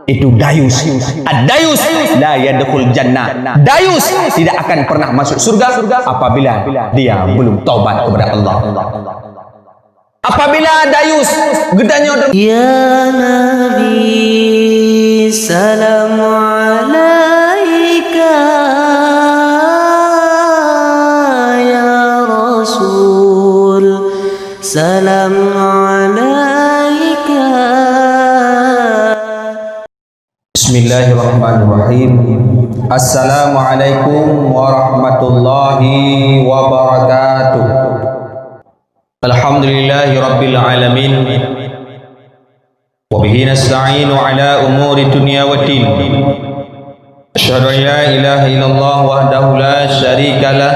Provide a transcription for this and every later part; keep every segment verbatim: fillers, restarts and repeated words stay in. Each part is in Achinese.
Itu dayus. Ad-dayus la yadkhul jannah. Dayus tidak akan pernah masuk surga apabila dia belum taubat kepada Allah. Apabila dayus geutanyoe der- Ya Nabi, salam alaika, ya Rasul, salam alaika. Bismillahirrahmanirrahim. Assalamualaikum warahmatullahi wabarakatuh. Alhamdulillahi rabbil alamin. Wa bihi nasta'inu ala umuri dunya waddin. Asyhadu an la ilaha illallah wahdahu la syarika lah.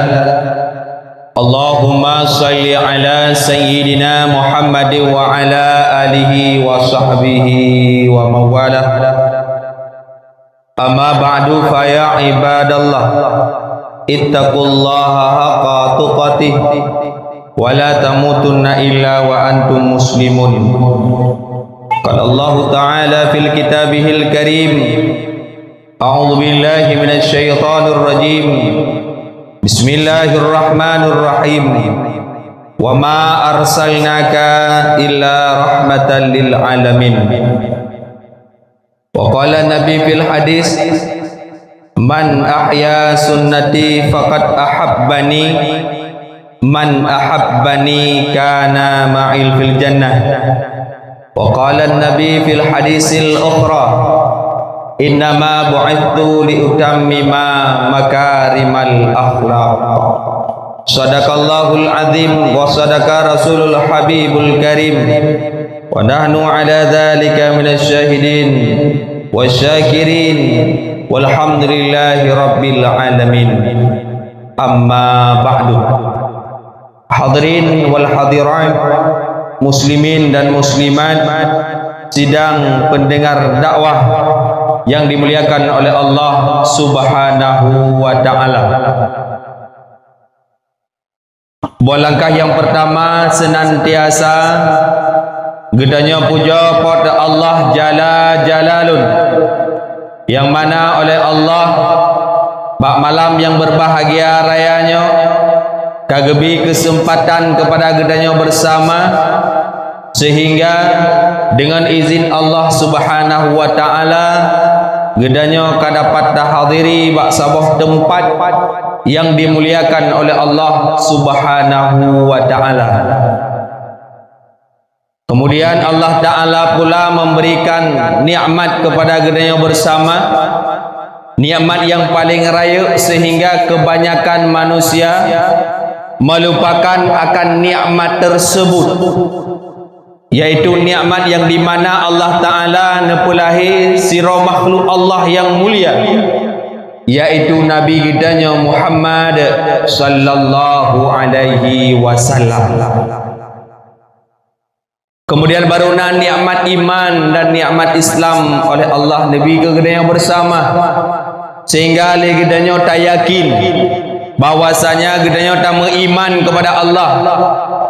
Allahumma salli ala sayyidina Muhammadin wa ala alihi wa sahbihi wa mawalah. Amma ba'du, fa ya ibadallah, ittaqullaha haqqa tuqatih wa la tamutunna illa wa antum muslimun. Qala Allahu ta'ala fil kitabihil karim, a'udzu billahi minasy syaithanir rajim. Bismillahirrahmanirrahim. Wa ma arsalnaka illa rahmatan lil alamin. Wa qala Nabi fil hadis, "Man ahya sunnati faqad ahabbani, man ahabbani kana ma'il fil jannah." Wa qala Nabi fil hadisil ukhra, "Innama bu'ithtu li utammima makarimal akhlaq." Sadaqallahul azim wa sadaqa rasulul habibul karim. Wa nahnu ala dzalika minasy syahidin wasy syakirin, walhamdulillahi rabbil alamin. Amma ba'du. Hadirin wal hadirat, muslimin dan muslimat, sidang pendengar dakwah yang dimuliakan oleh Allah Subhanahu wa taala. Bak langkah nyang peurtama, seunantiasa geutanyoe pujoe Po teu Allah Jalla Jalalun, nyang mana oleh Allah bak malam nyang beubahgia raya nyoe ka geubri keuseumpatan keupada geutanyoe beusama, seuhingga deungon izin Allah Subhanahu wa Ta'ala, geutanyoe ka dapat tahadiri bak saboh teumpat nyang dimuliakan oleh Allah Subhanahu wa Ta'ala. Kemudian Allah Ta'ala pula memberikan nikmat kepada geutanyoe bersama, nikmat yang paling rayeuk sehingga kebanyakan manusia melupakan akan nikmat tersebut, yaitu nikmat yang di mana Allah Ta'ala neupeulahé sidroe makhluk Allah yang mulia, yaitu Nabi geutanyoe Muhammad sallallahu alaihi wasallam. Kemudian baru na nikmat iman dan nikmat Islam oleh Allah Nabi keu geutanyoe bersama, sehingga lé geutanyoe tayakin bahwasanya geutanyoe tameuiman kepada Allah,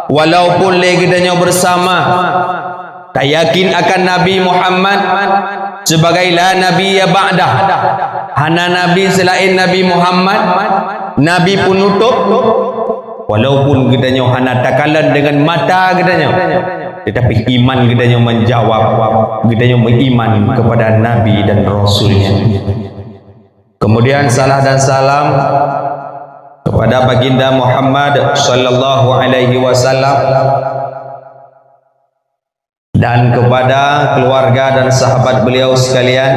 walaupun lé geutanyoe bersama tayakin akan Nabi Muhammad sebagai la nabiyya ba'dah, hana nabi selain Nabi Muhammad, nabi penutup. Walaupun geutanyoe hana takalon deungon mata geutanyoe, tetapi iman geutanyoe menjawab, geutanyoe meuiman kepada Nabi dan Rasul-Nya. Kemudian salah dan salam kepada Baginda Muhammad sallallahu alaihi wasallam dan kepada keluarga dan sahabat beliau sekalian,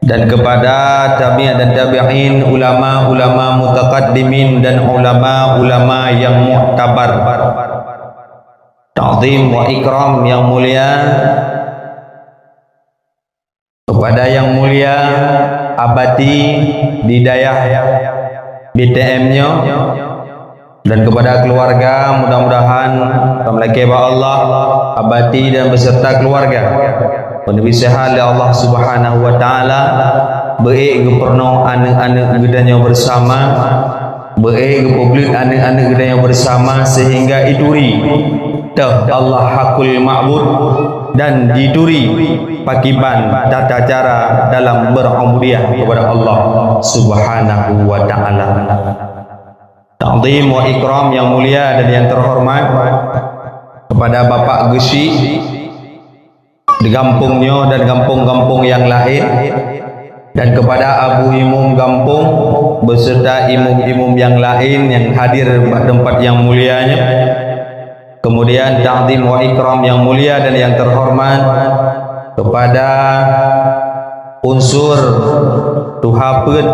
dan kepada tabi'in dan tabi'in, ulama-ulama mutaqaddimin dan ulama-ulama yang muktabar. Ta'zim wa ikram yang mulia kepada yang mulia Abati di dayah B T M nyoe, dan kepada keluarga, mudah-mudahan tamlakée bak Allah, Abati dan beserta keluarga, meuneubi sehat lé Allah Subhanahu wa Ta'ala, beuék geupeurunoe aneuk-aneuk geutanyoe bersama, beuék geupeubleuet aneuk-aneuk geutanyoe bersama, sehingga ituri teuh Allah hakul ma'bud, dan jituri pakiban tata cara dalam berubudiyah kepada Allah Subhanahu wa Ta'ala. Takzim wa ikram yang mulia dan yang terhormat kepada Bapak Geuchik di gampông nyoe dan gampông-gampông yang laén, dan kepada Abu Imum gampông beserta imum-imum yang laén yang hadir bak tempat yang mulia nyoe. Kemudian takzim wa ikram yang mulia dan yang terhormat kepada unsur tuha peuet,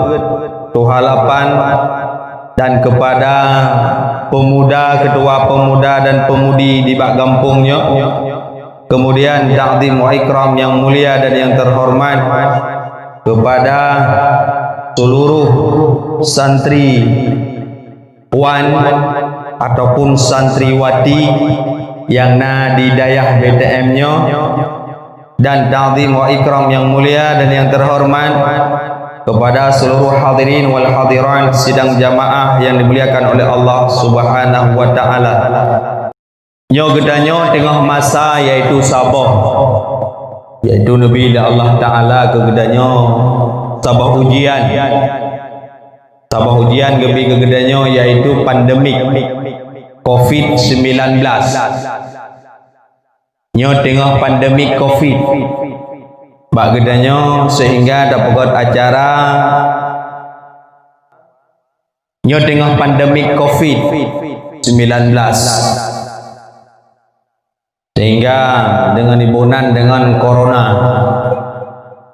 tuha lapan, dan kepada pemuda, ketua pemuda dan pemudi di bak gampông nyoe. Kemudian takzim wa ikram yang mulia dan yang terhormat kepada seluruh santri puan ataupun santriwati yang na di dayah B T M nyoe, dan takzim wa ikram yang mulia dan yang terhormat kepada seluruh hadirin wal hadirat sidang jamaah yang dimuliakan oleh Allah Subhanahu wa Ta'ala. Nyoe geutanyoe teungoh masa, yaitu saboh, yaitu neubi lé Allah Ta'ala keu geutanyoe saboh ujian. Saboh ujian geubi keu geutanyoe, yaitu pandemik covid sembilan belas. Nyoe teungoh pandemik covid bak geutanyoe, sehingga tapeugöt acara nyoe teungoh pandemik covid sembilan belas. Sehingga deungon iboh nan deungon corona.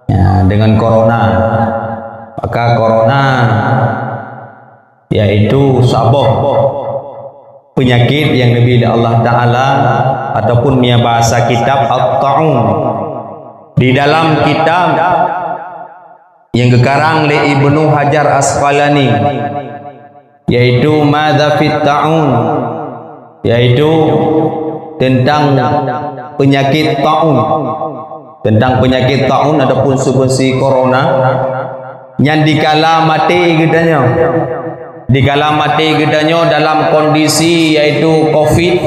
Ya, deungon corona. Maka corona yaitu saboh peunyakét nyang neubi lé Allah Ta'ala, ataupun meunyo bahasa kitab, at-ta'un. Di dalam kitab nyang geukarang lé Ibnu Hajar Asqalani, yaitu Madza fit Ta'un, yaitu teuntang peunyakét taun. Teuntang peunyakét taun ataupun seperti corona, nyan dikala maté geutanyoe. Dikala maté geutanyoe dalam kondisi yaitu covid,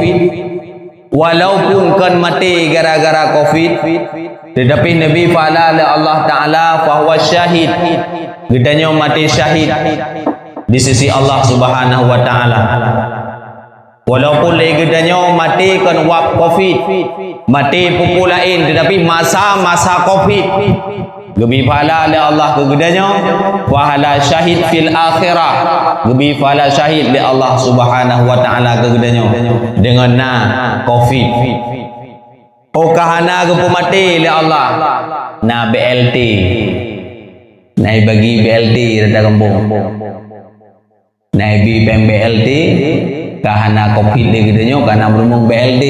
walaupun kon maté gara-gara covid, tetapi neubi pahala lé Allah Ta'ala, fahuwa syahid. Geutanyoe maté syahid di sisi Allah Subhanahu wa Ta'ala. Walaupun lé geutanyoe maté kon wab covid, maté peue-peue laén, tetapi masa-masa covid, geubi pahala lé Allah keu geutanyoe, pahala syahid fil akhirah, geubi pahala syahid lé Allah Subhanahu wa Ta'ala keu geutanyoe deungon na covid. Oh, ka hana geupeumaté lé Allah, na B L T. Na bagi B L T rata gampông. Na ibi péng B L T, ka hana covid lé geutanyoe, ka na meureumeung B L T.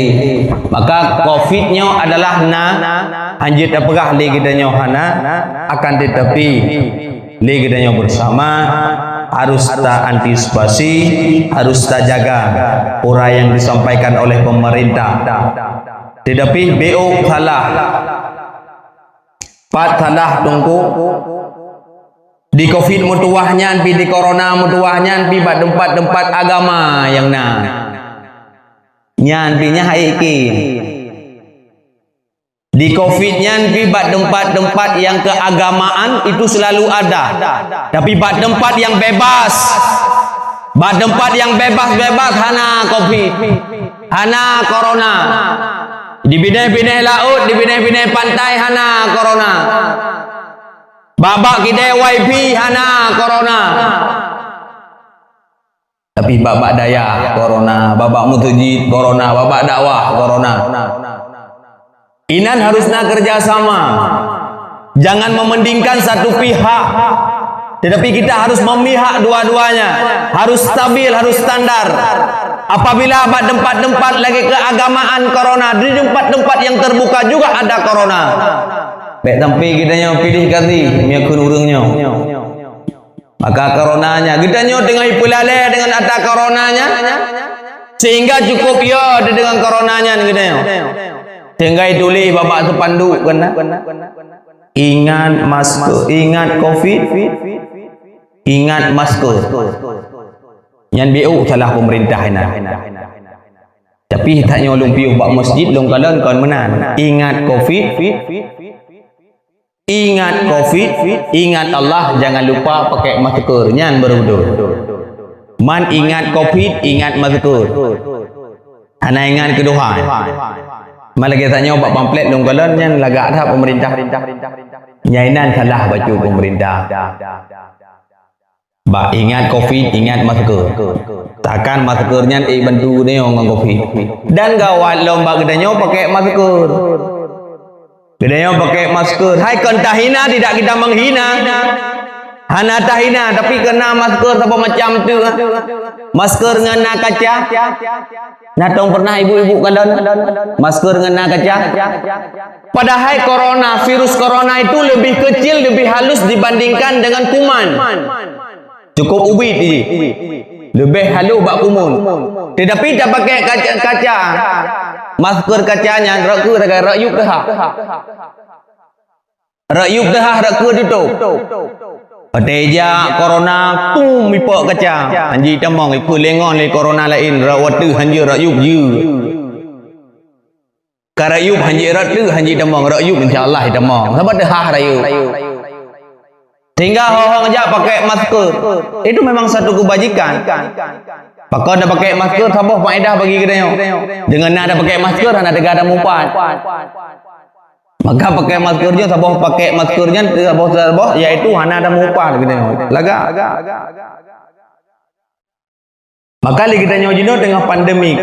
Maka covid nyoe adalah na, hanjeuet tapeugah lé geutanyoe hana, akan tetapi lé geutanyoe bersama harus ta antisipasi, harus tajaga peue nyang disampaikan oleh pemerintah. Tetapi beu salah, pat salah teungku. Di covid meutuwah nyan pi, di corona meutuwah nyan pi, bak teumpat-teumpat agama nyang na. Nyan pi nyan hai iké. Di covid nyan pi bak teumpat-teumpat nyang keagamaan itu selalu ada. Tapi bak teumpat nyang bebas, bak teumpat nyang bebas-bebas hana covid, hana corona. Di binéh-binéh laôt, di binéh-binéh pantai hana corona. Bak-bak kidée wifi hana corona. Tapi bak-bak dayah corona, bak-bak meuseujid corona, bak-bak dakwah corona. Inan harus na kerjasama. Jangan mementingkan satu pihak. Tetapi kita harus memihak dua-duanya. Harus stabil, harus standar. Apabila bak tempat-tempat lagée keagamaan corona, di tempat-tempat yang terbuka juga ada corona. Bék sampai geutanyoe piléh kasih meukheun ureuëng nyoe. Maka corona nyan, geutanyoe teungoh ipeulalée deungon ata corona nyan, sehingga cukup yo deungon corona nyan geutanyoe. Sehingga ituléh bak-bak spanduk kan. Ingat masker, ingat covid, ingat masker. Nyan biuk salah pemerintah inan. Tapi tanyoe lôn piôh bak masjid lôn kalon kon meunan. Ingat covid, ingat covid, ingat Allah, jangan lupa pakai masker, nyan baru beutôi. Man ingat covid, ingat masker. Hana ingat keu Tuhan. Man lagèe tanyoe bak pamflet lôn kalon nyan lagak that pemerintah. Nyan inan salah bacut pemerintah. Bak ingat covid, ingat masker. Takkan masker nyan ék bantu geutanyoe ngon covid. Dan gawat lom bak geutanyoe pakai masker. Geutanyoe pakai masker. Hai kon tahina, tidak kita menghina. Hana tahina, tapi keu na masker saboh macam tu. Masker ngon na kaca. Na tong pernah ibu-ibu kalon masker ngon na kaca? Padahai corona, virus corona itu lebih kecil, lebih halus dibandingkan dengan kuman. Cukup ubit ji. Leubeh halôh bak kuman. Tetapi tapakai kaca, kaca, masker kaca nyan rot keu sagai rot yup teuhah. Rot yup teuhah rot keu tutôp. Watèe jak corona, pum, ipok kaca. Hanjeuet tamong, ipeulengon lé corona laén, rot watèe hanjeuet rot yup jeuet. Ka rot yup hanjeuet rot teuk, hanjeuet tamong, rot yup insya Allah tamong. Sabab teuhah rot yup. Sehingga ho-ho jak pakai masker. Itu memang satu kebajikan. Pakon tapakai masker saboh faedah bagi geutanyoe. Dengan na tapakai masker hana teuga tamupat. Maka pakai masker nyoe saboh pakai masker nyan saboh-saboh yaitu hana tamupat geutanyoe. Lagak. Maka lé geutanyoe jinoe teungoh pandemi.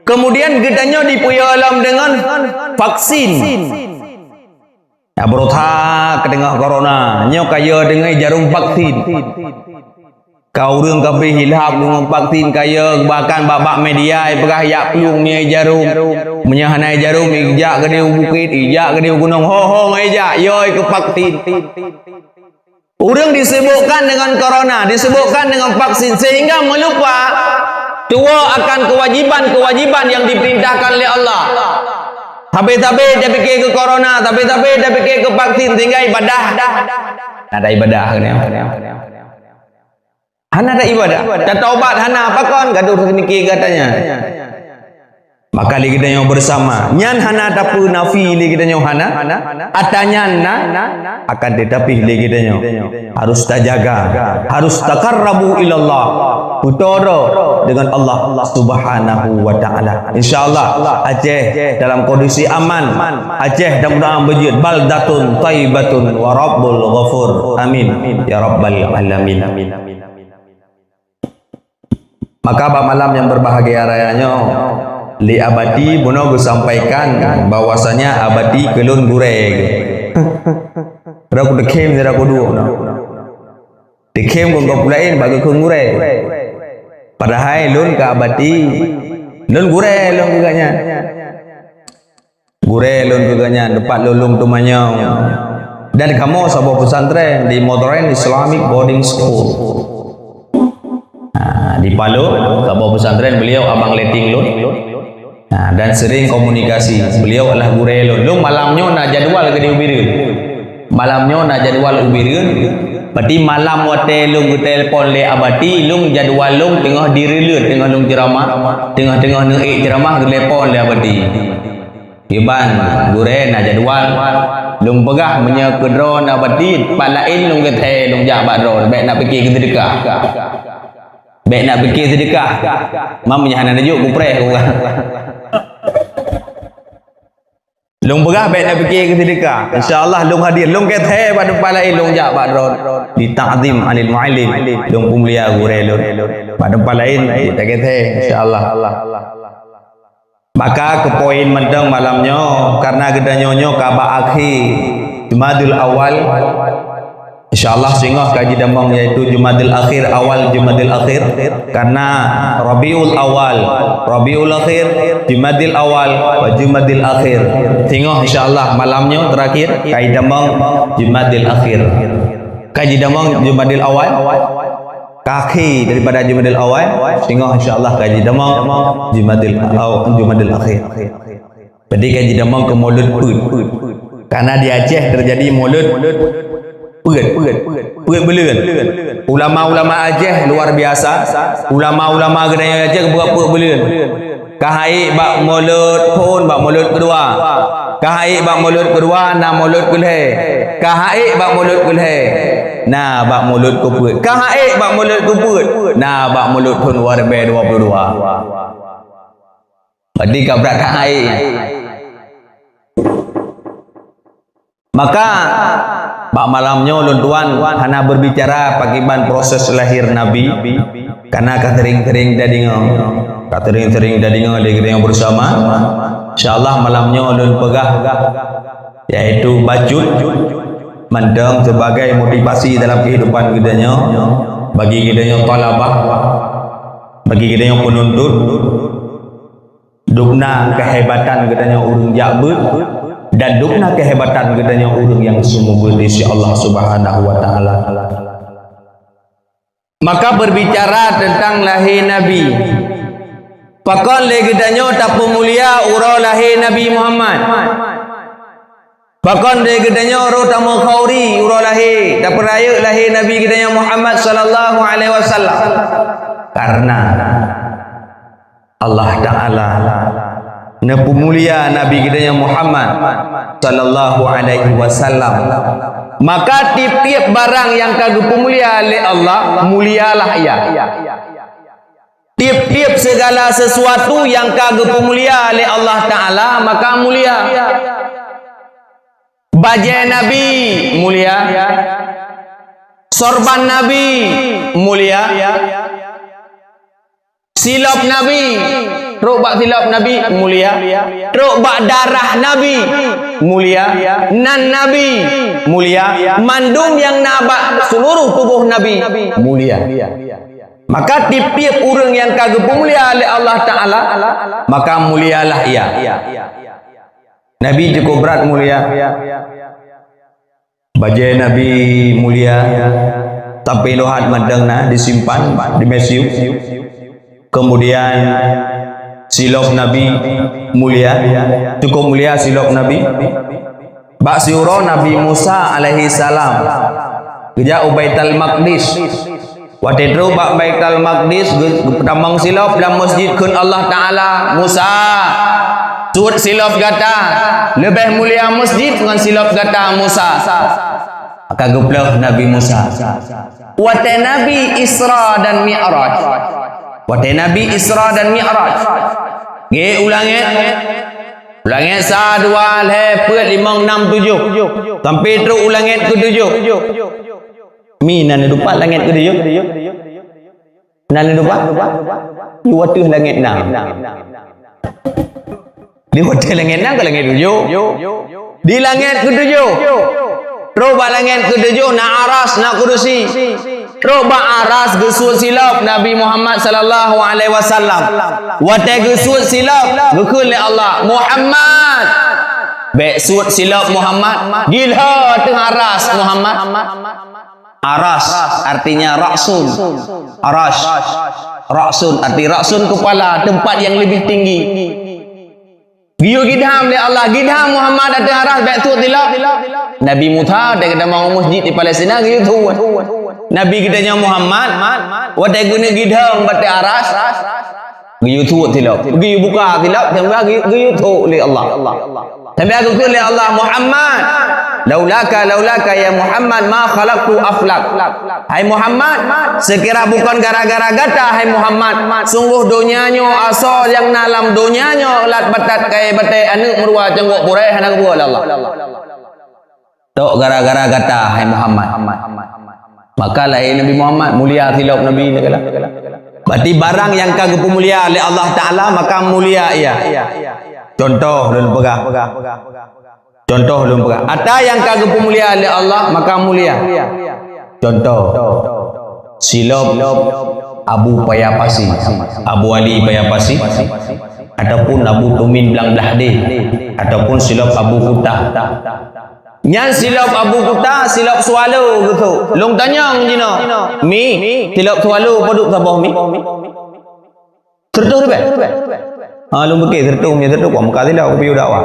Kemudian geutanyoe dipeuyue lom deungon vaksin. Ya, beureuta ka teungoh corona, nyoe ka yue deungon jarum vaksin. Ka ureueng ka bri hilap deungon vaksin ka yue, bahkan bak-bak media ipeuhah jak plueng meunyoe jarum. Meunyoe hana jarum, ijak keudéh u bukét, ijak keudéh u gunong, ho-ho ngon ijak, yue keu vaksin. Ureueng disibukkan dengan corona, disibukkan dengan vaksin, sehingga meulupa tuwoe akan kewajiban-kewajiban yang diperintahkan oleh Allah. Sabe-sabe tapike keu corona, sabe-sabe tapike keu vaksin, sehingga ibadah. Hana ibadah, hana ibadah. Tataubat hana, pakon gadoh tapike gata nyan. Maka lé geutanyoe bersama, nyan hana tapeunafi lé geutanyoe hana, ata nyan na, akan tetapi lé geutanyoe harus tajaga, harus taqarrabu ilallah, peutoe droe dengan Allah Subhanahu wa Ta'ala. Insya Allah, Aceh dalam kondisi aman, Aceh dalam mudah beujeuet, baldatun thaibatun wa rabbul ghafur. Amin ya rabbal alamin. Maka bak malam nyang berbahagia raya nyoe, lé Abati bunoe geusampaikan bahwasanya Abati keu lôn gurée geuh. Rot kuteukhem sidroe kuduek na. Teukhem keu gob laén bak geukheun gurée. Padahai lôn keu Abati, lôn gurée lôn keu gobnyan. Gurée lôn keu gobnyan, teumpat lôn lôn teumanyong. Dan kamoe saboh pesantren di Modern Islamic Boarding School. Ha, di Paloh, saboh pesantren beliau abang letting lôn. Ha, dan sering komunikasi. Beliau adalah gurée lôn. Lôn malam nyoe na jadwal keudéh u Bireuen. Malam nyoe na jadwal u Bireuen, berarti malam watée lôn geutelepon lé Abati, lôn jadwal lôn teungoh di Reuleuet, teungoh lôn ceuramah, teungoh-teungoh neuék ceuramah geutelepon lé Abati. Kiban, gurée na jadwal, lôn peugah meunyoe keudroe na Abati, pat laén lôn geuthée lôn jak bak droe, bék na pike keu seudeukah. Bék na pike seudeukah. Mam meunyoe hana neujok kupreh ureuëng. Lôn peugah bék na pike keu seudeukah. Insya Allah lôn hadir. Lôn geuthée bak teumpat laén lôn jak bak droe. Di ta'zim anil muallim. Lôn peumulia gurée lôn. Bak teumpat laén, geuthée, insya Allah. Maka keu poin mantong malam nyoe, karena geutanyoe nyoe ka bak akhé Jumadil Awal. Insya Allah singoh ka jitamong yaitu Jumadil Akhir, awal Jumadil Akhir. Karena Rabiul Awal, Rabiul Akhir, Jumadil Awal, wa Jumadil Akhir. Singoh insya Allah malam nyoe terakhir ka jitamong Jumadil Akhir. Ka jitamong Jumadil Awal. Ka akhé daripada Jumadil Awal, singoh insya Allah ka jitamong Jumadil Aw-, Jumadil Akhir. Jadi ka jitamong keu Maulud Peuet. Karena di Aceh terjadi Maulud Peuet. Peuet buleuen. Ulama-ulama Aceh luar biasa. Ulama-ulama geutanyoe Aceh buet peuet buleuen. Ka han ék bak mulod phôn, bak mulod keudua. Ka han ék bak mulod keudua, na mulod keulhèe. Ka han ék bak mulod keulhèe, na bak mulod keupeuet. Ka han ék bak mulod keupeuet, na bak mulod thôn dua ribèe dua puluh dua. Berarti ka brat that han ék. Maka, bak malam nyoe lôn tuan hana berbicara pakiban proses lahir Nabi, karena ka sering-sering tadeungoe, ka sering-sering tadeungoe lé geutanyoe bersama. Insya Allah malam nyoe lôn peugah, yaitu bacut mantong sebagai motivasi dalam kehidupan geutanyoe, bagi geutanyoe thalabah, bagi geutanyoe penuntut. Dubna kehebatan geutanyoe ureueng jak beuet, dan dubna kehebatan geutanyoe ureueng nyang seumeubeuet di sisi Allah Subhanahu wa Ta'ala. Maka berbicara tentang lahé Nabi, pakon lé geutanyoe tapeumulia uroe lahé Nabi Muhammad? Pakon lé geutanyoe roh tameukhuri uroe lahé, tapeurayeuk lahé Nabi geutanyoe Muhammad sallallahu alaihi wasallam? Karena Allah Ta'ala neupeumulia Nabi geutanyoe Muhammad sallallahu alaihi wasallam. Maka tiep-tiep barang nyang ka geupeumulia lé Allah, mulialah ia. Tiep-tiep segala sesuatu nyang ka geupeumulia lé Allah Ta'ala, maka mulia. Bajée Nabi mulia. Sorban Nabi mulia. Silop Nabi, trok bak silop Nabi mulia. Trok bak darah Nabi mulia. Nan Nabi mulia. Mandum nyang na bak seluruh tuboh Nabi mulia. Maka tiep-tiep ureuëng nyang ka geupeumulia lé Allah Ta'ala, maka mulialah ia. Nabi cukup brat mulia. Bajée Nabi mulia, sampai leuhat mantong na disimpan di museum. Kemudian silop Nabi mulia, cukup mulia silop Nabi. Bak siuroe Nabi Musa alaihi salam geujak u Baitul Maqdis. Watée trok bak Baitul Maqdis, geu-, geutamong silop lam masjid kheun Allah Ta'ala, "Musa, suet silop gata, leubeh mulia masjid ngon silop gata, Musa." Maka geuplôh Nabi Musa. Watée Nabi Isra dan Mi'raj. Watée Nabi Isra dan Mi'raj. Geuék u langét. U langét sa, dua, lhée, peuet, limong, nam, tujoh. Sampai trok u langét keutujoh. Mi na neudupat langét keutujoh? Na neudupat? Di ateueh langét na. Di ateueh langét na keu langét tujoh. Di langét keutujoh. Trok bak langét keutujoh na aras, na kurusi. Trok bak aras geusuet silop Nabi Muhammad sallallahu alaihi wasallam. Watée geusuet silop, geukheun lé Allah, "Muhammad, bék suet silop Muhammad, gilho teuh aras Muhammad." Aras artinya ra'sun. Aras. Ra'sun arti ra'sun kepala, tempat yang lebih tinggi. Geuyue gidham lé Allah, gidham Muhammad ateueh aras, bék suet silop. Nabi Musa watée geutamong u masjid di Palestina geuyue suet. Nabi geutanyoe Muhammad watée geuneuk gidham bak ateueh aras, geuyue suet silop, geuyue buka silop, sehingga geuyue, geuyue suet lé Allah. Sehingga geukheun lé Allah, "Muhammad, laulaka, laulaka ya Muhammad ma khalaqtu aflak." Hai Muhammad, seukira bukon gara-gara gata, hai Muhammad, sunggoh donya nyoe asoe nyang na lam donya nyoe lat batat kayée batée aneuëk meuruwa cunggok purée hana geubuet lé Allah. Tok gara-gara gata, hai Muhammad. Maka lahé Nabi Muhammad, mulia silop Nabi nyan. Berarti barang nyang ka geupeumulia lé Allah Ta'ala, maka mulia ia. Contoh lôn peugah. Contoh lôn peugah, ata nyang ka geupeumulia lé Allah, maka mulia. Contoh, silop Abu Paya Pasi, Abu Ali Paya Pasi, ataupun Abu Tumin Blang Blahdeh, ataupun silop Abu Kuta. Nyan silop Abu Kuta, silop swallow geuthok. Lôn tanyong jinoe, "Mi, silop swallow padub saboh mi?" Sireutoh ribèe? Ha, lôn pike sireutoh, mi sireutoh, kuat meuka silop, kupiôh dakwah.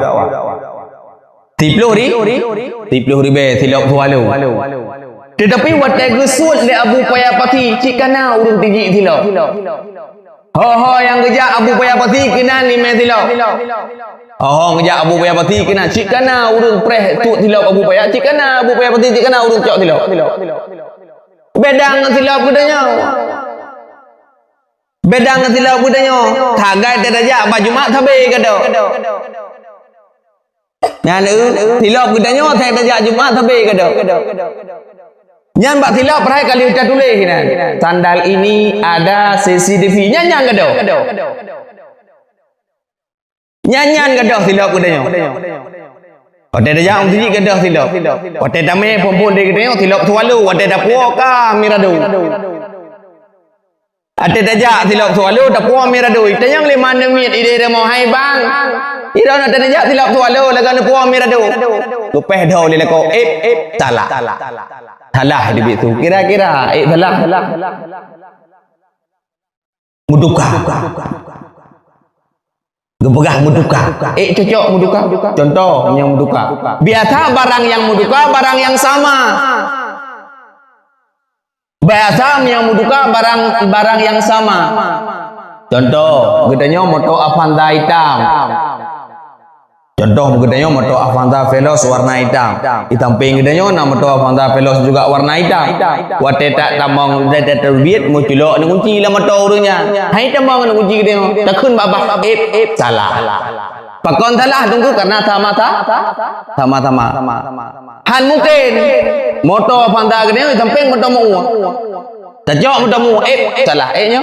Siploh ri-, siploh ribèe silop swallow. Teutapi watée geusuet lé Abu Paya Pasi, cit kana ureuëng tijik silop. Ho-ho nyang geujak Abu Paya Pasi keunan limé silop. Ho-ho geujak Abu Paya Pasi keunan. Cit kana ureuëng preh cok silop Abu Paya, cit kana Abu Paya Pasi, cit kana ureuëng cok silop. Beda ngon silop geutanyoe. Beda ngon silop geutanyoe. Sagai teuh tajak bak Jumat sabe gadôh. Nyan, eh, silop geutanyoe sagai tajak Jumat sabe gadôh. Nyan bak silop hai ka lheueh tatuléh nyan. Sandal ini ada C C T V. Nyan, nyan gadôh. Nyan, nyan gadôh silop geutanyoe. Watée tajak meuseujid gadôh silop. Watée tamé phon-phon di geutanyoe silop Swallow, watée tapuwoe ka Mirado. Watée tajak silop Swallow, tapuwoe Mirado. Tanyong lé mandum miet idéh rumoh, "Hai bang, droeneuh watée tajak silop Swallow lagée neupuwoe Mirado." Leupah dho lé lakoe, "Ép, ép, salah." Salah di biet su. Kira-kira, ép, salah. Meutuka. Geupeugah meutuka. Eh, cocok meutuka. Contoh, nyang meutuka. Biasa barang nyang meutuka, barang nyang sama. Biasa nyang meutuka barang, barang nyang sama. Contoh, geutanyoe moto Avanza itam. Contoh, geutanyoe moto Avanza Veloz warna itam. Di samping geutanyoe na moto Avanza Veloz juga warna itam. Watée tatamong, watée tateubiet, meuculok aneuk kunci lam moto ureuëng nyan. Hai tamong aneuk kunci geutanyoe, takheun babah, "Ép, ép, salah." Pakon salah, teungku, karena sama-sa-, sama-sama. Hán mungken moto Avanza geutanyoe di samping moto meu. Tacok moto meu, "Ép, salah." Eh, nyoe?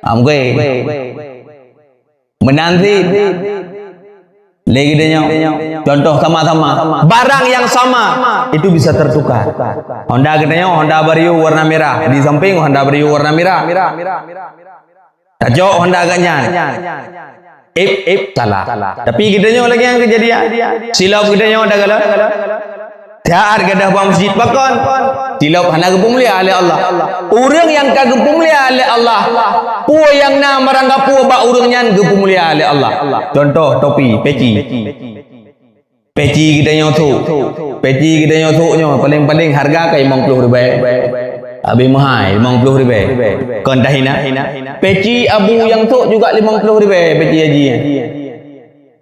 Ah, mungken. Meunan cit lé geutanyoe. Contoh sama-sama. Barang yang sama itu bisa tertukar. Honda geutanyoe, Honda Vario warna merah. Di samping Honda Vario warna merah. Tacok Honda geutanyoe. Ép, ép, salah. Tapi geutanyoe lagée nyang keujadian. Silop geutanyoe dah galak. Taát gadôh bak meuseujid pakon? Silop hana geupeumulia lé Allah. Ureuëng nyang ka geupeumulia lé Allah, peue nyang na meurangkapeue bak ureuëng nyan geupeumulia lé Allah. Contoh, topi, peci. Peci geutanyoe sôk. Peci geutanyoe sôk nyoe paléng-paléng hareuga ka limong ploh ribée. Abéh meuhai, limong ploh ribée. Kon tahina. Peci abu nyang sôk juga limong ploh ribée peci haji nyan.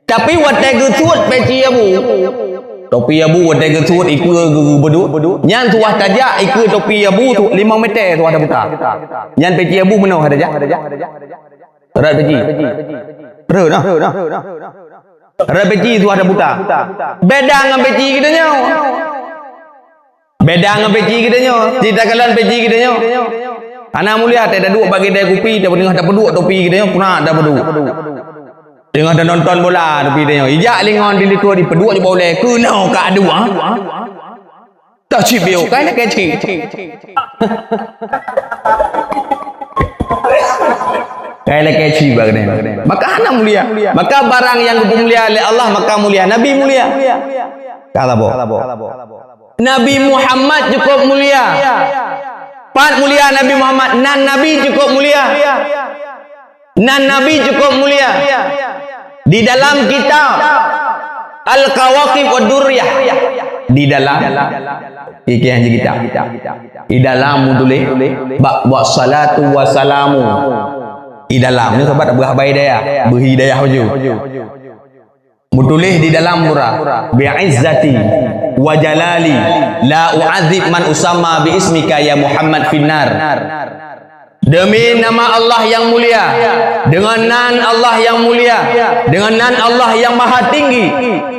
Tapi watée geusuet peci abu, topi abu watée geusuet ikeue geu-, geubeudôk, nyan suah tajak ikeue topi abu tu limong meter suah tabuka. Nyan peci abu meunoe tajak. Rot peci. Rot nah. Rot peci suah tabuka. Beda ngon peci geutanyoe. Beda ngon peci geutanyoe, sitakalon peci geutanyoe. Hana mulia, teuh taduek bak keude kupi, tapeuningah tapeuduek topi geutanyoe, puna tapeuduek. Teungoh tanonton bola topi geutanyoe. Ijak lingon di likot, ipeuduek di bak ulée, keunoe ka dua. Tacit biok, kai lakée cit. Kai lakée cit bak keude. Maka hana mulia. Maka barang nyang geupeumulia lé Allah, maka mulia. Nabi mulia. Ka saboh. Nabi Muhammad cukup mulia. Pat mulia Nabi Muhammad, nan Nabi cukup mulia. Nan Nabi cukup mulia. Di dalam kitab Al-Kawakib wa Durriyah, di dalam, ikeh kitab, di dalam meutuléh bak, bak salatu wa salamu. Di dalam ni sahabat beuhidayah, beuhidayah baju. Meutuléh di dalam mura, "Bi'izzati wa jalali la u'adzib man usamma bi ismika ya Muhammad finnar." Demi nama Allah yang mulia, dengan nan Allah yang mulia, dengan nan Allah yang maha tinggi,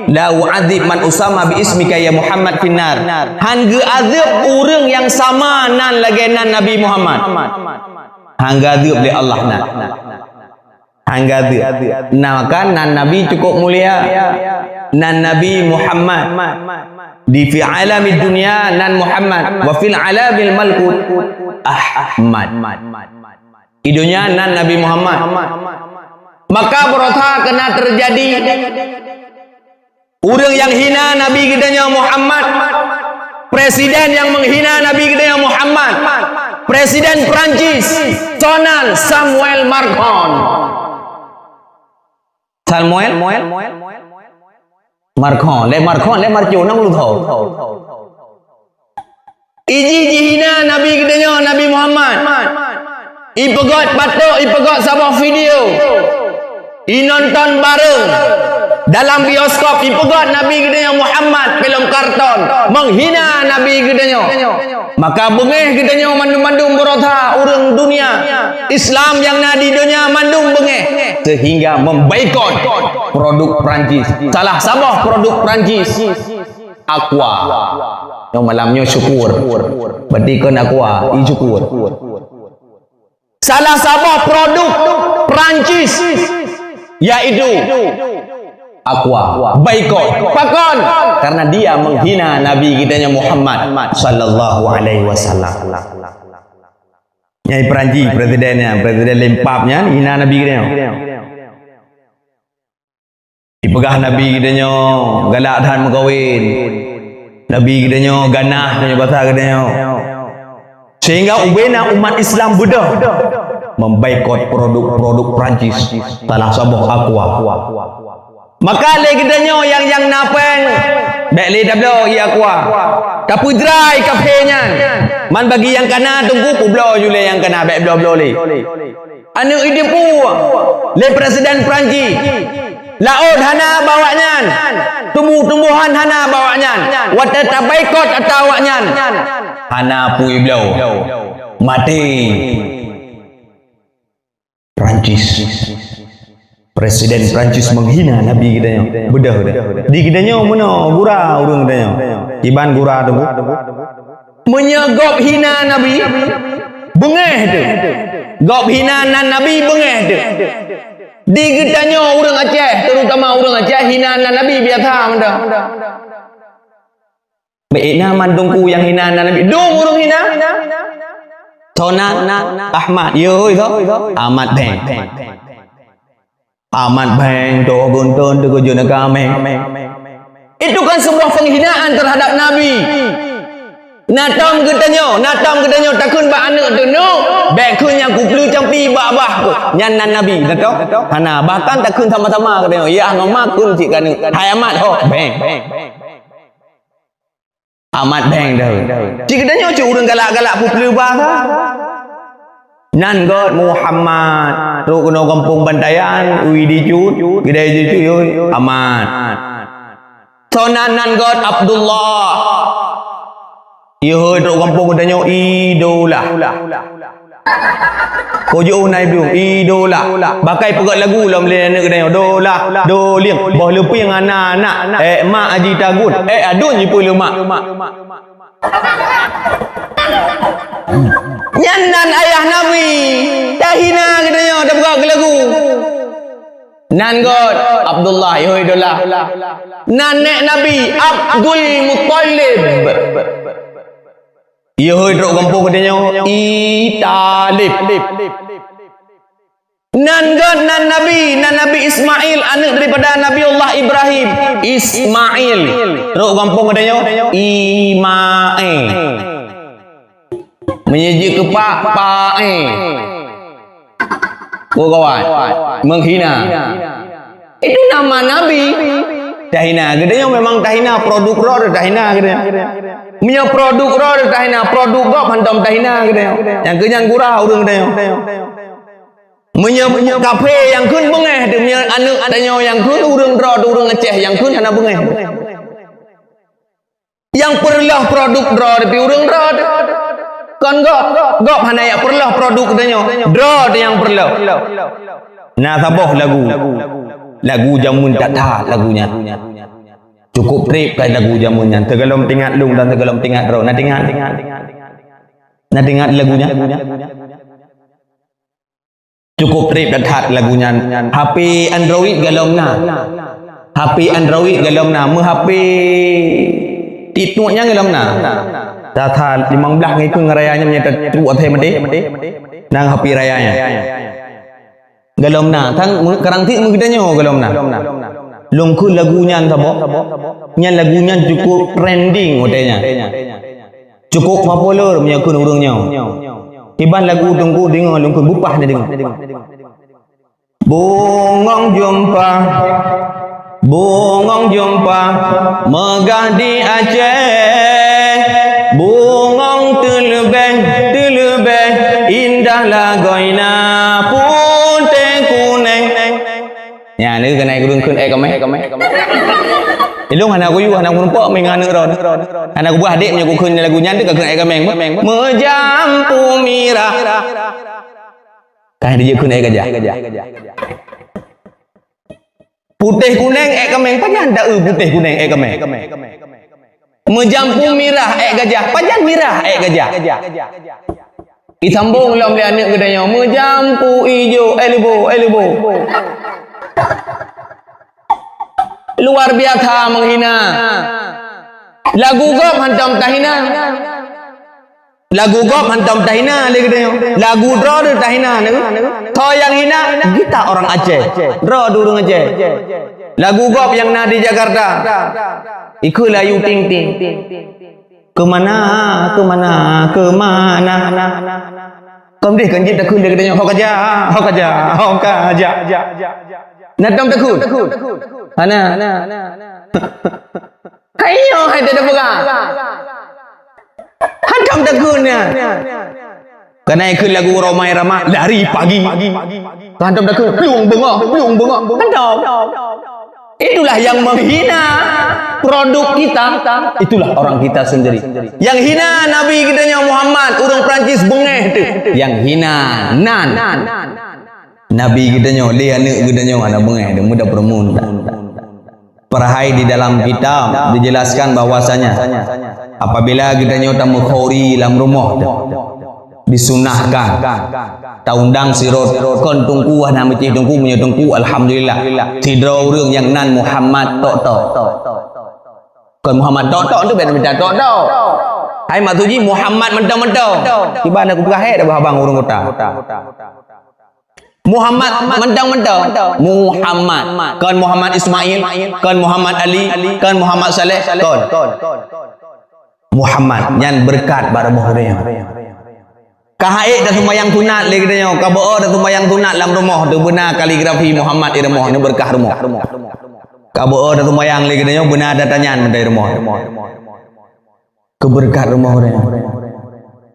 la u'adzib man usamma bi ismika ya Muhammad finnar. Han geuazeueb ureuëng nyang sama nan lagée nan Nabi Muhammad. Han geuazeueb lé Allah nan. Hangga deuek. Nah, kan nan Nabi cukup mulia. Nan Nabi Muhammad. Di fi alamid dunya nan Muhammad. Wa fil alamil malakut Ahmad. Di dunia nan Nabi Muhammad. Maka berusaha kena terjadi Ureuëng nyang hina Nabi geutanyoe Muhammad, presiden nyang meuhina Nabi geutanyoe Muhammad, presiden Prancis, Donald Samuel Macron. Samuel Macron, lé Macron, lé Marco, nang lu tho. Iji jihina Nabi geutanyoe, Nabi Muhammad. Ipeugöt patok, ipeugöt saboh video. Inonton bareng dalam bioskop, ipeugöt Nabi geutanyoe Muhammad filem karton, menghina Nabi geutanyoe. Maka beungéh geutanyoe mandum-mandum beurota ureuëng dunia Islam nyang na di donya mandum beungéh, sehingga memboikot produk Prancis. Salah saboh produk Prancis, Aqua. Nyang malam nyoe syukur. Berarti kon Aqua, i syukur. Salah saboh produk Prancis, yaitu Aqua. Boikot. Pakon? Karena dia menghina Nabi kita Muhammad sallallahu alaihi wasallam. Nyai Prancis, presidennya, Presiden Lempap nyan, hina Nabi kita. Ipeugah Nabi geutanyoe galak that meukawen. Nabi geutanyoe ganah, meunyoe basa geutanyoe. Sehingga ubena umat Islam beudôh memboikot produk-produk Prancis, salah saboh Aqua. Maka lé geutanyoe nyang, nyang na péng, bék lé tabloe i Aqua. Tapeujrai kafé nyan. Man bagi nyang kana teungku, peubloe ju lé nyang kana, bék bloe-bloe lé. Aneuëk jiteupeue lé Presiden Prancis. Laôt hana bak awaknyan. Tumbuh-tumbuhan hana bak awaknyan. Watée taboikot ata awaknyan, hana peue bloe. Maté. Prancis. Presiden Prancis menghina Nabi geutanyoe. Beudôh dah. Di geutanyoe meunoe gura ureuëng geutanyoe. Iban gura teungku. Meunyoe gob hina Nabi, beungéh teuh. Gob hina nan Nabi, beungéh teuh. Di geutanyoe ureuëng Aceh, terutama ureuëng Aceh, hina nan Nabi biasa mantong. Bék na mandum ku nyang hina nan Nabi. Dum ureuëng hina. Sonan Ahmad, yoi, Ahmad Beng. Ahmad Beng, toh gunton, teukeujot neka meng. Itu kan sebuah penghinaan terhadap Nabi. Na tom geutanyoe, na tom geutanyoe takheun bak aneuëk teuh, "Neuk, bék kheun nyang kupleu campi bak babah keuh." Nyan nan Nabi, na tom? Hana, bahkan takheun sama-sama geutanyoe, "Yah ngon ma kheun cit keu aneuëk." Hai Ahmad, ho, beng. Ahmad Beng dah. Cit geutanyoe cit ureuëng galak-galak peupleubah ka. Nan gét Muhammad, trok keunoe gampông Bantayan, ui dicut, gidai dicut, yoi, Ahmad. Sonan nan gét Abdullah. Yoi, trok gampông geutanyoe idola. Kujok na iblong, idola. Bakai peugét lagu lom lé aneuëk geutanyoe. Dolah, dolieng, boh leupieng ana anak. Eh, mak aji tagun. Eh, adun jipeuleumak. Nyan nan ayah Nabi. Tahina geutanyoe, tapeugét keu lagu. Nan gét Abdullah, yoi dolah. Nan nék Nabi, Abdul Muttalib. Yoi trok gampông geutanyoe, i Talib. Nan gét nan Nabi, nan Nabi Ismail, aneuëk daripada Nabi Allah Ibrahim. Ismail. Trok gampông geutanyoe, Imae. Meunyoe jeuet keu pak, pae. Oh kawan, menghina. Itu nama Nabi. Tahina. Geutanyoe memang tahina, produk droe tahina geutanyoe. Meunyoe produk droe tahina, produk gob hantom tahina geutanyoe. Nyang keu nyan gura ureuëng geutanyoe. Meunyoe kafé nyang kheun beungéh teuh, meunyoe aneuëk tanyoe nyang kheun, ureuëng droe teuh, ureuëng Aceh nyang kheun hana beungéh. Nyang peureuloh produk droe teuh pih ureuëng droe teuh. Kon gob, gob hana jak peureuloh produk geutanyoe. Droe teuh nyang peureuloh. Na saboh lagu. Lagu jameun that-that lagu nyan. Cukup treb ka lagu jameun nyan. Teugalom teuingat lôn dan teugalom teuingat droe. Na teuingat? Na teuingat lagu nyan? Cukup treb that-that lagu nyan. H P Android galom na. H P Android galom na. Meu H P TikTok nyan galom na. That-that limong blaih ngon ikheun ngon raya nyan meunyo trok até maté. Nang H P raya nyan. Galom na. Kan karang cit meugeutanyoe galom na. Lôn kheun lagu nyan saboh. Nyan lagu nyan cukup trending watée nyan. Cukup populer meunyoe kheun ureuëng nyoe. Iban lagu teungku deungoe lôn kheun bupah ni deungoe. Bungong jumpa, bungong jumpa, megah di Aceh. Bungong teuleubeh, teuleubeh, indah lagoe Ilong hana kuyue, hana kurumpok, meuingat aneuk droe. Hana kubuah adék meunyoe kukheun lagu nyan teuh kakheun ék kaméng. Meujampu mirah. Ka dijeuet kheun ék gajah. Putéh kunéng ék kaméng, pajan da-eu putéh kunéng ék kaméng. Meujampu mirah ék gajah, pajan mirah ék gajah. Isambong lom lé aneuk geutanyoe, meujampu ijo, éh leubo, éh leubo. Luar biasa menghina. Lagu gob hantom tahina. Lagu gob hantom tahina lé geutanyoe. Lagu droe deuh tahina neu. Tho nyang hina, gita orang Aceh. Droe deuh ureueng Aceh. Lagu gob nyang na di Jakarta. Ikheun layu ting ting. Keumana, keumana, keumana. Kon deh kan jeuet takheun lé geutanyoe, "Ho kaja, ho kaja, ho kaja." Na tom takheun? Hana. Hai nyoe hai teupeugah. Hantom takheun nyan. Kana ikheun lagu Rhoma Irama, "Lari pagi." Hantom takheun, "Plueng beungoh, plueng beungoh." Hantom. Itulah yang menghina produk kita. Itulah orang kita sendiri. Yang hina Nabi geutanyoe Muhammad, ureueng Perancis beungéh teuh. Yang hina nan. Nabi geutanyoe, lé aneuk geutanyoe hana beungéh teuh, mudah peureumeun. Padahai di dalam kitab dijelaskan bahwasanya apabila geutanyoe tameukhuri lam rumoh teuh, disunahkan taundang sidroe kon teungku, hana meucéh teungku, meunyoe teungku, alhamdulillah. Sidroe ureueng nyang nan Muhammad tok-tok. Kon Muhammad tok-tok tu beda mita tok-tok. Hai maksud jih Muhammad mantong-mantong. Kiban aku peugah hai dah abang ureueng kota. Muhammad mantong-mantong. Muhammad. Kon Muhammad Ismail, kon Muhammad Ali, kon Muhammad Saleh, kon. Muhammad nyan beureukat bak rumoh ureueng. Ka han ék taseumayang sunat lé geutanyoe, ka beu-o taseumayang sunat lam rumoh teuh beuna kaligrafi Muhammad di rumoh, neu beureukat rumoh. Ka beu-o taseumayang lé geutanyoe beuna tatanyan mantong di rumoh. Keubeureukat rumoh ureueng.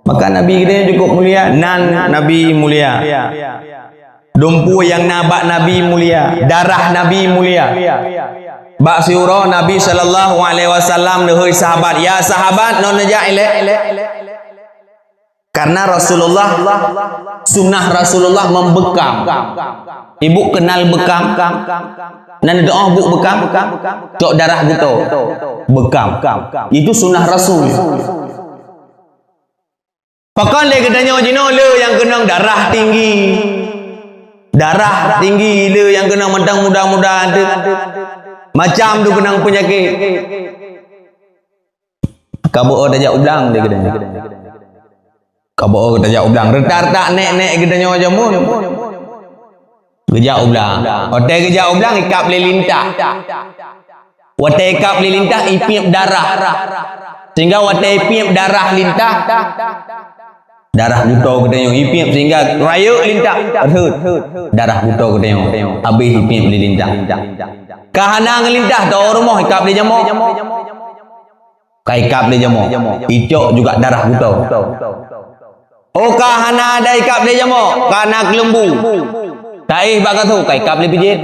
Maka Nabi geutanyoe cukup mulia, nan Nabi mulia. Dumpeue nyang na bak Nabi mulia, darah Nabi mulia. Bak siuroe Nabi sallallahu alaihi wasallam neuhôi sahabat, "Ya sahabat, non neujak ilée." Karena Rasulullah, sunnah Rasulullah membekam. Ibu kenal bekam? Nan doa bu bekam? Cok darah buto. Bekam. Itu sunnah Rasul. Pakon lé geutanyoe jinoe le nyang keunong darah tinggi. Darah tinggi le nyang keunong mantong muda-muda tu. Macam tu keunong penyakit. Ka beu-o tajak u blang lé geutanyoe. Ka beu-o tajak u blang. Retak-retak nek-nek geutanyoe jameun. Geujak u blang. Watée geujak u blang ikab lé lintah. Watée ikab lé lintah ipiep darah. Sehingga watée ipiep darah lintah, darah buto geutanyoe ipiep sehingga rayeuk lintah rhot. Darah buto geutanyoe habéh ipiep lé lintah. Ka hana ngon lintah, tao rumoh ikab lé jamok. Ka ikab lé jamok, icok juga darah buto. Oh ka hana ada ikab lé jamok, ka na keuleumbu. Taéh bak gasoe, ka ikab lé pijet.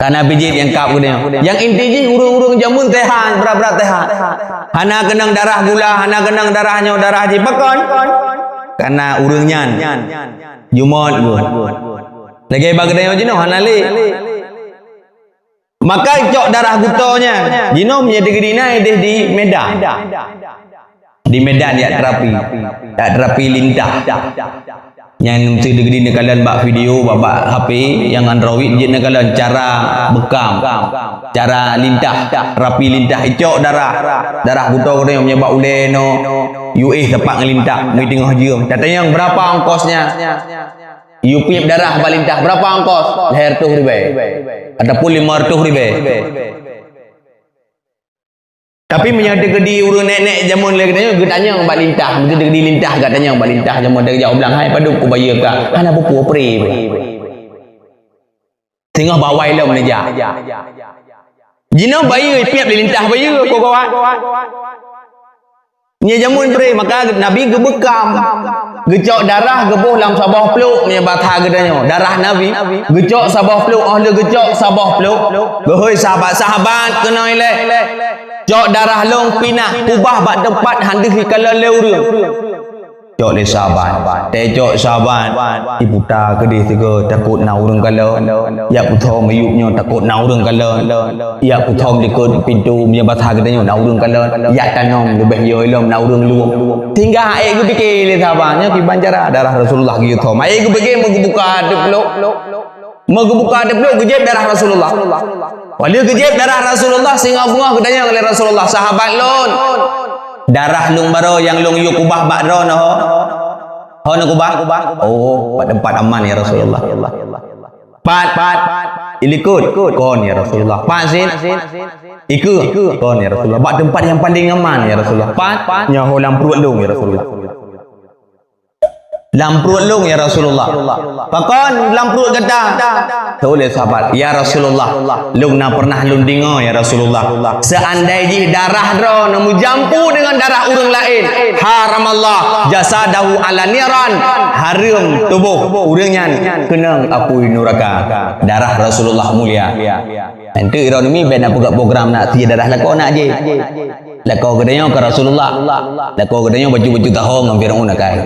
Ka na pijet nyang kab geutanyoe. Nyang inti jih ureueng-ureueng jameun sehat, brat-brat sehat. Hana keunong darah gula, hana keunong darah nyoe, darah jih pakon. Karena ureueng nyan jumôt geuh. Lagée bak geutanyoe jinoe hana lé. Maka icok darah buto nyan. Jinoe meunyoe deugedi na ideh di Medan. Di Medan jak terapi. Jak terapi lintah. Nyan meusti deugedi neukalon bak video, bak, bak H P nyang Android jeuet neukalon cara bekam. Cara lintah, terapi lintah icok darah. Darah buto geutanyoe meunyoe bak ulée noe. Yue éh tepak ngon lintah, meuteungoh jeuem. Tatanyong berapa ongkosnya? Yue piep darah bak lintah berapa ongkos? Lhée reutôh ribée ataupun limong reutôh ribée. Tapi meunyoe deugedi ureueng nek-nek jameun lé geutanyoe geutanyong bak lintah, meunyoe deugedi lintah geutanyong bak lintah jameun deugedi jak u blang hai padub kubayeue ka hana peue-peue pre. Singoh bawai lom neujak. Jinoe bayeue piep lé lintah bayeue ko kawan. Nyan jameun pre, maka Nabi geubeukam. Geucok darah geuboh lam saboh plôk, meunyoe basa geutanyoe. Darah Nabi geucok saboh plôk, óh lheueh geucok saboh plôk, geuhôi sahabat-sahabat keunoe ilée. Cok darah lôn pinah, kubah bak teumpat hana deuh ikalon lé ureuëng. Cok lé sahabat. Teucok sahabat, iputa keudeh sigoe, takot na ureuëng kalon. Yak puthom miyueb nyoe, takot na ureuëng kalon. Yak puthom likot pintoe, meunyoe basa geutanyoe, na ureuëng kalon. Yak tanom leubeh yo ilom, na ureuëng luwong. Sehingga hana ék geupike lé sahabat nyoe kiban cara darah Rasulullah geuyue thom. Hana ék geupike meugeubuka teuploh. Meugeubuka teuploh geujieb darah Rasulullah. Wali geujieb darah Rasulullah, singoh beungoh geutanyong lé Rasulullah, "Sahabat lôn, darah lôn baroe nyang lôn yue kubah bak droeneuh ho?" "Ho neukubah?" "Oh, bak teumpat aman, ya Rasulullah." "Pat?" "Ilikot." "Kon, ya Rasulullah." "Pat sit?" "Ikeue." "Kon, ya Rasulullah." "Bak teumpat nyang paleng aman, ya Rasulullah." "Pat?" "Nyoe ho lam pruet lôn, ya Rasulullah." "Lam pruet lôn, ya Rasulullah." "Pakon lam pruet gata?" Tuléh sahabat, "Ya Rasulullah, lôn na pernah lôn deungoe, ya Rasulullah, seandai jih darah droeneuh meujampu deungon darah ureuëng laén, haramallah jasadahu ala niran, hareuem tuboh ureuëng nyan keunong apui nuraka." Darah Rasulullah mulia. Enteuk ironomi bèk na peugah program nak sie darah lakoe nak jih. Lakoe geutanyoe keu Rasulullah. Lakoe geutanyoe bacut-bacut taho ngon Firaun akai.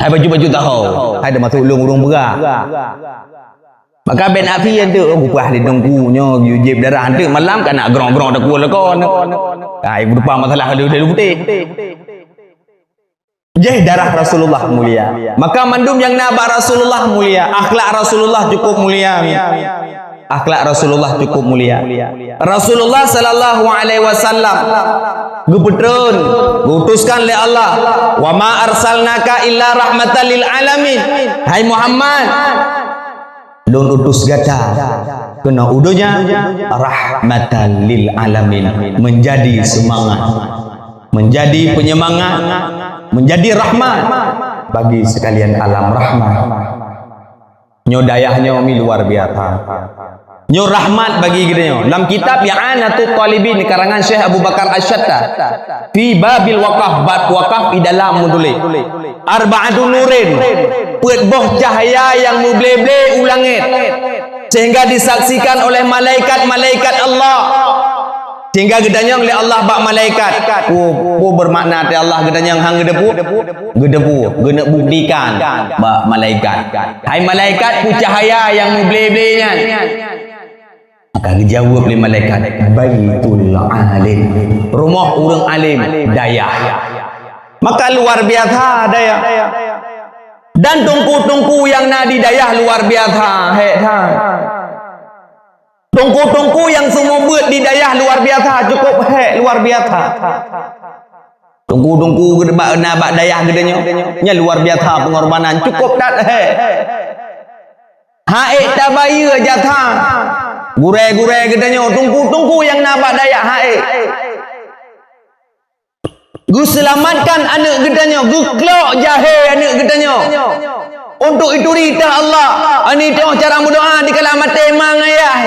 Hai bacut-bacut taho, hai teumasok lôn ureuëng peugah. Maka bèk na sie enteuk, oh, geupeugah lé teungku nyoe, geuyue jieb darah enteuk malam ka nak grong-grong takue lakoe. Hai beureupa masalah lé putéh. Jih darah Rasulullah mulia. Maka mandum nyang na bak Rasulullah mulia. Akhlak Rasulullah cukup mulia. Akhlak Rasulullah cukup mulia. Rasulullah sallallahu alaihi wasallam geupeutreun, geuutuskan lé Allah, "Wa ma arsalnaka illa rahmatan lil alamin." Hai Muhammad, Lôn utus gata keunoe u donya rahmatan lil alamin, menjadi semangat, menjadi penyemangat, menjadi rahmat bagi sekalian alam rahmat. Nyoe dayah nyoe mi luar biasa. Nyoe rahmat bagi geutanyoe. Lam kitab I'anatut Talibin karangan Syekh Abu Bakar Asy-Syatta, fi babil wakaf, bab wakaf di dalam meutuléh. Arba'atu nurin, peuet boh cahya nyang meuble-ble u langét, sehingga disaksikan oleh malaikat-malaikat Allah. Sehingga geutanyong lé Allah bak malaikat. Peue, peue beumakna teuh Allah geutanyong han geuteupeue? Geuteupeue, geuneuk buktikan bak malaikat. Hai malaikat, peue cahya nyang meuble-ble nyan? Maka geujaweueb lé malaikat, "Baitul alim." Rumoh ureuëng alim, dayah. Maka luar biasa dayah. Dan teungku-teungku nyang na di dayah luar biasa, hék that. Teungku-teungku nyang seumeubeuet di dayah luar biasa, cukup hék luar biasa. Teungku-teungku geude-, bak, na bak dayah geutanyoe, nyan luar biasa peungorbanan, cukup that hék. Hana ék tabayeue jasa. Gurée-gurée geutanyoe, teungku-teungku nyang na bak dayah hana ék. Geuseulamatkan aneuëk geutanyoe, geuklok jahé aneuëk geutanyoe. Untuk ituri teuh Allah, ani toh cara meudoa dikala maté ma ngon yah.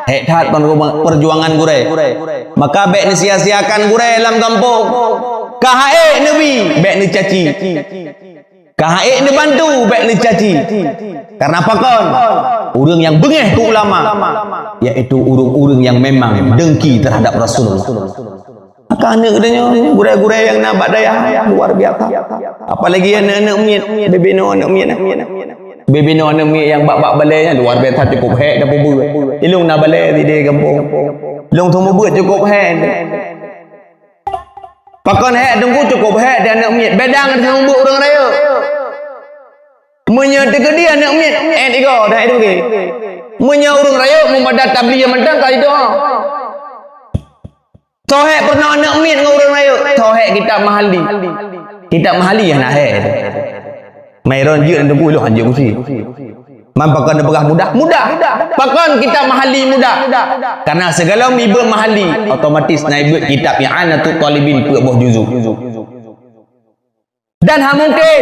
Hék that perjuangan gurée. Maka bék neusia-siakan gurée lam gampông. Ka hana ék neubi, bék neucaci. Ka hana ék neubantu, bék neucaci. Karena pakon? Ureuëng nyang beungéh keu ulama, yaitu ureuëng-ureuëng nyang memang dengki terhadap Rasulullah. Maka aneuëk geutanyoe, gurée-gurée nyang na bak dayah, luar biasa. Apalagi aneuëk-aneuëk miet, bibinoe aneuëk miet. Bibinoe aneuëk miet nyang bak-bak balée nyan luar biasa, cukup hék dan peubeuet. Ilông na balée di, di gampông. Lông seumeubeuet cukup hék. Pakon hék teungku, cukup hék di aneuëk miet. Beda ngon seumeubeuet ureuëng rayeuk. Meunyoe teukeudi aneuëk miet, eh, tiga, dah itu ke. Meunyoe ureuëng rayeuk, meubadat tabli nyang mantong ka itu, ha. Soe hék peurunoe aneuëk miet ngon ureuëng rayeuk? Soe hék kitab Mahalli? Kitab Mahalli hana hék. Mairon jeuet teungku, ilông han jeuet usi. Man pakon neupeugah mudah? Mudah. Pakon kitab Mahalli mudah? Karena sigohlom ibeuet Mahalli, otomatis na ibeuet kitab I'anatut Talibin peuet boh juzuk. Dan hana mungkin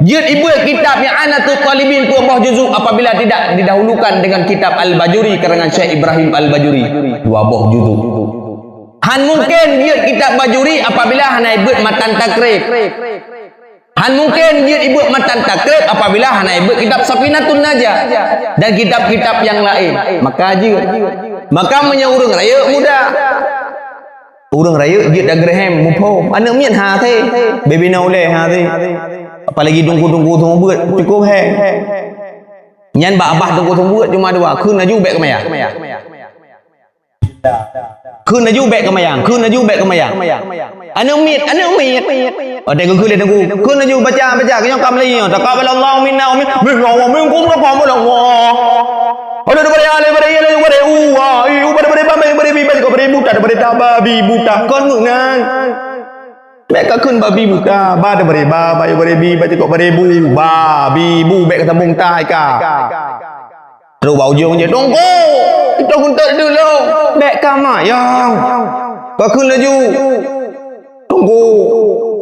jeuet ibeuet kitab I'anatut Talibin peuet boh juzuk apabila tidak didahulukan dengan kitab Al-Bajuri karangan Syekh Ibrahim Al-Bajuri, dua boh juzuk. Han mungken jeuet kitab Bajuri apabila hana ibeuet matan Takrib. Han mungken jeuet ibeuet matan Takrib apabila hana ibeuet kitab Safinatun Najah dan kitab-kitab nyang laén. Maka jeuet. Maka meunyoe ureuëng rayeuk mudah. Ureuëng rayeuk jeuet dagreuhem muphom. Aneuëk miet hase. Bebina ulée hase. Apalagi teungku-teungku seumeubeuet cukup hé. Nyan bak babah teungku seumeubeuet cuma dua. Kheun laju bék keumayang. Kheun laju bék keumayang, kheun laju bék keumayang. Aneuëk miet, aneuëk miet. Watée geukheun lé teungku, kheun laju baca, baca, keu nyoe ka meulayeue nyoe. Taqabbalallahu minna wa min-, minna wa minkum taqabbalallah. Aduh, daripada ya, daripada ya, daripada u, a, i, u, daripada ba, daripada bi, daripada buta, daripada ta, ba, bi, buta. Kon meunan. Bék ka kheun ba, bi, buta, ba, daripada ba, ba, daripada bi, ba, cukôp daripada bu, ba, bi, bu, bék ka sambung ta, i, ka. Trok bak ujong jih, "Teungku, ito keuneuk deuh lôn." "Bék ka mayang. Ka kheun laju." "Teungku,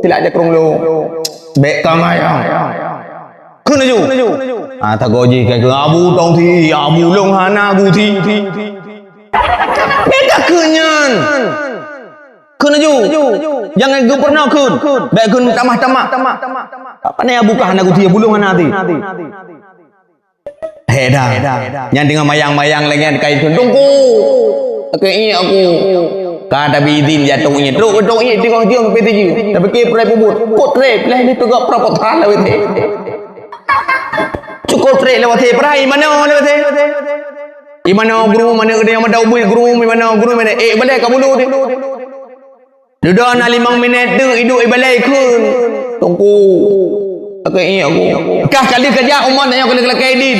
silak jakrong lôn." "Bék ka mayang. Kheun laju." Ah, tagoe jih ka kheun, "Abu tong thi, abu lôn hana gu thi." "Bék ka kheun nyan. Kheun laju. Jangan geupeurunoe kheun. Bék kheun tamah-tamah." "Pane abu ka hana gu thi, abu lôn hana thi." Heda. Nyan teungoh mayang-mayang lagée nyan kai kheun, "Teungku, keu ié aku." Ka tabi idin jatuh ié. Trok, trok ié teungoh jeuem pih tijeuem. Tapi ke pulai peubuet. Kot trép leh ni peugah peurapot hal lawét. Cukup trép lewat he, perai manoe lewat he. Imanoe guru mana dia yang mada ubui guru, imanoe guru mana. Eh, balai ka bulu dia. Dudoe na limong minét teuk iduek ibalai kheun. Teungku. Lakée ié aku. Kah kali keujak umat nyoe kali lakée idin.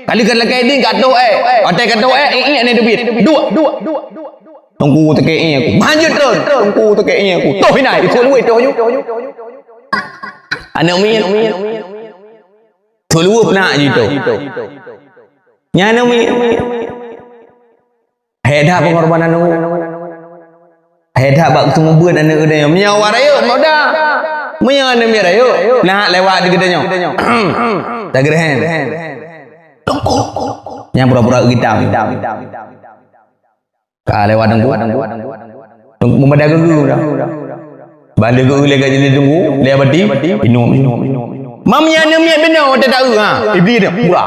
Kali keu lakée idin ka toh ék. Watée ka toh ék, ié ni teubiet. Duek. Teungku lakée ié aku. Manjeuet tron. Teungku lakée ié aku. Toh inai, itu luweh toh ju. Aneuk miet. Itu luweh peunak ju toh. Nyan aneuk miet. Heda pengorbanan ulôn. Heda bak seumeubeuet aneuk geutanyoe. Meunyoe awak rayeuk, mudah. Meunyoe aneuk miet rayeuk, nah lewat di geutanyoe. Tageureuhem. Nyang pura-pura gitam. Ka lewat dengku. Meumada geugeu dah. Bale geu lé ka jadi tunggu, lé abadi, inong, inong, inong. Mam nyan aneuk miet binoe teuta eu ha. Iblis dah, pura.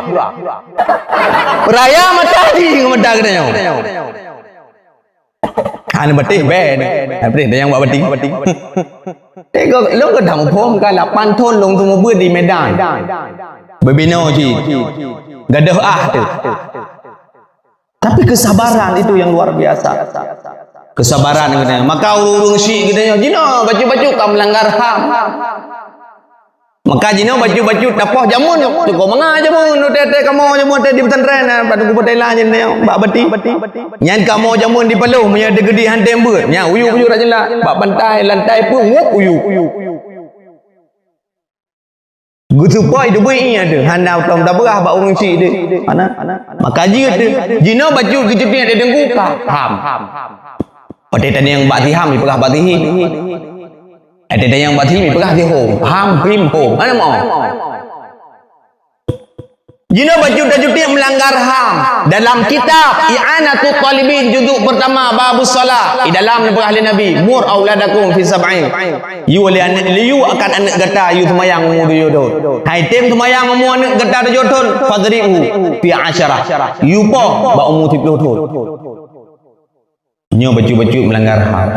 Raya mata di ngon mata geutanyoe. Hana bateh ben. Hana bateh nyang bak bati. Tengok, lôn ka dang phom ka lapan thon lôn teumeubeuet di Medan. Beubinoe cit. Gadoh ah teuh. Tapi kesabaran itu yang luar biasa. Kesabaran geutanyoe. Maka ureuëng-ureuëng syik geutanyoe jinoe bacut-bacut ka melanggar ham. Maka jinoe bacut-bacut tapoh jameun, teungku manga jameun, teuh-teuh kamoe jameun teuh di pesantren, na bak teungku Thailand nyan bak bati. Nyan kamoe jameun di Paloh, meunyoe teugeudi han tem beuet. Nyan uyu-uyu rak jeulak, bak pantai lantai peuet, wup uyu. Geuseupôt teubiet ié teuh, hana tom tabeurah bak ureuëng syik teuh. Hana. Maka jeuet teuh, jinoe bacut geucut ié teuh teungku ka ham. Watée tanyong bak siham, jipeugah bak sihim. Watée tanyong bak sihim, jipeugah sihom. Ham, him, hom. Hana mo. Jinoe bacut tacutik melanggar ham. Dalam kitab I'anatut Talibin juzuk pertama babus shalah, di dalam neupeugah lé Nabi, "Mur auladakum fi sab'in." Yue lé aneuk, yue akan aneuk gata yue seumayang umu tujoh thon. Hai tem seumayang umu aneuk gata tujoh thon, fadribuhu fi asyarah. Yue poh bak umu siplôh thon. Nyoe bacut-bacut melanggar ham.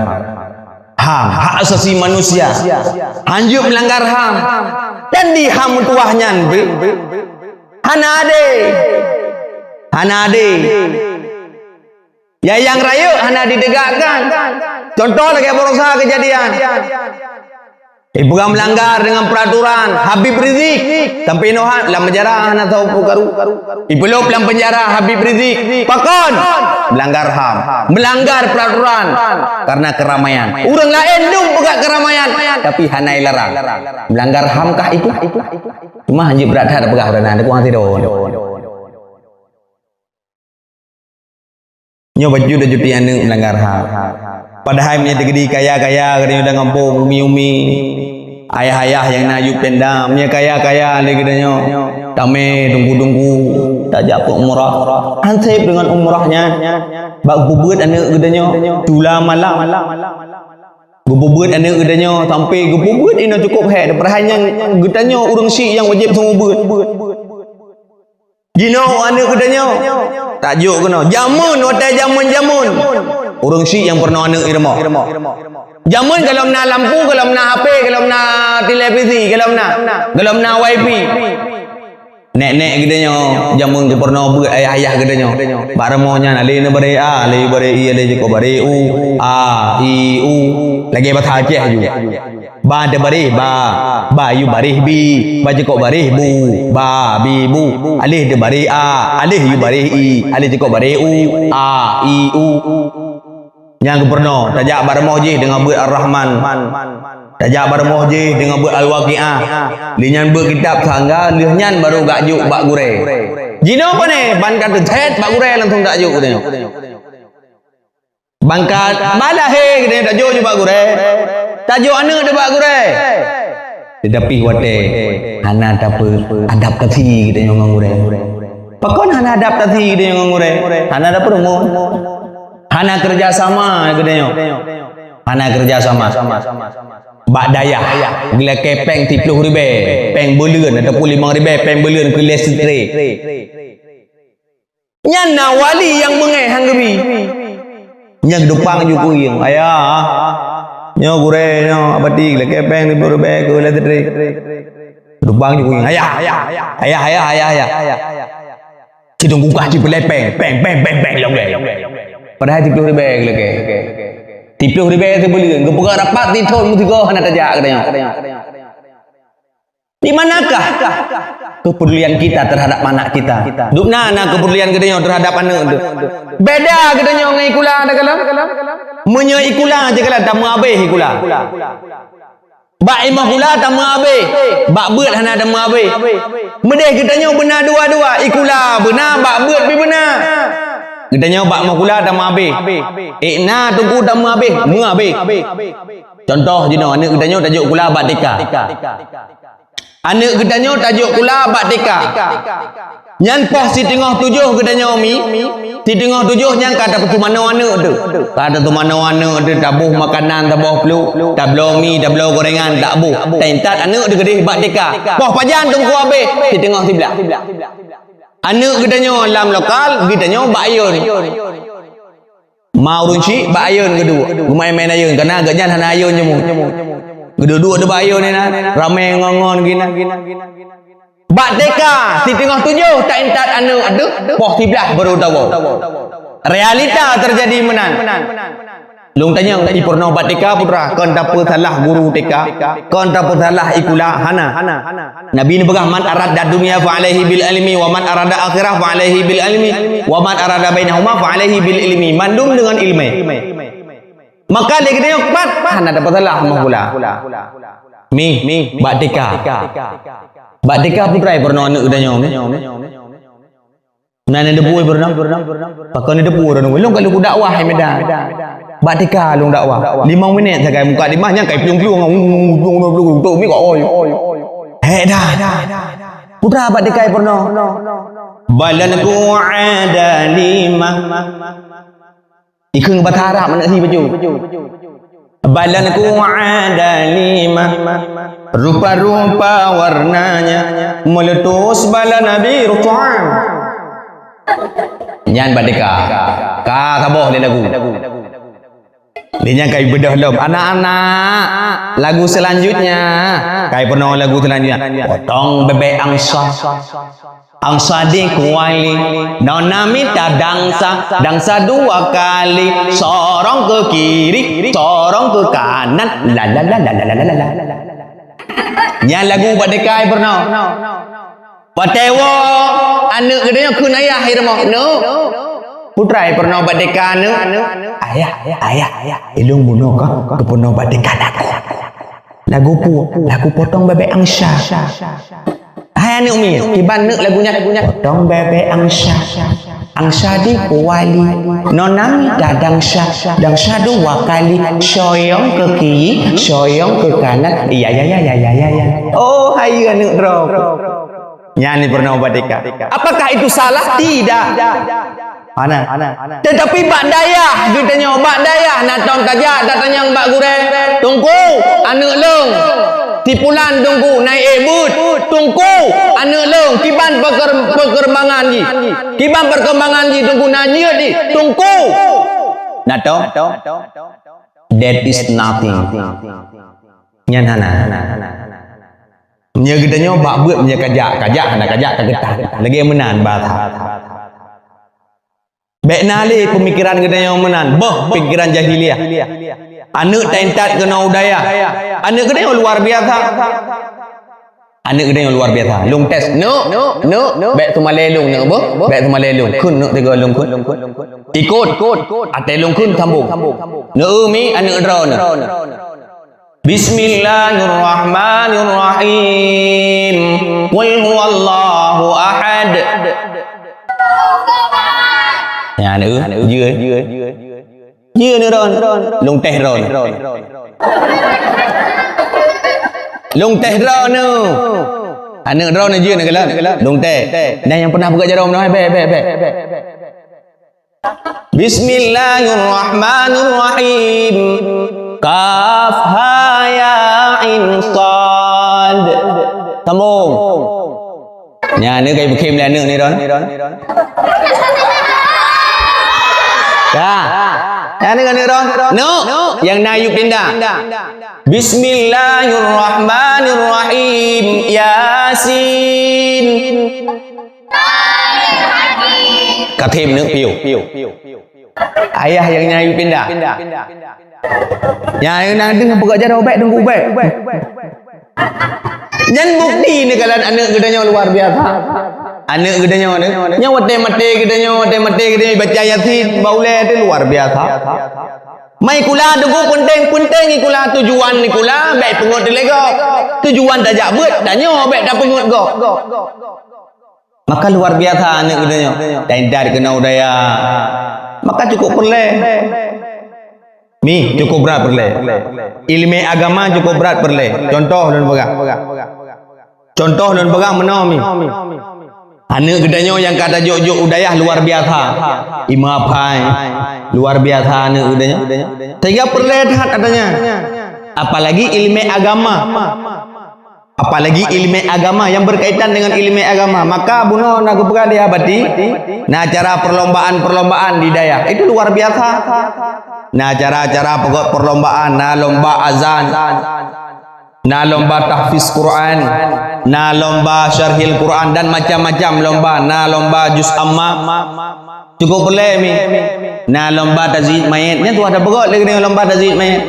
Ham, hak asasi manusia. Hanjeuet melanggar ham. Dan di ham meutuwah nyan be. Hana adé. Hana adé. Ya nyang rayeuk hana ditegakkan. Contoh lagée baroesa keujadian. Ipeugah melanggar dengan peraturan Habib Rizik. Sampai inoe lam penjara hana tau peukaru. Ipeulop lam penjara Habib Rizik. Pakon? Melanggar ham. Melanggar peraturan. Karena keramaian. Ureuëng laén dum peugah keramaian. Tapi hana ilarang. Melanggar ham kah itu? Cuma hanjeuet brat that peugah ureuëng nyan. Kurang sidroe. Nyoe bacut-bacut aneuk melanggar ham. Padahai meunyoe teugeudi kaya-kaya, geutanyoe dan gampông, umi-umi, ayah-ayah nyang na yub tenda, meunyoe kaya-kaya lé geutanyoe. Tamé teungku-teungku tajak keu umrah. Anseb deungon umrah nyan. Bak geubeuet aneuk geutanyoe tula malam. Geubeuet aneuk geutanyoe sampai geubeuet inoe cukup hék. Padahai nyan geutanyoe ureuëng syik nyang wajéb seumeubeuet. Jinoe aneuk geutanyoe tajok keunoe. Jameun, watée jameun-jameun, ureuëng syik nyang peurunoe aneuk i rumoh. Jameun gohlom na lampu, gohlom na H P, gohlom na televisi, gohlom na, gohlom na wifi. Nek-nek geutanyoe jameun geupeurunoe beuet ayah-ayah geutanyoe. Bak rumoh nyan, alé neubaré a, alé baré i, alé jikok baré u, a, i, u. Lagée basa Aceh ju. Ba teubaré ba, ba yue baré bi, ba jikok baré bu, ba, bi, bu. Alé teubaré a, alé yue baré i, alé jikok baré u, a, i, u. Nyang geupeurunoe, tajak bak rumoh jih deungon beuet Ar-Rahman. Tajak bak rumoh jih deungon beuet Al-Waqiah. Lé nyan beuet kitab sangga, lheueh nyan barô geujok bak gurée. Jinoe pane, ban ka teuthét bak gurée langsung geujok geutanyoe. Ban ka ba lahé geutanyoe tajok ju bak gurée. Tajok aneuk teuh bak gurée. Teutapi watée hana tapeu adaptasi geutanyoe ngon gurée. Pakon hana adaptasi geutanyoe ngon gurée? Hana tapeurumoh. Hana keureuja sama geutanyoe. Hana keureuja sama. Bak dayah, geulakée péng siploh ribée, péng beuleuen ataupun limong ribée, péng beuleuen keu listrik. Nyan na wali nyang beungéh han geubi. Nyan geudupang ju kuyeueng, "Ayah, nyoe gurée nyoe, abati geulakée péng siploh ribée keu listrik." Geudupang ju kuyeueng, "Ayah, ayah, ayah, ayah." Sidong gugah jipeulée péng, péng, péng, péng, péng, lom lé. Padahai siploh ribée geulakée. Siploh ribée sibeuleuen, geupeugah rapat sithon meusigoe hana tajak geutanyoe. Di manakah kepedulian kita terhadap anak kita? Dubna na kepedulian geutanyoe terhadap aneuk teuh. Beda geutanyoe ngon ikula teuh kalon. Meunyoe ikula teuh kalon, tameuabéh ikula. Bak imoh kula tameuabéh, bak beuet hana tameuabéh. Meudeh geutanyoe beuna dua-dua, ikula beuna, bak beuet pih beuna. Geutanyoe bak imoh kula tameuabéh. Ék na teungku tameuabéh, meuabéh. Contoh jinoe, aneuk geutanyoe tajok kula bak T K. Aneuk geutanyoe tajok kula bak T K. Nyan poh siteungoh tujoh geutanyoe mi, siteungoh tujoh nyan ka tapeutumanoe aneuk teuh. Ka tapeutumanoe aneuk teuh, taboh makanan saboh pluek, tabloe mi, tabloe gorengan, taboh. Taintat aneuk teuh keudeh bak T K. Poh pajan teungku abéh, siteungoh siblaih. Aneuk geutanyoe lam lokal, geutanyoe bak ayôn. Ma ureuëng syik bak ayôn geuduek, geumaén-maén ayôn, kana geuhnyan hana ayôn jimeuet. Geuduek-duek teuh bak ayôn inan, ramé ngon-ngon geuhnyan. Bak T K, siteungoh tujoh taintat aneuk teuh, poh siblaih barô tawoe. Realita teujadi meunan. Lôn tanyong, ipeurunoe bak T K putra, kon tapeusalah guru T K, kon tapeusalah ikula, hana. Nabi neupeugah, "Man arada dunya fa alaihi bil ilmi, wa man arada akhirah fa alaihi bil ilmi, wa man arada bainahuma fa alaihi bil ilmi." Mandum deungon ileumé. Maka lé geutanyoe pat hana tapeusalah imoh kula. Mi, bak T K. Bak T K putra peurunoe aneuk geutanyoe, mi. Na neudepu peurunoe. Pakon neudepu peurunoe? Lôn ka lheueh kudakwah di Medan. Bak T K lôn dakwah. Limong minét sagai muka dimah nyan kai plueng-plueng. Plueng-plueng tu mi ka oi. Hék dah. Putra bak T K peurunoe. Balanku ada lima. Ikheun basa Arab aneuk hi bacut. Balanku ada lima, rupa-rupa warnanya, meletus bala Nabi Rutuan. Nyan bak T K. Ka saboh lé lagu. Lé nyan kai beudôh lom. Anak-anak, lagu selanjutnya. Kai peurunoe lagu selanjutnya. Potong bebek angsa. Angsa di kuali, nona mita dangsa, dangsa dua kali, sorong ke kiri, sorong ke kanan, la la la la. Nyan lagu bak T K peurunoe. Watée woe aneuk geutanyoe kheun ayah i rumoh, "Neuk." Putra peurunoe bak T K, "Neuk." "Ayah, ayah, ayah, ilôn bunoe ka, peurunoe bak T K lagu." Lagu peue? Lagu potong bebek angsa. Hai aneuk miet, kiban neuk lagu nyan. Potong bebek angsa. Angsa di kuali. Nona mita dangsa. Dangsa dua kali. Soyong ke kiri, soyong ke kanan. Ya, ya, ya. Oh, hai aneuk droe. Nyan ni pernah ubah tika. Apakah itu salah? Tidak. Hana. Tetapi bak dayah geutanyoe, bak dayah na tom tajak tatanyong bak gurée, "Teungku, aneuëk lôn, si pulan Teungku na ék beuet. Teungku, aneuëk lôn, kiban peker-, perkembangan jih. Kiban perkembangan jih Teungku, na jeuet jih. Teungku." Na tom? That is nothing. Nyan hana. Meunyoe geutanyoe bak beuet, meunyoe kajak, kajak hana kajak ka geutah. Lagée meunan bahasa. Bék na lé peumikiran geutanyoe meunan, boh pikiran jahiliah. Aneuëk taintat keunoe u dayah. Aneuëk geutanyoe luar biasa. Aneuëk geutanyoe luar biasa. Lôn tes, neuk, neuk, bék teumalée lôn neuk boh, bék teumalée lôn. Kheun neuk tiga lôn kheun. Ikot, até lôn kheun sambong. Neuk mi aneuëk droeneuh. Bismillahirrahmanirrahim. Qul huwallahu ahad. Nyan, eh, jeuet. Jeuet ni ron. Lôn tes ron. Lôn tes ron ni. Aneuëk ron ni jeuet ni keulan. Lôn tes. Dan nyang pernah peugah jaroe meunoe, bék, bék, bék. Bismillahirrahmanirrahim. Kaf ha ya ain sad. Sambong. Nyan ni kai bukhem lé aneuëk ni ron. Dah. Nyan ni kan ron. Neuk, nyang na yub pindah. Bismillahirrahmanirrahim. Yasin. Ka thém neuk piôh. Ayah nyang nyan yub pindah. Nyang na deuh peugah jaroe bék, teungku bék. Nyan bukti ni keulan aneuëk geutanyoe luar biasa. Aneuëk geutanyoe ni, nyang watée maté geutanyoe, watée maté geutanyoe baca Yasin, bak ulée tu luar biasa. Mai sikula teungku peunteng-peunteng sikula, tujuan sikula bék peungeut lé gob. Tujuan tajak beuet, tanyoe bék tapeungeut gob. Maka luar biasa aneuëk geutanyoe. Dan dari keunoe u dayah. Maka cukup peureulée. Mi, cukup brat peureulée. Ileumé agama cukup brat peureulée. Contoh lôn peugah. Contoh lôn peugah meunoe mi. Aneuëk geutanyoe nyang ka tajok-jok u dayah luar biasa. Imam Apai, luar biasa aneuëk geutanyoe. Sehingga peureulée that katanya. Apalagi ileumé agama. Apalagi ileumé agama, nyang berkaitan dengan ileumé agama. Maka bunoe na geupeugah lé Abati, na acara perlombaan-perlombaan di dayah. Itu luar biasa. Na acara-acara pokok perlombaan, na lomba azan, na lomba tahfiz Quran, na lomba syarhil Quran dan macam-macam lomba, na lomba juz amma. Cukup peureulée mi. Na lomba tazyid mayét. Nyan tuha tapeugot lé geutanyoe lomba tazyid mayét.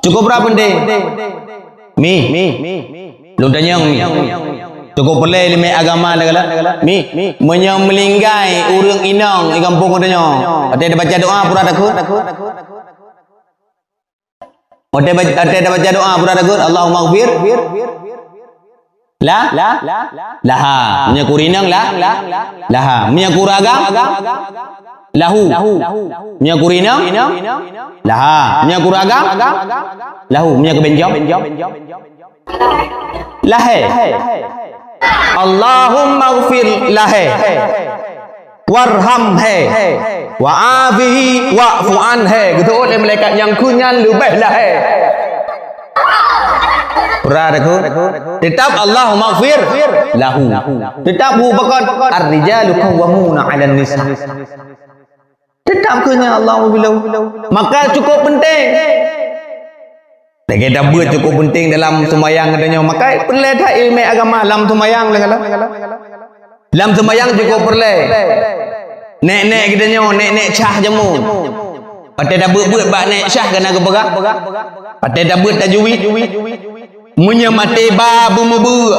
Cukup brat peunteng. Mi, mi. Lôn tanyong mi. Cukup peureulée ileumé agama lagala. Mi, meunyoe meulinggai ureuëng inong di gampông geutanyoe, watée tabaca doa pura takheun. Watée ba-, watée tabaca doa pura takheun, Allahummaghfir. La, la, laha. Meunyoe keu ureuëng inong la, laha. Meunyoe keu ureuëng agam, lahu. Meunyoe keu ureuëng inong, laha. Meunyoe keu ureuëng agam, lahu. Meunyoe keu beunjong, lahé. Allahummaghfir lahé. Warhamhu, wa'afihi, wa'fu anhu. Geuteuôt lé malaikat nyang keu nyan leubeh lahé. Pura takheun. Teutap Allahummaghfir lahu. Teutap hu pakon, ar-rijalu qawwamuna 'alan nisa. Teutap keu nyan Allahummaghfir lahu. Maka cukup peunteng. Lagée tabeuet cukup peunteng dalam seumayang geutanyoe. Maka peureulée that ileumé agama lam seumayang lagala. Lam seumayang cukup peureulée. Nék-nék geutanyoe, nék-nék syah jameun. Watée tabeuet-beuet bak nék syah ka na geupeugah. Watée tabeuet tajwid. Meunyoe maté ba beumeubeuet.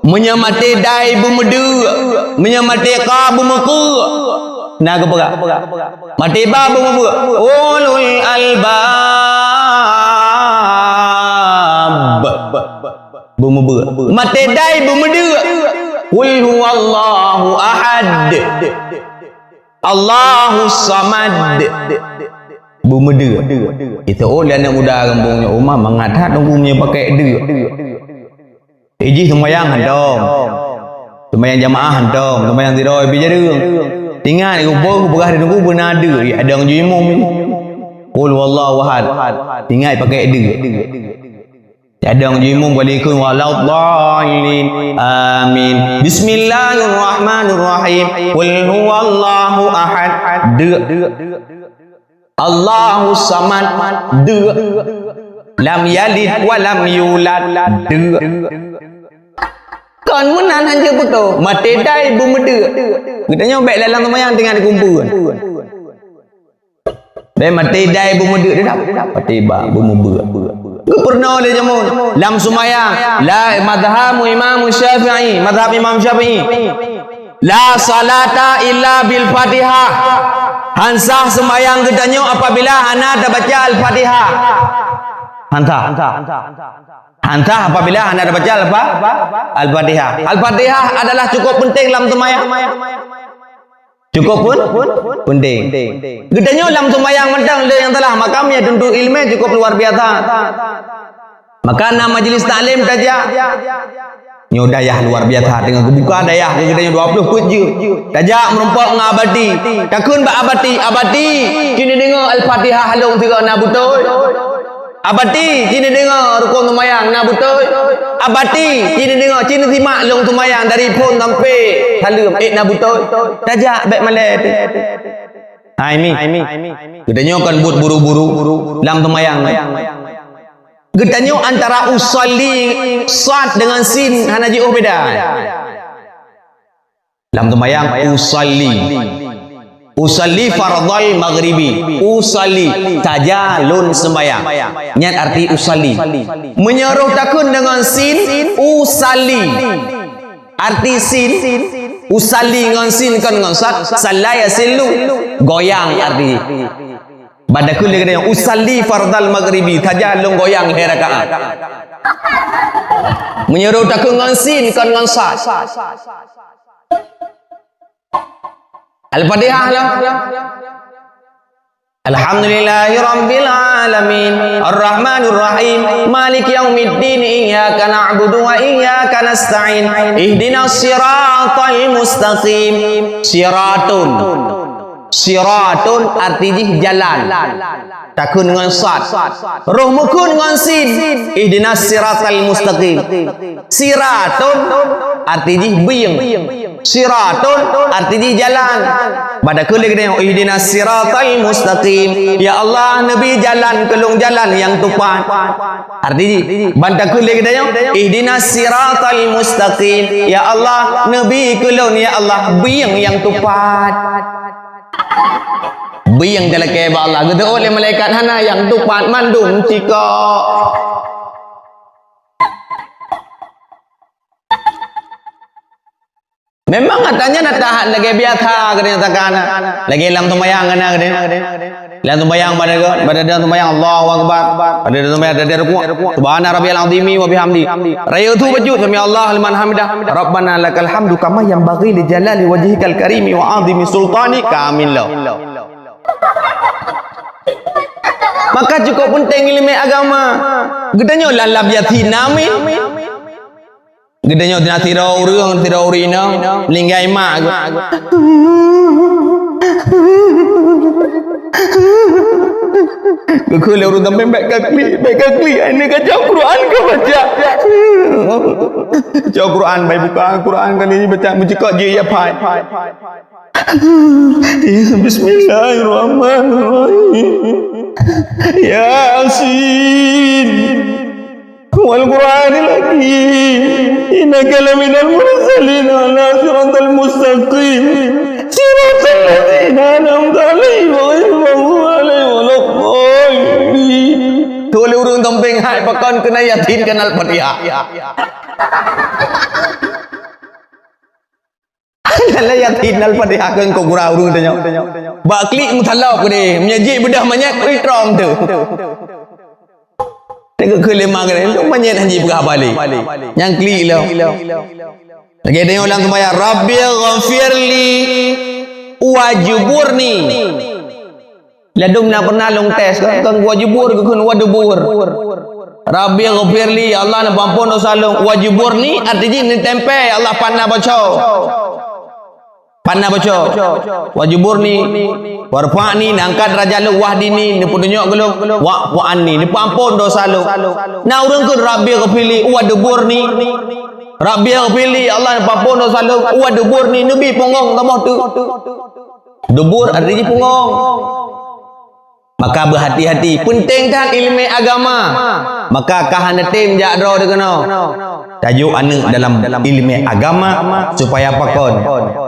Meunyoe maté dai beumeudeuek. Meunyoe maté ka beumeukeuek. Na geupeugah. Maté ba beumeubeuet. Ulul albab. Beumeubeuet. Maté dai beumeudeuek. Qul huwallahu ahad. Allahus samad. Beumeudeuek. Itu oh lé aneuëk muda gampông nyoe, uma mangat that teungku meunyoe pakai deuek. Ijih seumayang hantom. Seumayang jamaah hantom, seumayang sidroe pih jareueng. Ingat, geuboh geupeugah di teungku beuna deuk, ya dong ju imum. Qul huwallahu ahad. Ingat pakai deuk. Ya dong ju imum balik keu waladdallin. Amin. Bismillahirrahmanirrahim. Qul huwallahu ahad. Deuk. Allahus samad. Deuk. Lam yalid wa lam yulad. Deuk. Kon meunan hanjeuet beutôi. Maté dai beumeudeuk. Geutanyoe bèk lam seumayang teungoh dikumpul. Bèk maté dai beumeudeuk dah. Maté ba beumeubeuk. Geupeurunoe lé jameun. Lam seumayang, la mazhabu Imam Syafi'i, mazhab Imam Syafi'i. La salata illa bil Fatihah. Han sah seumayang geutanyoe apabila hana tabaca Al-Fatihah. Han sah. Han sah apabila hana tabaca Al-Fa-, Al-Fatihah. Al-Fatihah adalah cukup penting lam seumayang. Cukup pun penting. Geutanyoe lam seumayang mantong le nyang salah, maka meunyo tuntut ileumèe cukup luar biasa. Maka na majlis taklim tajak. Nyoe dayah luar biasa, teungoh geubuka dayah keu geutanyoe dua ploh peuet jeuet. Tajak meurumpok ngon Abati. Takheun bak Abati, "Abati, ci neudeungoe Al-Fatihah lôn sigoe na beutôi?" Abati, ci neudeungoe rukon seumayang na beutôi? Abati, ci neudeungoe, ci neusimak lôn seumayang dari phon sampai saleuem, ék na beutôi? Tajak, bèk malèe teuh. Hai mi. Geutanyoe kan buet buru-buru lam seumayang. Geutanyoe antara usalli, sad dengan sin hana jiôh beda. Lam seumayang, usalli. Usalli fardhal maghribi. Usalli, saja lôn seumayang. Nyan arti usalli. Meunyo roh takheun deungon sin, usalli. Arti sin, usalli ngon sin kon ngon sad, salla yasillu. Goyang arti. Ban takheun lé geutanyoe, "Usalli fardhal maghribi," saja lôn goyang lhèe rakaat. Meunyo roh takheun ngon sin, kon ngon sad. Al-Fatihah lah. Alhamdulillahi rabbil alamin, arrahmanir rahim, maliki yaumiddin, iyyaka na'budu wa iyyaka nasta'in, ihdinas siratal mustaqim. Siratun. Siratun arti jih jalan. Takheun ngon sad. Roh meukheun ngon sin. Ihdinas siratal mustaqim. Siratun arti jih bieng. Siratun arti jih jalan. Ban takheun lé geutanyoe, "Ihdinas siratal mustaqim." Ya Allah, neubi jalan keu lôn jalan nyang teupat. Arti jih, ban takheun lé geutanyoe, "Ihdinas siratal mustaqim." Ya Allah, neubi keu lôn, ya Allah, bieng nyang teupat. Bieng talakèe bak Allah. Geuteuôt lé malaikat, "Hana nyang teupat, mandum cikok." Memang ata nyan ata lagèe biasa geutanyoe takan. Lagèe lam seumayang kana geutanyoe. Lam seumayang pada, pada dalam seumayang Allahu Akbar. Pada dalam seumayang pada rukuk. Subhana rabbiyal azimi wa bihamdi. Rayeuk su bacut sami Allah liman hamidah. Rabbana lakal hamdu kama yanbaghi li jalali wajhikal karimi wa azimi sultanik. Ka amin lom. Maka cukup penting ileumèe agama. Geutanyoe lam, lam yatim amin. Geutanyoe na sidroe ureueng, sidroe ureueng inong, linggai mak geuh. Geukheun lé ureueng sampéng, "Bèk ka klik, bèk ka klik, ai nyoe ka jak Quran ka baca." Jak Quran, bai buka Quran kali nyoe baca, meucikok jih ya phai. Bismillahirrahmanirrahim. Yasin. Wal Qur'anil Hakim. Innaka laminal mursalin ala siratal mustaqim. Siratal ladzina an'amta 'alaihim ghairil maghdubi 'alaihim waladdallin. Tuh lé ureueng tompeng hai pakon keunan Yasin keunan Al-Fatihah. Lé Yasin Al-Fatihah keu gura ureueng tanyoe. Bak klik meusalah peudeh, meunyo jih beudah manyét, klik trong tu. Teuka keu lima kali, tu manyét hana jipeugah balik. Nyang klik lom. Lagèe tanyoe lam seumayang, "Rabbighfirli." "Wajburni." Ladôm na pernah lôn tes kan, kan "Wajbur" geukheun "Wadbur". Rabbighfirli, Allah neupeuampôn desya lôn. Wajburni, arti jih neutempé, ya Allah, pana boco. Pana boco. Wajburni, warfa'ni, neuangkat darajat lôn, wahdini, neupeutunyok keu lôn, wa'fu anni, neupeuampôn desya lôn. Na ureuëng kheun, Rabbighfirli, wadburni. Rabbighfirli, Allah neupeuampôn desya lôn, wadburni, neubi punggong kamoe teuk. Dubur arti jih punggong. Maka beuhati-hati, peunteng that ileumèe agama. Maka ka hana tem jak droe teuh keunoe. Tajok aneuk dalam ileumèe agama supaya pakon?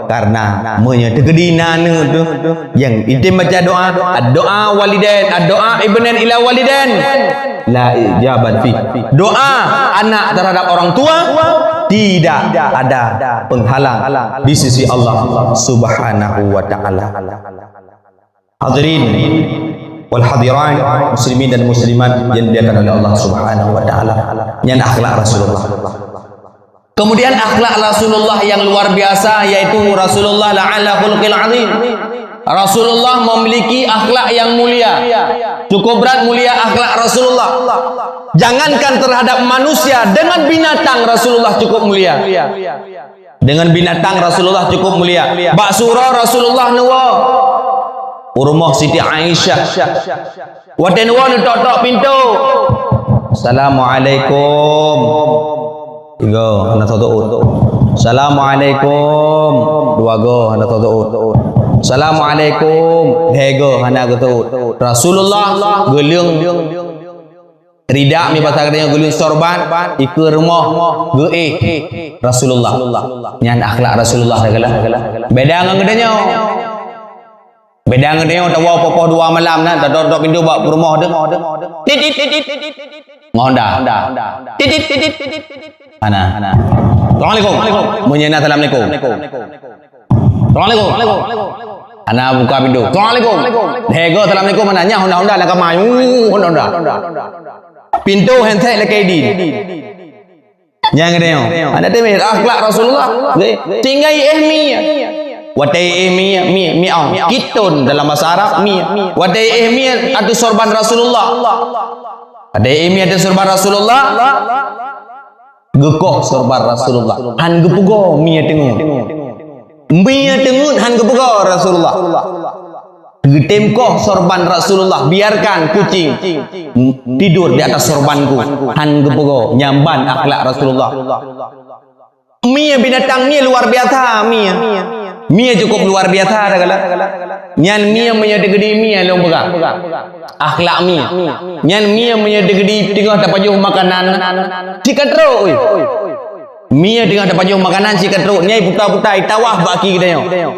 Karena meunyoe teukeudi na aneuk teuh, nyang item baca doa, doa walidain, doa ibnin ila walidain, la ijabat fi. Doa anak terhadap orang tua tidak ada penghalang di sisi Allah Subhanahu wa Taala. Hadirin wal hadirat, muslimin dan muslimat yang dimuliakan oleh Allah Subhanahu wa Taala, nyan akhlak Rasulullah. Kemudian, akhlak Rasulullah yang luar biasa, yaitu Rasulullah la'ala khulqil azim. Rasulullah memiliki akhlak yang mulia. Cukup berat mulia akhlak Rasulullah. Jangankan terhadap manusia, dengan binatang Rasulullah cukup mulia. Dengan binatang Rasulullah cukup mulia. Bak surau Rasulullah neuwoe. U rumoh Siti Aisyah. Watèe neuwoe neutok-tok pintoe. "Assalamualaikum." Tiga, hana teuôt. "Assalamualaikum." Dua go, hana teuôt. "Assalamualaikum." Lhèe go, hana geuteuôt. Rasulullah geuleueng Rida, mi basa geutanyoe geuleueng sorban, ikeue rumoh, geuéh Rasulullah. Nyan akhlak Rasulullah tagalak. Beda ngon geutanyoe. Beda ngon geutanyoe, tawoe poh-poh dua malam na, tatok-tok pintoe bak peurumoh teuh. Tit, tit, tit, tit, tit. Ngon Honda. Tit, tit, tit, tit, tit, tit. Hana. Assalamualaikum. Meunyoe na, assalamualaikum. Assalamualaikum. Hana buka pintoe. Assalamualaikum. Lhèe go assalamualaikum hana. Nyan Honda-Honda lam kama. Uh, Honda-Honda. Pintoe handset lakèe idin. Nyan geutanyoe. Hana teumé akhlak Rasulullah. Nggih. Tinggai éh mi. Watèe éh mi, mi, mi au. Kiton dalam bahasa Arab, mi. Watèe éh mi ateueh sorban Rasulullah. Watèe éh mi ateueh sorban Rasulullah. Geukoh sorban Rasulullah. Han geupeugoe mi teungeut. Mi teungeut han geupeugoe Rasulullah. Geutem koh sorban Rasulullah, biarkan kucing tidur di atas sorbanku. Han geupeugoe, nyan ban akhlak Rasulullah. Mi binatang mi luar biasa, mi. Mi cukup luar biasa tagalak. Nyan mi meunyoe teukeudi mi lôn peugah. Akhlak mi. Nyan mi meunyoe teukeudi teungoh tapajoh makanan, cit ka trok, oi. Mi teungoh tapajoh makanan cit ka trok, nyan iputa-puta, itawah bak aki geutanyoe.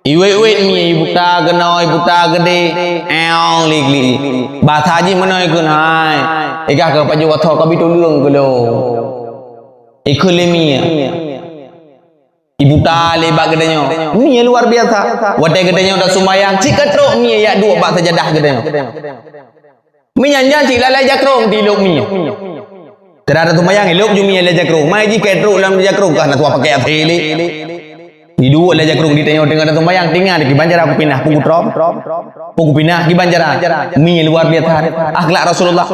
Iwet-wet mi, iputa keunoe, iputa keudéh, eong, lik-lik. Basa jih meunoe ikheun, hai. Ikah keu pajoh watho kabi tuleueng keu lôn. Ikheun lé mi. Iputa lé bak geutanyoe. Mi luar biasa. Watèe geutanyoe tasumbayang, cit ka trok mi yak duek bak sajadah geutanyoe. Mi nyan-nyan cit lalai jakrong di lok mi. Keu na tasumbayang, ilok ju mi lalai jakrong. Mai jih ka trok lam jakrong, ka na tuah pakai até lé. Iduek lalai jakrong di tanyoe teungoh tasumbayang, tingat kiban cara kupinah, peue kutrok. Peue kupinah, kiban cara. Mi luar biasa. Akhlak Rasulullah.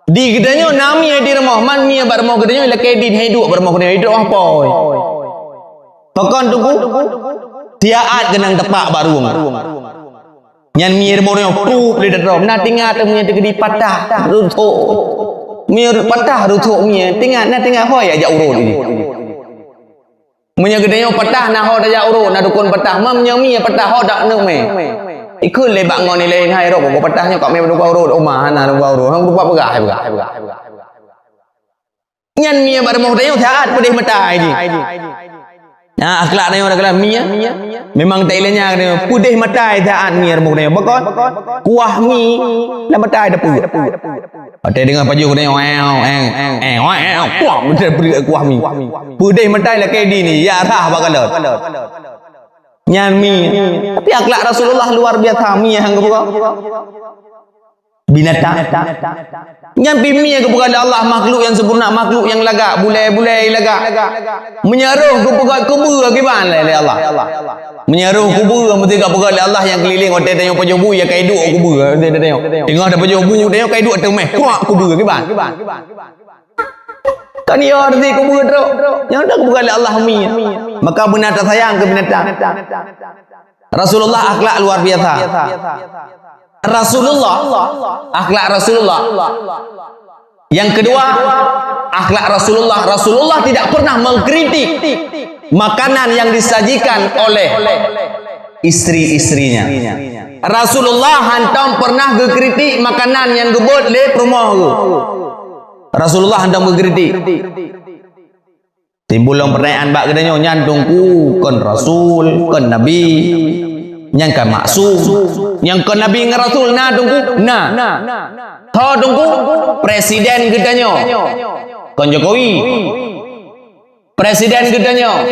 Di geutanyoe na mi di rumoh, man mi bak rumoh geutanyoe lakèe idin, hai duek bak rumoh geutanyoe, duek apoi. Pakon teungku? Siat geunang tepak bak rueng. Nyan mi rumoh nyoe, pup lé dadrom. Na tingat mi teukeudi patah ruthok. Mi patah ruthok mi, tingat, na tingat ho jak urôt ini. Meunyoe geutanyoe patah na ho tajak urôt, na dukon patah, meunyoe mi patah ho dak neuk mé. Ikheun lé bak ngon ilèe hai rot, patah nyoe ka mé dukon urôt, oma hana dukon urôt, hana dukon peugah, hai peugah. Nyan mi bak rumoh geutanyoe siat peudeh mata jih. Nah, akhlak tanyoe adalah mi. Memang tak ilanya peudeh mata siat mi rumoh geutanyoe. Pakon? Kuah mi lam mata dapeuet. Watèe deungoe pajoh geutanyoe, eh, eh, eh, eh, eh, eh, kuah, meuteubri kuah mi. Peudeh meutai lakèe di ni, ya rhah bak kalon. Nyan mi. Tapi akhlak Rasulullah luar biasa, mi nyang geupeugah. Binatang. Nyan pi mi nyang geupeugah lé Allah, makhluk yang sempurna, makhluk yang lagak, bulèe-bulèe lagak. Meunyoe roh geupeugah keubeue kiban lé, lé Allah. Meunyoe roh kubeue meusti ka peugah lé Allah nyang keulileng, watèe tanyoe pajoh bu, ya ka iduek kubeue, watèe tanyoe. Teungoh tapajoh bu, tanyoe ka iduek ateueh meh, kuak kubeue, kiban. Kan ya, arti kubeue trok. Nyang ada kubeue lé Allah mi. Maka beuna tasayang keu binatang. Rasulullah akhlak luar biasa. Rasulullah, akhlak Rasulullah. Yang kedua, akhlak Rasulullah. Rasulullah tidak pernah mengkritik makanan yang disajikan oleh istri-istrinya. Rasulullah hantom pernah geukritik makanan nyang geubeuet lé peurumoh geuh. Rasulullah hantom geukritik. Timbul lom pertanyaan bak geutanyoe, nyan Teungku kon rasul, kon nabi, nyan ka maksum. Nyang kon nabi ngon rasul na Teungku? Na. Ho Teungku? Presiden geutanyoe kon Jokowi. Presiden geutanyoe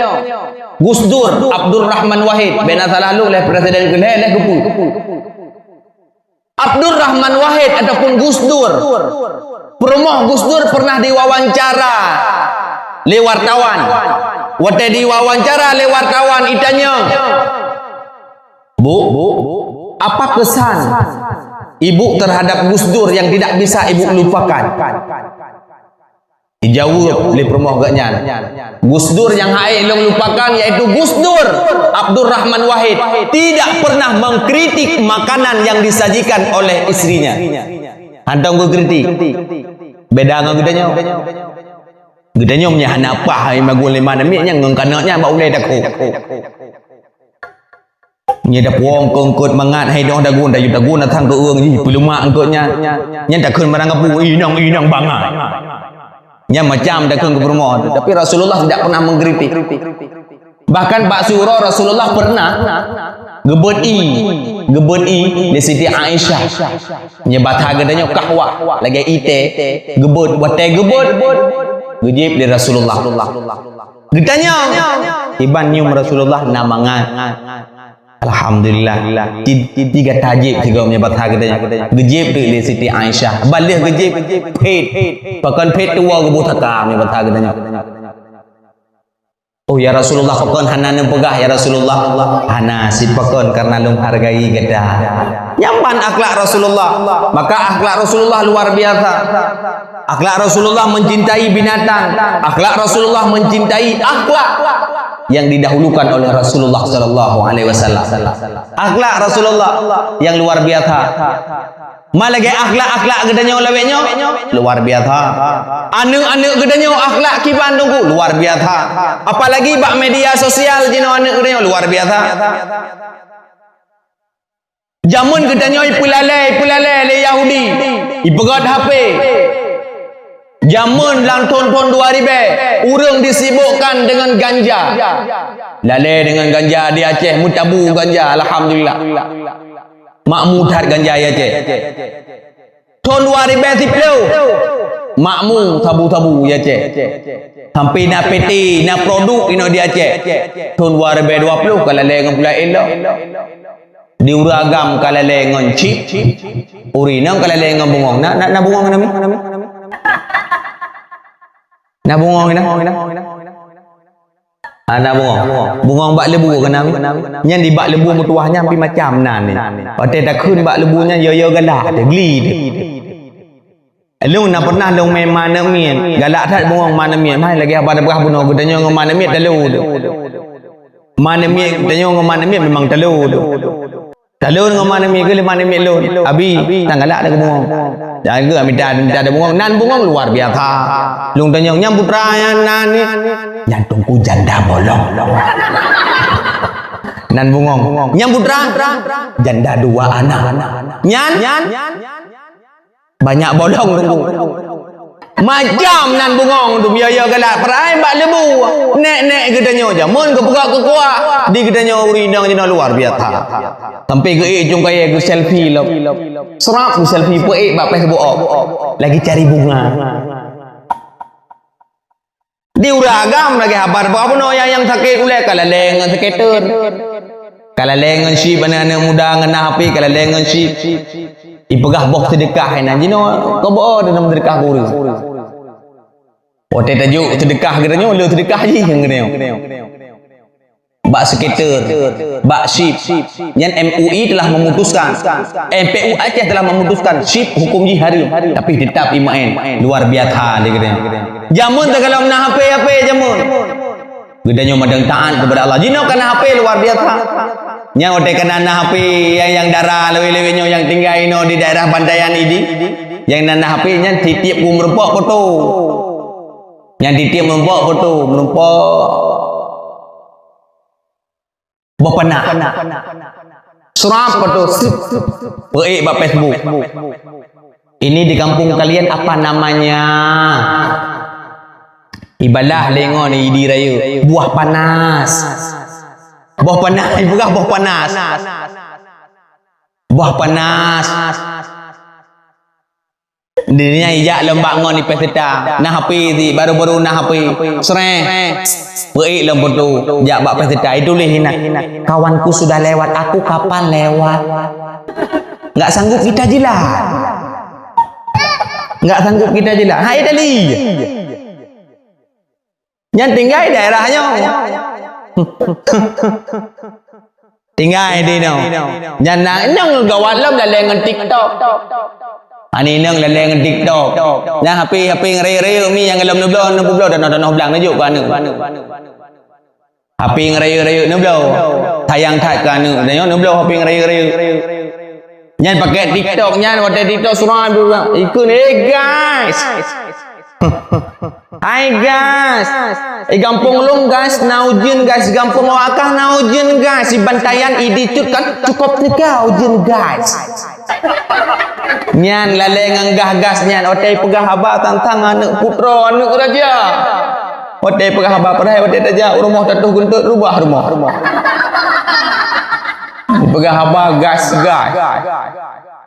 Gus Dur, Abdurrahman Wahid. Bèk na salah lôn, lhèe presiden keu lhèe, lhèe keu peue. Abdurrahman Wahid ataupun Gus Dur. Peurumoh Gus Dur pernah diwawancara lé wartawan. Watèe diwawancara lé wartawan, itanyong, "Bu, apa kesan Ibu terhadap Gus Dur yang tidak bisa Ibu lupakan?" Dijaweueb lé peurumoh geuh nyan, "Gus Dur nyang hana lôn lupakan, yaitu Gus Dur Abdurrahman Wahid tidak pernah mengkritik makanan yang disajikan oleh istrinya." Hantom geukritik. Beda ngon geutanyoe. Geutanyoe meunyo hana paih magun lé ma namiet nyan ngon kanot nyan bak ulèe takot. Nyoe tapuwoe eungkôt-eungkôt mangat, hai doh dagun, tayue dagun datang keu ureueng jih, peuleumak eungkôt nyan. Nyan takheun barang gapu, inong-inong bangai. Nyan macam takheun keu peurumoh tu. Tapi Rasulullah tidak pernah mengkritik. Bahkan bak siuroe Rasulullah pernah geubeuet ié, geubeuet ié lé Siti Aisyah. Nyoe basa geutanyoe kahwah, lagèe itèe, geubeuet, watèe geubeuet, geujieb lé Rasulullah. Geutanyong, "Kiban ngieng Rasulullah na mangat?" Alhamdulillah. Ti-, ti-, tiga tajib sigoe meunyo basa geutanyoe. Geujieb teuk lé Siti Aisyah. Ban lheueh geujieb, phét. Pakon phét, tuwoe geuboh saka meunyo basa geutanyoe. "Oh, ya Rasulullah, pakon hana neupeugah, ya Rasulullah?" "Hana, si pakon, karena lôn hargai gata." Nyan ban akhlak Rasulullah. Maka akhlak Rasulullah luar biasa. Akhlak Rasulullah mencintai binatang. Akhlak Rasulullah mencintai akhlak yang didahulukan oleh Rasulullah sallallahu alaihi wasallam. Akhlak Rasulullah yang luar biasa. Ma lagèe akhlak-akhlak geutanyoe lawét nyoe, luar biasa. Aneuk-aneuk geutanyoe akhlak kiban Teungku, luar biasa. Apalagi bak media sosial jinoe aneuk geutanyoe, luar biasa. Jameun geutanyoe ipeulalè, ipeulalè lé Yahudi, ipeugöt H P. Jameun lam thon-thon dua ribèe, ureueng disibukkan deungon ganja. Lalè deungon ganja di Aceh, meutabu ganja, alhamdulillah. Makmu that ganja di Aceh. Thon dua ribèe siplôh, makmu sabu-sabu di Aceh. Sampoe na P T, na produk inoe di Aceh. Thon dua ribèe dua plôh ka lalè ngon pula elok. Di ureueng agam ka lalè ngon chip, ureueng inong ka lalè ngon bungöng. Na, na, na bungöng nami? Na bungöng na? Ah, na bungöng. Bungöng bak leubue ka nami? Nyan di bak leubue meutuwah nyan pih macam na ni. Watèe takheun bak leubue nyan yo-yo galak, teuh gli teuh. Lôn na pernah lôn mè ma namiet, galak that bungöng ma namiet, hai lagèe haba teupeugah bunoe geutanyoe ngon ma namiet talo teuh. Ma namiet geutanyoe ngon ma namiet memang talo teuh. Talo ngon ma namiet keuh lé ma namiet lôn. Abi, tan galak dah keu bungöng. Jangan keuh mita, mita dah bungöng. Nan bungöng luar biasa. Lôn tanyong, "Nyan putra nyan nan ni?" "Nyan Teungku janda bolong." Nan bungöng. "Nyan putra?" "Janda dua anak." "Nyan?" "Banyak bolong Teungku." Macam nan bungöng tu, yo-yo galak peuraya bak leubue. Nèk-nèk geutanyoe jameun geupeugah keu kuah. Di geutanyoe ureueng inong jinoe luar biasa. Sampoe geuék ujong kayèe geuselfie lom. Srap geuselfie peuék bak Facebook. Lagi cari bunga. Di ureueng agam lagèe haba teupeugah bunoe nyang, nyang sakét ulèe ka lalè ngon skater. Ka lalè ngon chip, aneuk-aneuk muda ngon na H P ka lalè ngon chip. Ipeugah boh seudeukah inan jinoe, keubeue deungon seudeukah keu ureueng. Watèe tajok seudeukah geutanyoe, le seudeukah jih ngon geutanyoe. Bak skeeter, bak chip. Nyan M U I telah memutuskan, M P U Aceh telah memutuskan chip hukum jih hareuem, tapi tetap I Mu'en luar biasa lé geutanyoe. Jameun teugalom na H P, H P jameun. Geutanyoe madang taat kepada Allah. Jinoe ka na H P luar biasa. Nyan watèe ka na, na H P nyang, nyang dara leweh-leweh nyoe nyang tinggai inoe di daerah Bantayan Idi. Nyang na, na H P nyan tiep-tiep ku meurumpok foto. Nyan tiep-tiep meurumpok foto, meurumpok. Boh panah. Seurap foto, sip, peuék bak Facebook. Ini di kampung kalian apa namanya? Ibalah lé ngon Idi rayeuk. Buah panas. Boh panah, ipeugah boh panas. Boh panas. Di nyan ijak lom bak ngon di pesta. Na H P ti, baru-baru na H P. Sreh. Peuék lom foto, jak bak pesta. Ituléh inan. Kawanku sudah lewat, aku kapan lewat? Nggak sanggup kita jilat. Nggak sanggup kita jilat. Hai tali. Nyan tinggai daerah nyoe. Tinggai di nyoe. Nyan na, nyoe gawat lom lalée ngon TikTok. Ani nyoe lalée ngon TikTok. Nyan H P, H P ngeurayeuk-rayeuk mi nyang golom neubloe, neubloe tanoh-tanoh blang neujok keu aneuk. H P ngeurayeuk-rayeuk neubloe. Sayang that keu aneuk, nyoe neubloe H P ngeurayeuk-rayeuk. Nyan pakai TikTok nyan, watèe TikTok surah, ikheun, "Hey guys." "Hai guys. Di gampông lôn guys, na ujeuen guys. Di gampông awak kah na ujeuen guys. Di Bantayan Idi cut kan cukup teuga ujeuen guys." Nyan lalée ngon gas-gas nyan, watèe peugah haba tantang aneuk putroe, aneuk raja. Watèe peugah haba padahai watèe tajak u rumoh tatuh geuntot rubah rumoh. Peugah haba gas-gas.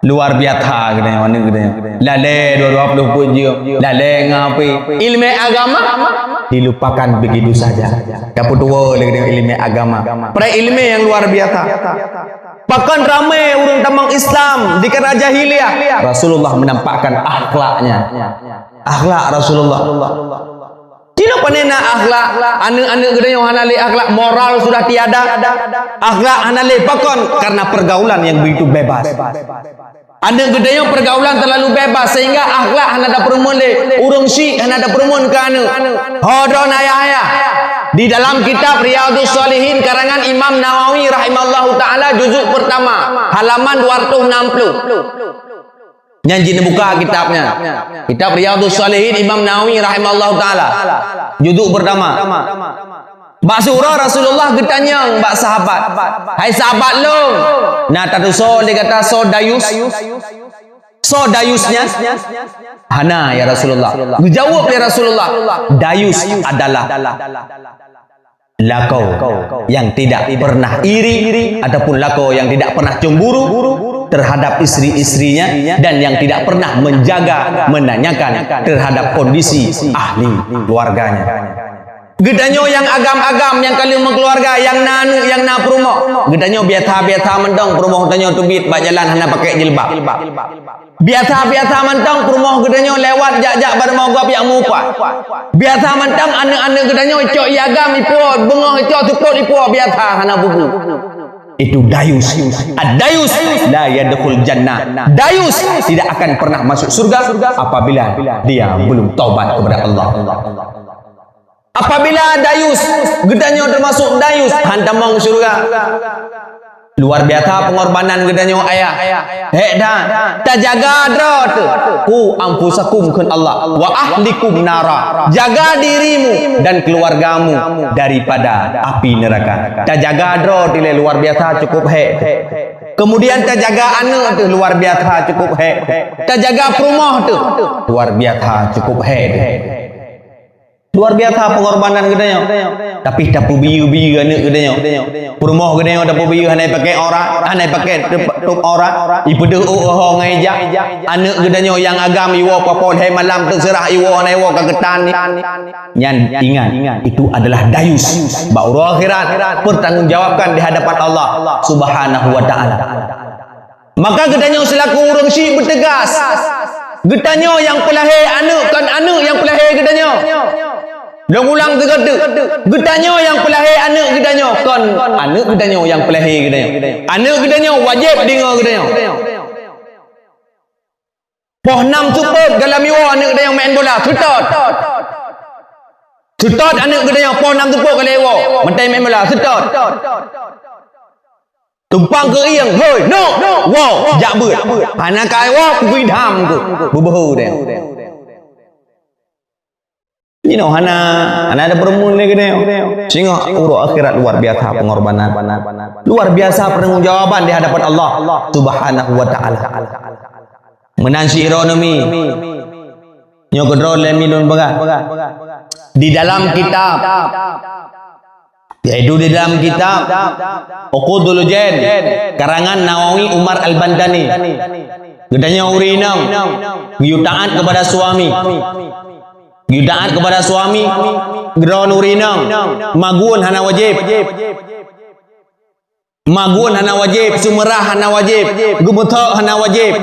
Luar biasa geutanyoe, aneuk geutanyoe. Lalée dua, dua ploh peuet jeuem, lalée ngon H P. Ileumèe agama dilupakan begitu saja. Tapeutuwoe lé geutanyoe ileumèe agama. Padahai ileumèe nyang luar biasa. Pakon ramé ureuëng tamong Islam di kala jahiliyah? Rasulullah menampakkan akhlaknya. Akhlak Rasulullah. Cina pane na akhlak, aneuk-aneuk geutanyoe hana lé akhlak, moral sudah tiada. Akhlak hana lé pakon karena pergaulan yang begitu bebas. Aneuk geutanyoe pergaulan terlalu bebas sehingga akhlak hana tapeurumeun lé, ureuëng syik hana tapeurumeun keu aneuk. Ho droen ayah-ayah. Di dalam kitab Riyadhus Shalihin karangan Imam Nawawi rahimallahu taala juzuk pertama, halaman dua ratus enam puluh. Nyan jih neubuka kitab nyan. Kitab Riyadhus Shalihin Imam Nawawi rahimallahu taala. Juzuk pertama. Bak siuroe Rasulullah geutanyong bak sahabat, "Hai sahabat lôn, na tatusoe lé gata soe dayus?" Soe dayus nyan? Hana, ya Rasulullah. Geujaweueb lé Rasulullah, dayus adalah lakoe yang tidak pernah iri ataupun lakoe yang tidak pernah cemburu terhadap istri-istrinya dan yang tidak pernah menjaga, menanyakan terhadap kondisi ahli keluarganya. Geutanyoe nyang agam-agam, nyang ka lheueh meukeuluwarga, nyang na aneuk, nyang na peurumoh. Geutanyoe biasa-biasa mantong peurumoh tanyoe teubiet bak jalan hana pakai jilbab. Biasa-biasa mantong peurumoh geutanyoe lewat jak-jak bak rumoh gob nyang meuupat. Biasa mantong aneuk-aneuk geutanyoe icok ié agam ipuwoe, beungoh icok seupôt ipuwoe, biasa hana bubu. Itu dayus. Ad-dayus la yadkhul jannah. Dayus tidak akan pernah masuk surga apabila dia belum taubat kepada Allah. Apabila dayus, geutanyoe teumasuk dayus, han tamong syeuruga. Luar biasa pengorbanan geutanyoe ayah. Hék that, tajaga droe teuh. Qu anfusakum kheun Allah, wa ahlikum nara. Jaga dirimu dan keluargamu daripada api neraka. Tajaga droe teuh lé luar biasa cukup hék. Kemudian tajaga aneuk teuh luar biasa cukup hék. Tajaga peurumoh teuh luar biasa cukup hék. Luar biasa pengorbanan geutanyoe. Tapi tapeubiyeu-biyeu aneuk geutanyoe. Peurumoh geutanyoe tapeubiyeu hana pakai aurat, hana pakai tup, tup aurat. Ipeudeuh ôk ho ngon ija. Aneuk geutanyoe nyang agam iwoe papo lhèe malam teuseurah iwoe hana iwoe ka geutan ni. Nyan ingat, itu adalah dayus. Bak uroe akhirat, pertanggungjawabkan di hadapan Allah Subhanahu wa taala. Maka geutanyoe seulaku ureuëng syik beuteugas. Geutanyoe nyang peulahé aneuk kon aneuk nyang peulahé geutanyoe. Lôn ulang sigoe teuk, geutanyoe nyang peulahé aneuk geutanyoe, kon aneuk geutanyoe nyang peulahé geutanyoe. Aneuk geutanyoe wajéb deungoe geutanyoe. Poh nam seupôt goh lom iwoe aneuk geutanyoe meu'en bola, seutôt. Seutôt aneuk geutanyoe poh nam seupôt goh lom iwoe, meu'en bola, seutôt. Tumpang keu ieng, hôi, no, woe, jak beuet. Hana ka woe, pukui dham keuh, beubeuhe deh. Jinoe hana, hana ada peureumeun lé geutanyoe. Singoh uroe akhirat luar biasa pengorbanan. Luar biasa pertanggungjawaban di hadapan Allah Subhanahu wa Ta'ala. Meunan sidroe neumi. Nyoe keudroe lé mi lôn peugah. Di dalam kitab, yaitu di dalam kitab Uqudul Jain, karangan Nawawi Umar Al-Bantani. Geutanyoe ureueng inong, geuyue taat kepada suami. Geuyue taat kepada suami, droeneuh ureueng inong, magun hana wajéb. Magun hana wajéb, seumeurah hana wajéb, geumeuthok hana wajéb,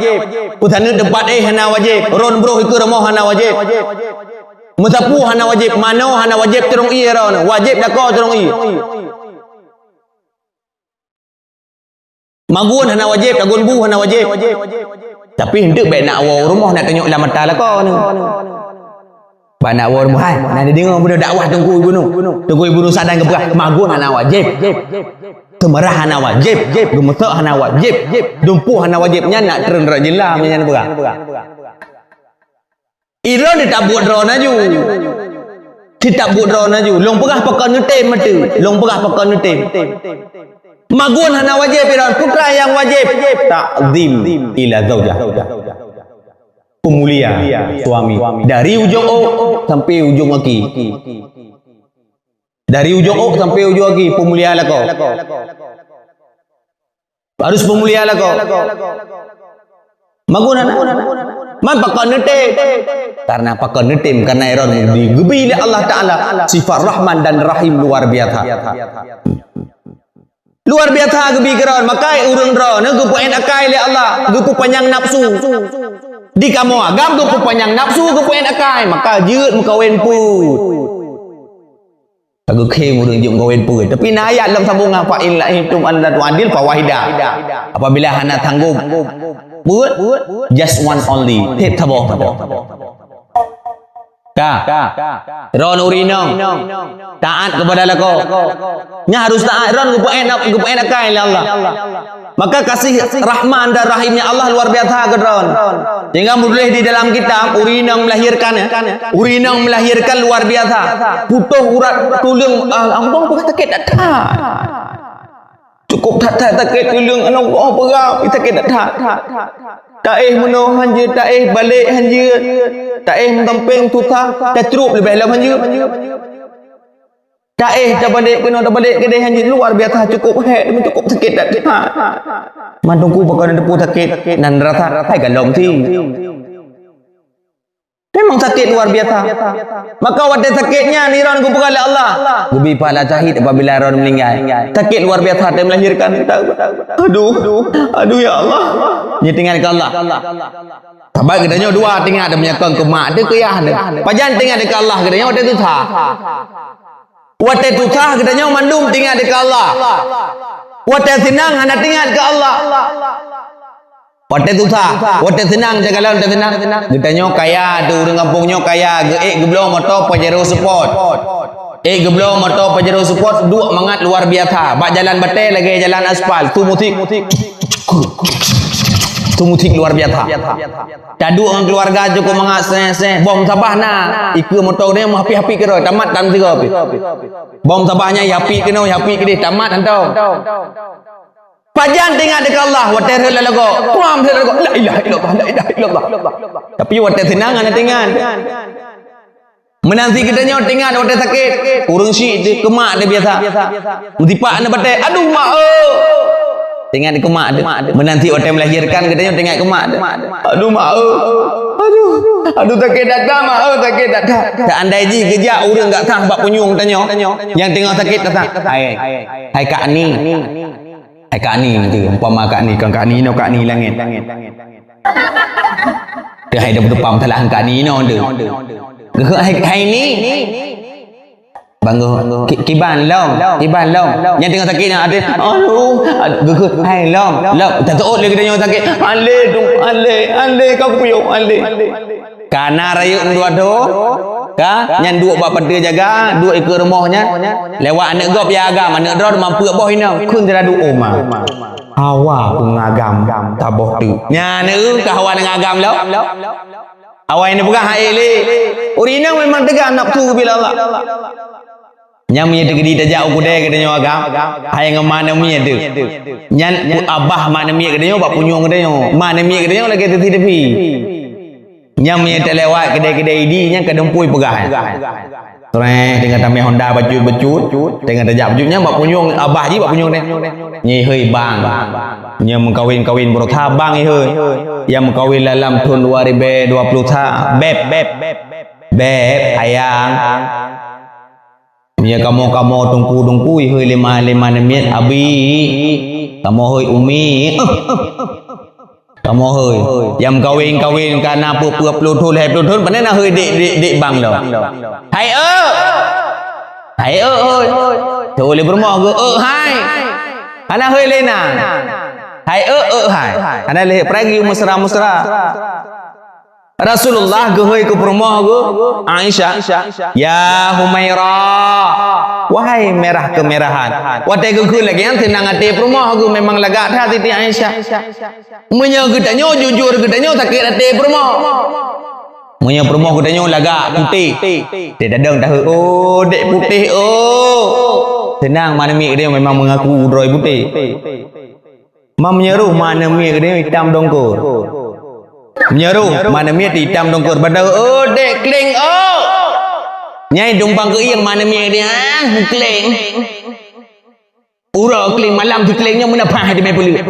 peusaneut teumpat éh hana wajéb, ron broh ikeue rumoh hana wajéb, meusapeue hana wajéb, manoe hana wajéb, turông ié droeneuh, wajéb lakoe turông ié. Magun hana wajéb, lagun bu hana wajéb. Tapi eunteuk bèk na woe u rumoh na tanyong lam mata lakoe nyoe. Bak na woe u rumoh, hai, na neudeungoe bunoe dakwah Teungku Ibnu. Teungku Ibnu Sa'dan geupeugah, magun hana wajéb. Seumeurah hana wajéb, geumeusok hana wajéb, dumpeue hana wajéb, nyan na treun rot jila nyan peugah. Ilôn teutab buet droe laju. Teutab buet droe laju. Lôn peugah pakon neutem meuteue. Lôn peugah pakon neutem. Magun hana wajéb ilôn. Peue nyang wajéb? Ta'zim ila zaujah. Peumulia suami. Dari ujong ôk sampai ujong aki. Dari ujong ôk sampai ujong aki, peumulia lakoe. Harus peumulia lakoe. Magun hana. Man pakon neutem. Karena pakon neutem, karena droeneuh geubri lé Allah Ta'ala sifat Rahman dan Rahim luar biasa. Luar biasa geubri keu droeneuh, maka ureueng droeneuh geupeu'en akai lé Allah, geupeupanyang nafsu. Di kamoe agam geupeupanjang nafsu, geupeu'en akai, maka jeuet meukawen peuet. Ka geukhém ureueng jeuet meukawen peuet. Tapi na ayat lam sambongan, "Fa in khiftum alla ta'dilu fawahidah." Apabila hana sanggob peuet, just one only. Tiep saboh. Ka. Droeneuh ureueng inong taat keupada lakoe. Nyan harus taat, droeneuh geupeu'en, geupeu'en akai lé Allah. Maka kasih Rahman dan Rahimnya Allah luar biasa keu droeneuh. Sehingga meutuléh di dalam kitab, ureueng inong melahirkan, ya. Ureueng inong melahirkan luar biasa. Putôh urat tuleueng, ah, Allah, peugah sakét that-that. Cukup that-that sakét tuleueng, Allah, peugah sakét that-that. Taéh meunoe hanjeuet, taéh balek hanjeuet. Taéh meusampéng susah, tacrueb leubeh lom hanjeuet. Taéh tabalek keunoe, tabalek keudeh hanjeuet, luar biasa, cukup hék, cukup sakét that-that. Man Teungku pakon neuteupeue sakét, nan rasa hai galom ti. Memang sakét luar biasa. Maka watèe sakét nyan droeneuh geupeugah lé Allah, geubri pahala syahid apabila droeneuh meuninggai. Sakét luar biasa watèe melahirkan. Aduh, aduh ya Allah. Nyan teuingat keu Allah. Sabab geutanyoe dua teuingat, meunyoe kon keu mak teuh, keu yah teuh. Pajan teuingat keu Allah geutanyoe watèe susah. Watèe susah geutanyoe mandum teuingat keu Allah. Watèe seunang hana teuingat keu Allah. Watèe susah, watèe seunang, jaga lom watèe seunang. Geutanyoe kaya, tu ureueng gampông nyoe kaya, geuék geubloe moto Pajero Sport. Ék geubloe moto Pajero Sport, duek mangat luar biasa. Bak jalan batèe lagèe jalan aspal, tu musik. Tu musik luar biasa. Taduek ngon keuluwarga cukup mangat, seh, seh. Boh musabah na. Ikeue moto nyoe meuhapi-hapi keudroe, tamat tan sigoe pih. Boh musabah nyan ihapi keunoe, ihapi keudeh, tamat hantom. Pajan teuingat keu Allah, watèe rhot lam lagoe. Tuam rhot lam lagoe. La ilaha illallah, la ilaha illallah. Tapi watèe seunang hana teuingat. Meunan cit geutanyoe teuingat watèe sakét, ureueng syiek teuh, keu mak teuh biasa. Meusipak aneuk batèe, "Aduh, mak, eu!" Teuingat keu mak teuh. Meunan cit watèe melahirkan geutanyoe teuingat keu mak teuh. "Aduh, mak, eu! Aduh, aduh, sakét that-that, mak, eu, sakét that-that." Seandai jih geujak ureueng gak sah bak punyueng tanyoe, nyang teungoh sakét that-that. Hai, hai Kak Ni. Hai Kak Ni tu, umpama Kak Ni, kon Kak Ni inoe, Kak Ni langét. Teuh hai dah beutupam salah Kak Ni inoe tu. Geukheun hai, hai Ni. Bang Goh, ki-, kiban lom, kiban lom. Nyang teungoh sakét nyan até, aduh, aduh, geukheun, hai lom, lom. Tateuôt lé geutanyoe sakét. Alé, dung, alé, alé, ka kupiôh, alé. Ka na rayeuk dua dho, ka, nyan duek bak pateue jaga, duek ikeue rumoh nyan. Lewat aneuk gob ya agam, aneuk droe mampu boh inong, kheun teuladue oma. Hawa peungagam taboh teuk. Nyan, eh, ka hawa peungagam lom. Awai neupeugah hai lé. Ureueng inong memang teuga nafsu bila Allah. Nyang meunyoe teukeudi tajak u keudè geutanyoe agam, hai ngon ma aneuk miet teuh. Nyan abah ma aneuk miet geutanyoe bak punyueng geutanyoe. Ma aneuk miet geutanyoe lagèe teuti teupi. Nyang meunyoe talewat keudè-keudè Idi nyan ka dumpui peugah. Treh, teungoh tamè Honda bacut-bacut, teungoh tajak bacut nyan bak punyueng abah jih bak punyueng nyan. Nyi hei bang. Nyang meukawen-kawen baroe that bang hei. Nyang meukawen lam thôn dua ribu dua puluh that, beb, beb, beb, ayang. Meunyoe kamoe-kamoe teungku-teungku hei lima-lima namiet abi, kamoe hei umi. Kamoe hei, nyang meukawen-kawen ka na peuet ploh thôn, lhèe ploh thôn, pane na hei dek, dek, dek bang lom. Hai eu! Hai eu hei. Teu lé peurumoh geu eu hai. Hana hei lé na. Hai eu, eu hai. Hana lé prai geu mesra-mesra. Rasulullah geuhôi keu peurumoh geuh Aisyah, "Ya Humaira, wahai merah kemerahan." Watèe geukheun lagèe nyan seunang até peurumoh geuh, memang lagak that Siti Aisyah. Meunyoe geutanyoe jujur, geutanyoe sakét até peurumoh. Meunyoe peurumoh geutanyoe lagak putéh, tadong taheu, "Oh, dek putéh, oh." Seunang ma aneuk miet geutanyoe memang meungaku droe putéh. Ma meunyoe roh ma aneuk miet geutanyoe itam dongkor. Meunyoe roh ma aneuk miet itam dongkor, padahai, "Oh, dek kleng, oh!" Nyan dumpang keuieng ma aneuk miet geutanyoe, "Ah, kleng." Uroe kleng malam si kleng nyoe meunapah di mé peuleueh.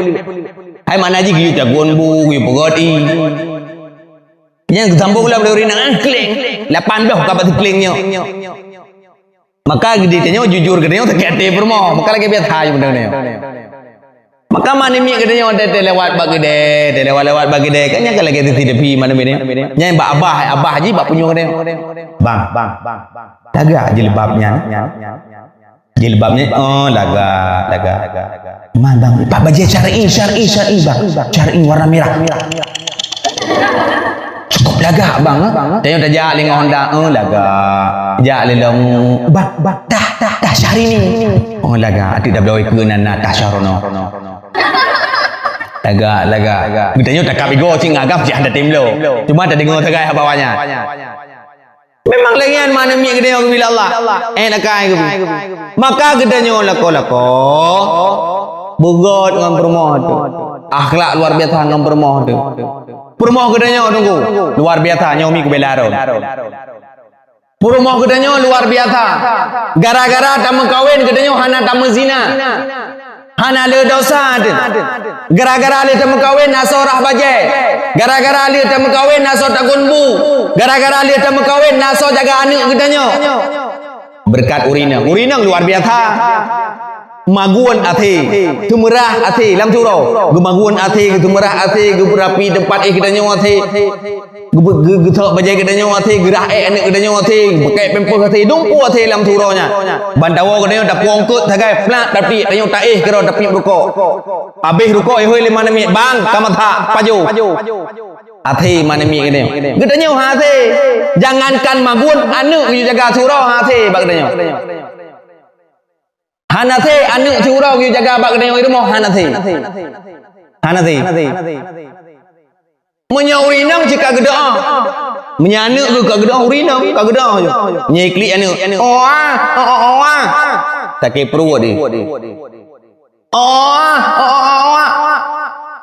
Hai mana jih geuyue tagun bu, geuyue peugöt ié. Nyan geusambông lom lé ureueng inong, "Ah, kleng." Lapan bloh ka bak si kleng nyoe. Maka geutanyoe jujur, geutanyoe sakét até peurumoh. Maka lagèe biasa nyoe geutanyoe. Maka ma aneuk miet geutanyoe teu-teu lewat bak keudè, teu lewat-lewat bak keudè. Kan nyan ka lagèe teuti teupi ma aneuk miet nyoe. Nyan bak abah, abah jih bak punyueng geutanyoe. "Bang, bang, bang, bang. Lagak jilbab nyan." Jilbab nyan, oh, lagak, lagak. "Man, bang, pat bajèe syar'i, syar'i, syar'i, bang. Syar'i warna merah." "Cukup lagak, bang, eh." Tanyoe tajak lé ngon Honda, eh, lagak. Jak lé lom, "Bang, bang, dah, dah, dah, Syahrini." Oh, lagak. Até tabloe keu nan, nan, dah Syahrono. Lagak, lagak. Geutanyoe takab igoe cit ngon agam cit hana tem bloe. Cuma tadeungoe sagai haba awaknyan. Memang lagèe nyan ma aneuk miet geutanyoe geubila Allah. Eh, nakai geubu. Maka geutanyoe lakoe-lakoe beugöt ngon peurumoh teuh. Akhlak luar biasa ngon peurumoh teuh. Peurumoh geutanyoe teungku, luar biasa nyoe mi kubela lôn. Peurumoh geutanyoe luar biasa. Gara-gara tameukawen geutanyoe hana tameuzina. Hana le dosa teuh. Gara-gara le tameukawen na soe rah bajèe. Gara-gara le tameukawen na soe tagun bu. Gara-gara le tameukawen na soe jaga aneuk geutanyoe. Beureukat ureueng inong. Ureueng inong luar biasa. Magun até, teumeurah até lam syuroe. Geumagun até, geuteumeurah até, geubeurepi teumpat éh geutanyoe até. Geu-, geu-, geusok bajèe geutanyoe até, geurah èk aneuk geutanyoe até, geupakèk pampers até, dumpeue até lam syuroe nyan. Ban tawoe geutanyoe tapueng eungkôt sagai, plak, tapi tanyoe taéh keudroe tapi beurukok. Habéh rukok ihôi lé ma aneuk miet, "Bang, ka masak, pajoh." Até ma aneuk miet geutanyoe. Geutanyoe hase. Jangankan magun, aneuk geujaga syuroe hase bak geutanyoe. Hana se aneuk siuroe geujaga bak geutanyoe di rumoh, hana se. Hana se. Meunyoe ureueng inong cit ka geudoa, meunyoe aneuk geuh ka geudoa, ureueng inong ka geudoa. Nyoe klik aneuk. Oa, oa, oa. Sakét pruet di. Oa, oa, oa.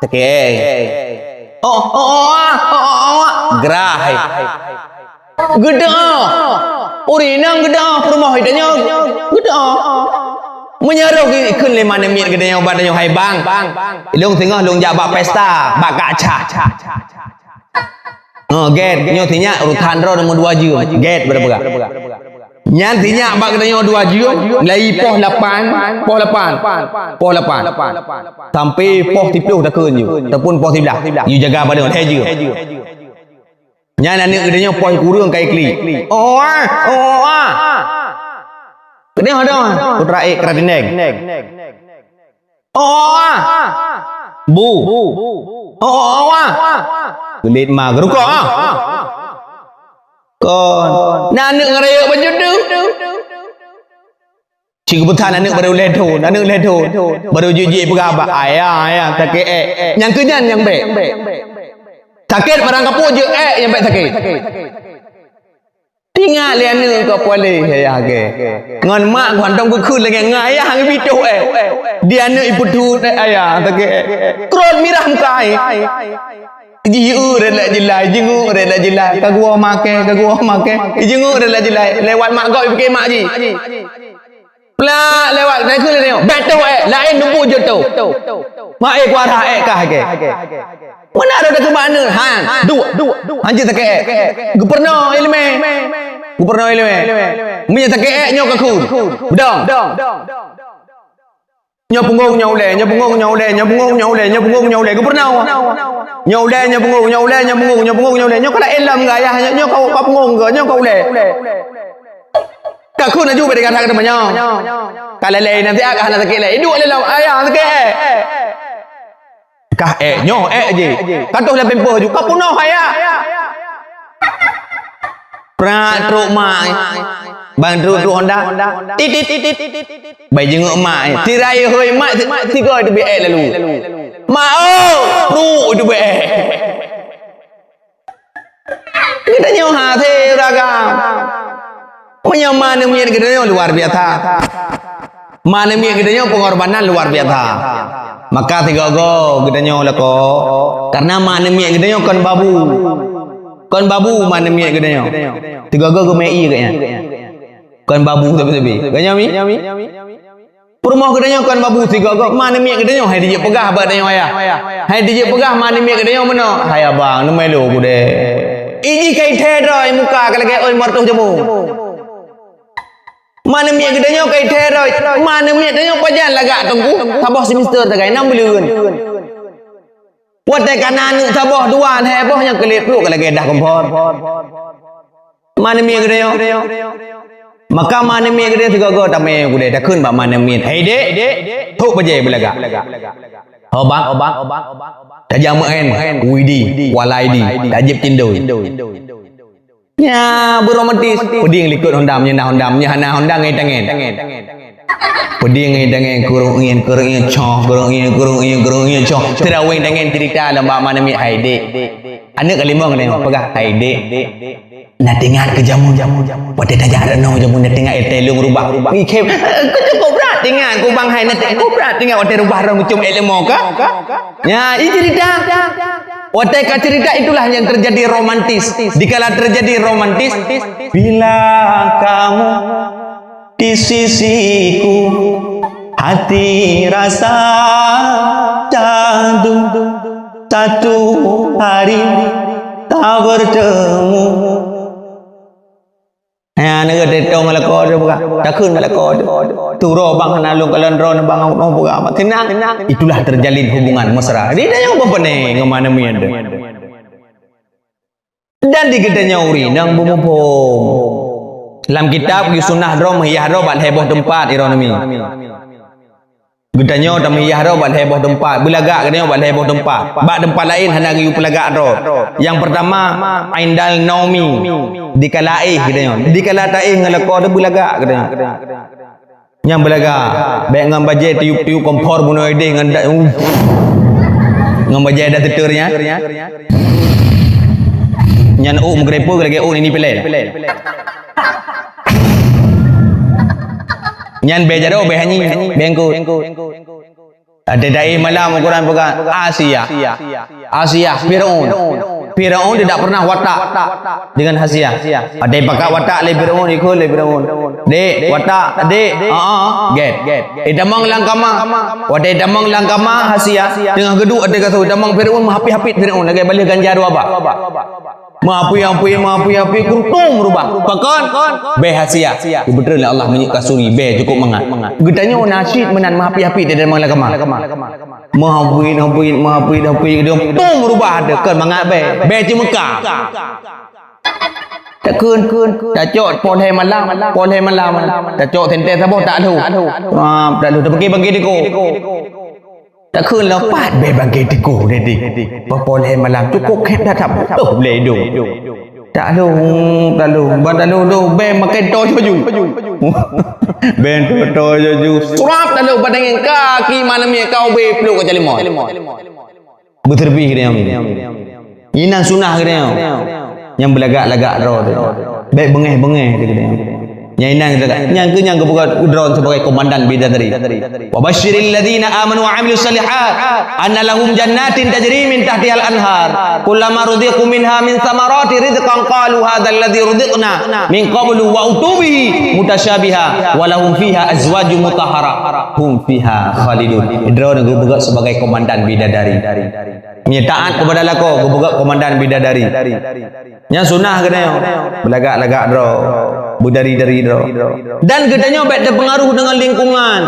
Sakét. Oa, oa, oa. Gerah. Geudoa. Ureueng inong geudoa, peurumoh geutanyoe geudoa. Meunyoe roh geukheun lé ma aneuk miet geutanyoe bak tanyoe, "Hai bang, lôn singoh lôn jak bak pesta, bak kaca." Oh, gét, nyoe sinyak urosan droe nomor dua jeuem. Gét, beureupeugah. Nyan sinyak bak geutanyoe dua jeuem, mulai poh lapan, poh lapan, poh lapan. Sampai poh siplôh takheun yue, ataupun poh siblaih. Yue jaga bak tanyoe, lhèe jeuem. Nyan aneuk geutanyoe poh kureueng ka iklik. Oa, oa. Keudeh ada putra ék keuratindeng. Oh, ah. Bu. Oh, oh, ah. Geulit ma geurukok, ah. Kon. Na aneuk ngeurayek bacut tu. Cik geupeugah aneuk baru lhèe thôn, aneuk lhèe thôn. Baru jijik peugah bak ayah, ayah, sakét ék. Nyang keu nyan nyang bèk. Sakét barang kapeue jeuet ék nyang bèk sakét. Tingat lé aneuk keu puléh ayah gèt. Ngon mak geuhantom geukheun lagèe ngon ayah geubitoh ék. Di aneuk ipeutuet ék ayah sakét ék. Krot mirah muka ék. Jiyue rot lé jilai, jingeuk rot lé jilai. Ka geuwoe maké, ka geuwoe maké. Jingeuk rot lé jilai. Lewat mak gob ipike mak jih. Plak lewat, na kheun lé nyoe. Bèk toh ék, laén nubu jeuet toh. Mak ék kuarah ék kah gèt. Meunan roh takeuh mak aneuk, han, duek, duek, duek. Hanjeuet sakét ék. Geupeurunoe ileumèe. Geupeurunoe ileumèe. Meunyo sakét ék nyoe ka kheun. Beudong. Nyoe punggong, nyoe ulèe, nyoe punggong, nyoe ulèe, nyoe punggong, nyoe ulèe, nyoe punggong, nyoe ulèe. Geupeurunoe. Nyoe ulèe, nyoe punggong, nyoe ulèe, nyoe punggong, nyoe punggong, nyoe ulèe. Nyoe ka laén lom geuh ayah, nyoe, nyoe ka, ka punggong geuh, nyoe ka ulèe. Ka kheun laju bak dikata keu teumanyong. Ka lé-lé nanti ah, ka hana sakét lé. Iduek lé lom, ayah sakét. Kah ék, nyoe ék jih. Ka toh lé pampers ju, ka peunoh ayah. Prak trok mak. Bang trok, trok Honda. Tit, tit, tit, tit. Bai jingeuk mak. Tirai hôi mak, tiga itu bèk ék lalu. Mak, oh, trok itu bèk ék. Geutanyoe hase ureueng agam. Meunyoe ma aneuk miet geutanyoe luar biasa. Ma aneuk miet geutanyoe pengorbanan luar biasa. Maka sigoe-goe geutanyoe lakoe. Karena ma aneuk miet geutanyoe kon babu. Kon babu ma aneuk miet geutanyoe. Sigoe-goe geumè ié geuh nyan. Kon babu sabe-sabe. Geutanyoe mi? Peurumoh geutanyoe kon babu sigoe-goe, ma aneuk miet geutanyoe hai dijeuet peugah bak tanyoe ayah. Hai dijeuet peugah ma aneuk miet geutanyoe meunoe, "Hai abang, neumèe lôn kudeh." Ijih ka ithèe droe muka ka lagèe ôn meureutoh jamong. Ma aneuk miet geutanyoe ka ithèe droe, ma aneuk miet tanyoe pajan lagak teungku, saboh semester sagai nam buleuen. Watèe ka na aneuk saboh dua lhèe boh nyang keu lhèe ploh ka lagèe dah kompor. Ma aneuk miet geutanyoe. Maka ma aneuk miet geutanyoe sigoe-goe tamè kudeh takheun bak ma aneuk miet. Hai dek, thok bajèe beulagak. Ho bang, ho bang, ho bang, ho bang. Tajak meu'en, widi, walaidi, tajieb tindoi. Nya, beromantis. Peuding likot Honda, meunyoe na Honda, meunyoe hana Honda ngai tangen. Peuding ngai tangen, kurung ngieng, kurung ngieng, choh, kurung ngieng, kurung ngieng, kurung ngieng, choh. Teuraweng tangen cerita lom bak ma aneuk miet hai dek. Aneuk kalimong nyoe peugah, "Hai dek, na teuingat keu jameun, watèe tajak rot nyoe jameun na teuingat watèe lôn rubah." Ikhem, "Keu cukup brat teuingat keu bang hai na teuingat, cukup brat teuingat watèe rubah rot meucom ék leumo ka?" Nya, i cerita. Watèe ka cerita itulah yang terjadi romantis. Dikala terjadi romantis, bila kamu di sisiku, hati rasa cadu, satu hari tak bertemu. Hai aneuk geuh, teuntông lakoe teuh peugah, takheun lakoe teuh. Turoe bang hana lôn kalon droeneuh bang, ngon peugah mak tenang. Itulah terjalin hubungan mesra. Di dayang beupeuneng ngon ma aneuk miet teuh. Dan di geutanyoe ureueng inong beumuphom. Lam kitab geusunnah droe meuhiah droe bak lhèe boh teumpat, iroe nami. Geutanyoe tameuhiah droe bak lhèe boh teumpat, beulagak geutanyoe bak lhèe boh teumpat. Bak teumpat laén hana geuyue peulagak droe. Nyang peurtama, indal naumi, dikala éh geutanyoe. Dikala taéh ngon lakoe teuh beulagak geutanyoe. Nyang beulagak, bèk ngon bajèe tiup-tiup kompor bunoe idéh ngon da-, ngon bajèe da teuteur nyan. Nyan ôk meugeurepeu lagèe ôk nini pilèe. Nyan bèe jaroe, bèe hanyi, bèe eungkôt. Ada dai malam ukuran peugah Asia. Asia, Firaun. Firaun tidak pernah watak dengan Asia. Ada pakat watak lé Firaun, ikut lé Firaun. Dek, watak, dek. Ah, ah, get. Itamong lam kama. Watèe itamong lam kama Asia, teungoh geuduek ateueh kasô, itamong Firaun meuhapit-hapit Firaun lagèe baleh ganja dua bak. Meuhapit-hapit, meuhapit-hapit, kurtum rubah. Pakon? Bèe Asia. Geubeutreun lé Allah meunyoe kasuri, bèe cukup mangat. Geutanyoe nasyid meunan meuhapit-hapit di dalam kama. Meuhapit, hapit, meuhapit, hapit, kurtum rubah teuh kon mangat bèe. Bèe ceumeuka. Takheun, tacok poh lhèe malam, poh lhèe malam. Tacok senter saboh tak lheuh. Ah, tak lheuh, tapike bangke tiko. Takheun lom pat bèe bangke tiko, Dik. Poh lhèe malam, cukôp khép that, toh lé idông. Tak lheuh, tak lheuh. Ban tak lheuh, lheuh, bèe makai toh laju. Bèe toh, toh laju. Surap tak lheuh, ban angèn kaki malam nyan ka ubé pluek ka calimot. Beuteubiet geutanyoe. Inan sunah geutanyoe. Nyang beulagak-lagak droe teuh. Bèk beungèh-beungèh teuh geutanyoe. Nyang inan geupeugah, nyang keu nyang geupeugah droe sebagai komandan bidadari. "Wa basyiril ladzina amanu wa amilus shalihat anna lahum jannatin tajri min tahtihal anhar. Kullama ruziqu minha min tsamarati rizqan qalu hadzal ladzi ruziqna min qablu wa utubihi mutasyabiha wa lahum fiha azwajun mutahharah hum fiha khalidun." Droe geupeugah sebagai komandan bidadari. Meunyoe taat keupada lakoe, geupeugah komandan bidadari. Nyan sunah geutanyoe. Beulagak-lagak droe, beudari-dari droe. Dan geutanyoe bèk teupeungaruh deungon lingkungan.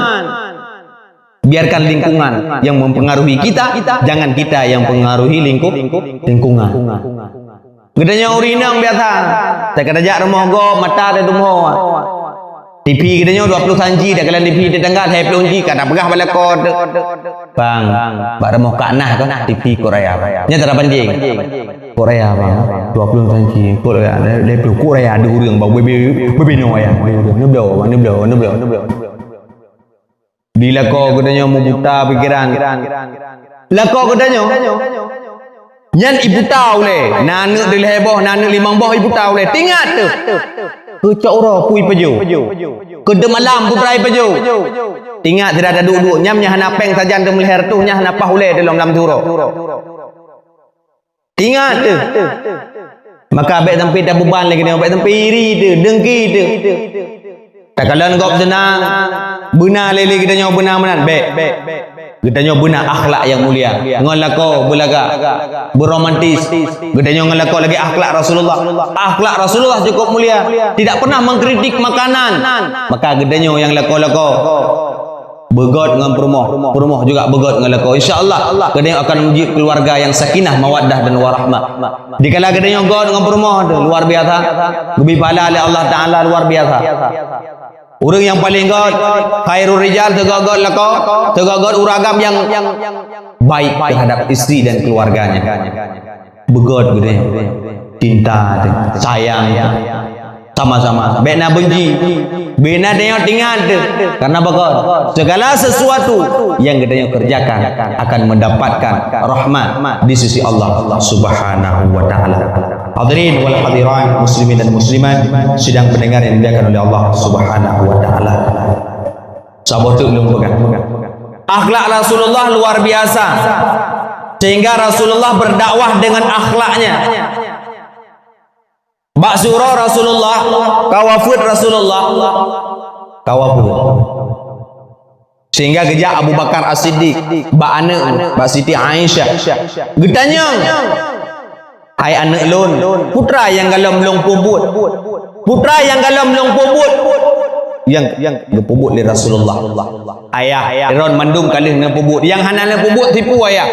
Biarkan lingkungan yang mempengaruhi kita, jangan kita yang pengaruhi lingku-, lingkungan. Geutanyoe ureueng inong biasa, teuka tajak rumoh gob, mata teudumoe. T V geutanyoe dua ploh sanci, takalon T V tetangga lhèe ploh inci, ka tapeugah bak lakoe teuh, "Bang, bak rumoh Kak Nah kah T V Korea, Bang. Nyan cara panjeng. Korea, Bang. Dua ploh sanci, Korea, lhèe ploh Korea, di ureueng, Bang. Bebe, bebe nyoe ya, di ureueng. Neubloe, Bang, neubloe, neubloe, neubloe." Di lakoe geutanyoe meubuta pikeran. Lakoe geutanyoe nyan ibuta ulèe, na aneuk dilhèe boh, na aneuk limong boh ibuta ulèe. Tingat teuh, keu cot uroe peue ipajoh. Keu deuh malam putra ipajoh. Tingat sira taduek-duek, nyan meunyo hana pèng sajan teuh meulhèe reutôh, nyan hana paih ulèe teuh lom lam uroe. Ingat teuh. Maka bèk sampai tabeuban lé geutanyoe, bèk sampai iri teuh, dengki teuh. Takalon gob seunang, beuna lé, lé geutanyoe beuna meunan, bèk. Geutanyoe beuna akhlak nyang mulia. Ngon lakoe beulagak, beromantis. Geutanyoe ngon lakoe lagèe akhlak Rasulullah. Akhlak Rasulullah cukup mulia. Tidak pernah mengkritik makanan. Maka geutanyoe nyang lakoe-lakoe beugöt ngon peurumoh, peurumoh juga beugöt ngon lakoe. Insya Allah, geutanyoe akan menjadi keluarga yang sakinah, mawaddah dan warahmah. Dikala geutanyoe göt ngon peurumoh teuh, luar biasa. Geubri pahala lé Allah Taala luar biasa. Ureueng nyang paleng göt, khairur rijal, sigoe göt lakoe, sigoe göt ureueng agam nyang baik terhadap istri dan keluarganya. Beugöt geutanyoe. Cinta teuh, sayang teuh. Sama-sama. Bèk na benci. Bèk na tanyoe tingan teuh. Karena beugöt. Segala sesuatu yang geutanyoe kerjakan akan mendapatkan rahmat di sisi Allah Subhanahu wa Ta'ala. Hadirin wal hadirat, muslimin dan muslimat, sidang pendengar yang dimuliakan oleh Allah Subhanahu wa Ta'ala. Saboh teuk lôn peugah. Akhlak Rasulullah luar biasa. Sehingga Rasulullah berdakwah dengan akhlaknya. Bak siuroe Rasulullah, ka wafeuet Rasulullah, ka wafeuet. Sehingga geujak Abu Bakar As-Siddiq bak aneuk, bak Siti Aisyah. Geutanyong, "Hai aneuk lôn, peue treuk nyang gohlom lôn peubuet? Peue treuk nyang gohlom lôn peubuet?" Nyang, nyang geupeubuet lé Rasulullah. "Ayah, droen mandum ka lheueh neupeubuet. Nyang hana neupeubuet tipu, Ayah."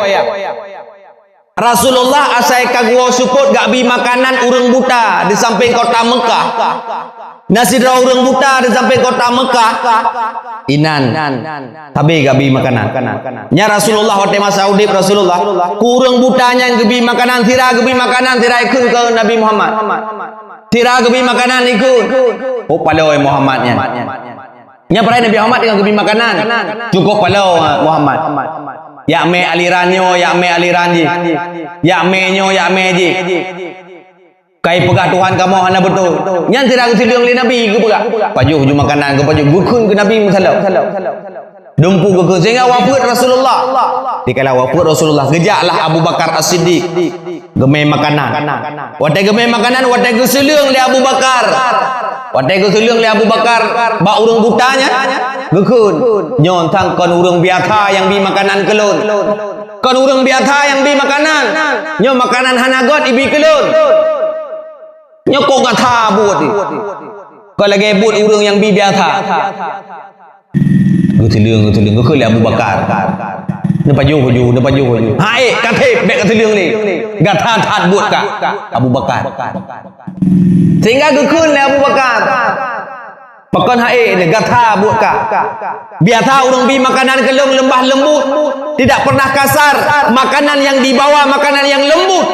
Rasulullah asai ka geuwoe seupôt geubri makanan ureueng buta di sampéng kota Meukah. Na sidroe ureueng buta di sampéng kota Meukah. Inan, sabe geubri makanan. Nyan Rasulullah watée masa udeb Rasulullah, keu ureueng buta nyan geubri makanan, sira geubri makanan, sira ikheun keu Nabi Muhammad. Sira geubri makanan ikheun. Oh, paloe Muhammad nyan. Nyan padahai Nabi Muhammad teungoh geubri makanan. Cukôp paloe Muhammad. Jak mè aliran nyoe, jak mè aliran jih. Jak mè nyoe, jak mè jih. Kai peugah Tuhan kamoe hana beutôi. Nyan sira geuseuleueng lé Nabi geupeugah. Pajoh ju makanan, geupajoh, geukheun keu Nabi meusaleuem. Dumpeue geukheun sehingga wafeuet Rasulullah. Dikala wafeuet Rasulullah, geujaklah Abu Bakar As-Siddiq. Geumè makanan. Watée geumè makanan, watée geuseuleueng lé Abu Bakar. Watée geuseuleueng lé Abu Bakar bak ureueng buta nyan, geukheun, "Nyoe sang kon ureueng biasa nyang bi makanan keu lôn. Kon ureueng biasa nyang bi makanan. Nyoe makanan hana göt ibi keu lôn. Nyoe kon gata buet nyoe. Kon lagée buet ureueng nyang bi biasa." Geuseuleueng, geuseuleueng, geukheun lé Abu Bakar. Neupajoh baju, neupajoh baju. Hai, ka thép, bèk ka seuleueng lé. Gata that buet kah, Abu Bakar. Sehingga geukheun lé Abu Bakar. Pakon hai, gata buet kah. Biasa ureueng bi makanan keu lôn leumbah leumbut, tidak pernah kasar. Makanan yang dibawa, makanan yang lembut.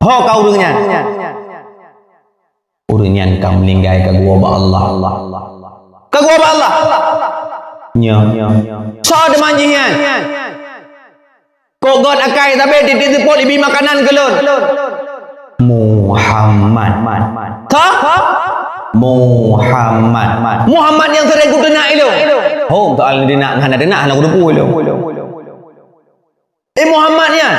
Ho ka ureueng nyan. Ureueng nyan ka meuninggai ka geuwoe bak Allah. Ka geuwoe bak Allah. Nyoe. Soe teuma jih nyan? Kok göt akai sabe tieb-tieb seupôt ibi makanan keu lôn? Muhammad. Soe? Muhammad. Muhammad nyang sering kuteunak ilôn. Hom, soal teunak, hana teunak, hana kuteupeu ilôn. Eh, Muhammad nyan.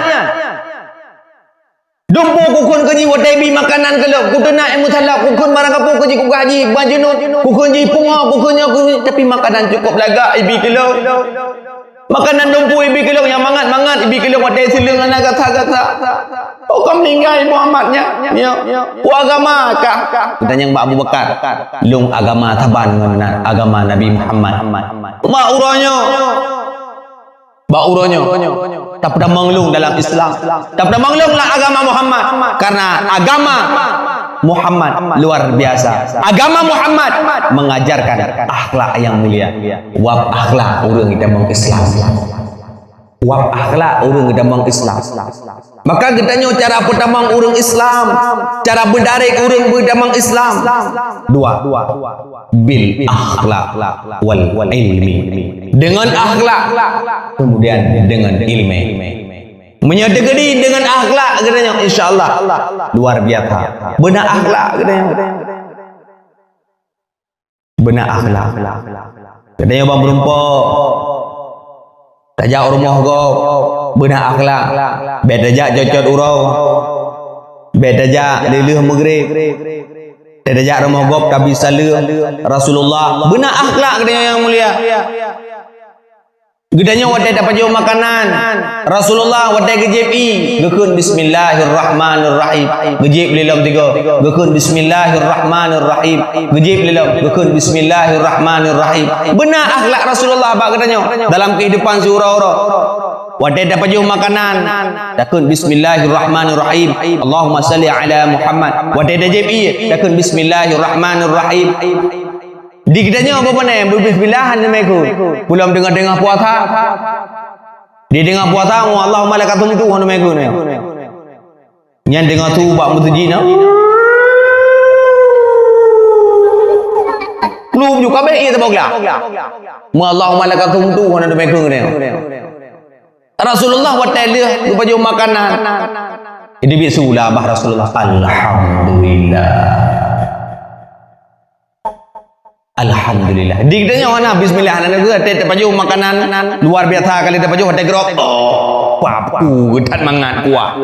Dumpeue kukheun keu jih watèe ibi makanan keu lôn, kuteunak ilmu salaf, kukheun barang kapeue keu jih, kugah jih, ban junub, kukheun jih pungo, kukheun nyoe, kukheun, tapi makanan cukôp lagak ibi keu lôn. Makanan dumpeue ibi keu lôn nyang mangat-mangat ibi keu lôn watèe seuleueng hana gasa-gasa. Oh, ka meuninggai Muhammad nyan. Nyoe. Peue agama kah? Geutanyong bak Abu Bakar. Lôn agama saban ngon na-, agama Nabi Muhammad. Bak uroe nyoe. Bak uroe nyoe, tapeutamong lôn dalam Islam. Tapeutamong lôn lam agama Muhammad. Karena agama Muhammad luar biasa. Agama Muhammad mengajarkan akhlak yang mulia. Wab akhlak ureueng geutamong Islam. Wab akhlak ureueng geutamong Islam. Maka geutanyoe cara peutamong ureueng Islam, cara beudarek ureueng beutamong Islam. Dua, bil akhlak wal ilmi. Dengan akhlak, kemudian dengan ilmu. Meunyoe teukeudi dengan akhlak geutanyoe, insya Allah luar biasa. Beuna akhlak geutanyoe. Beuna akhlak. Geutanyoe ban meurumpok, tajak u rumoh gob, beuna akhlak. Bèk tajak cot-cot uroe. Bèk tajak lheueh-lheueh meugreb. Bèk tajak rumoh gob tabi saleuem. Rasulullah, beuna akhlak geutanyoe nyang mulia. Geutanyoe watèe tapajoh makanan, Rasulullah watèe geujieb ié, geukheun bismillahirrahmanirrahim. Geujieb lé lom tiga, geukheun bismillahirrahmanirrahim. Geujieb lé lom, geukheun bismillahirrahmanirrahim. Beuna akhlak Rasulullah bak geutanyoe dalam keuhidupan siuroe-uroe. Watèe tapajoh makanan, takheun bismillahirrahmanirrahim. Allahumma shalli ala Muhammad. Watèe tajieb ié, takheun bismillahirrahmanirrahim. Di geutanyoe bak pane, beubismillah hana meukeue. Peulom teungoh-teungoh puasa. Di teungoh puasa, Allahumma lakasumtu hana meukeue nyoe. Nyan teungoh su bak meuseujid na. Klub ju kabeh ié teubogla. Mu Allahumma lakasumtu hana meukeue nyoe. Rasulullah watèe lheueh geupajoh makanan. Idibit su lah bah Rasulullah. Alhamdulillah. Alhamdulillah. Di geutanyoe hana bismillah, hana geuh, watèe tapajoh makanan luar biasa kali tapajoh watèe geurok. Oh, papu geuh that mangat kuah.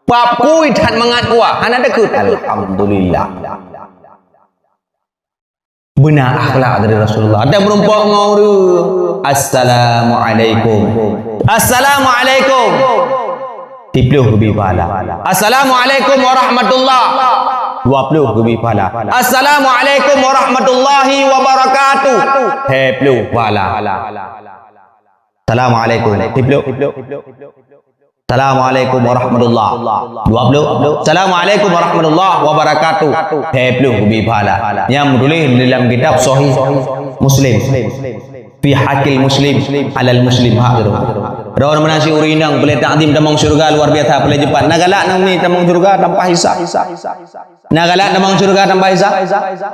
Papu that mangat kuah. Hana takheun. Alhamdulillah. Beuna akhlak dari Rasulullah. Watèe meurumpok ngon ureueng, "Assalamualaikum." "Assalamualaikum." Siplôh geubri pahala. "Assalamualaikum warahmatullah." Dua plôh geubri pahala. "Assalamualaikum warahmatullahi wabarakatuh." Lhèe plôh pahala. "Assalamualaikum." Siplôh. "Assalamualaikum warahmatullah." Dua plôh. "Assalamualaikum warahmatullahi wabarakatuh." Lhèe plôh geubri pahala. Nyang meutuléh dalam kitab Sahih Muslim. Fi haqqil muslim alal muslim, hak droe. Droe meunan si ureueng inong, peuleueh takzim tamong syeuruga luar biasa, peuleueh jeupat. Na galak na umi tamong syeuruga tanpa hisab. Na galak tamong syeuruga tanpa hisab.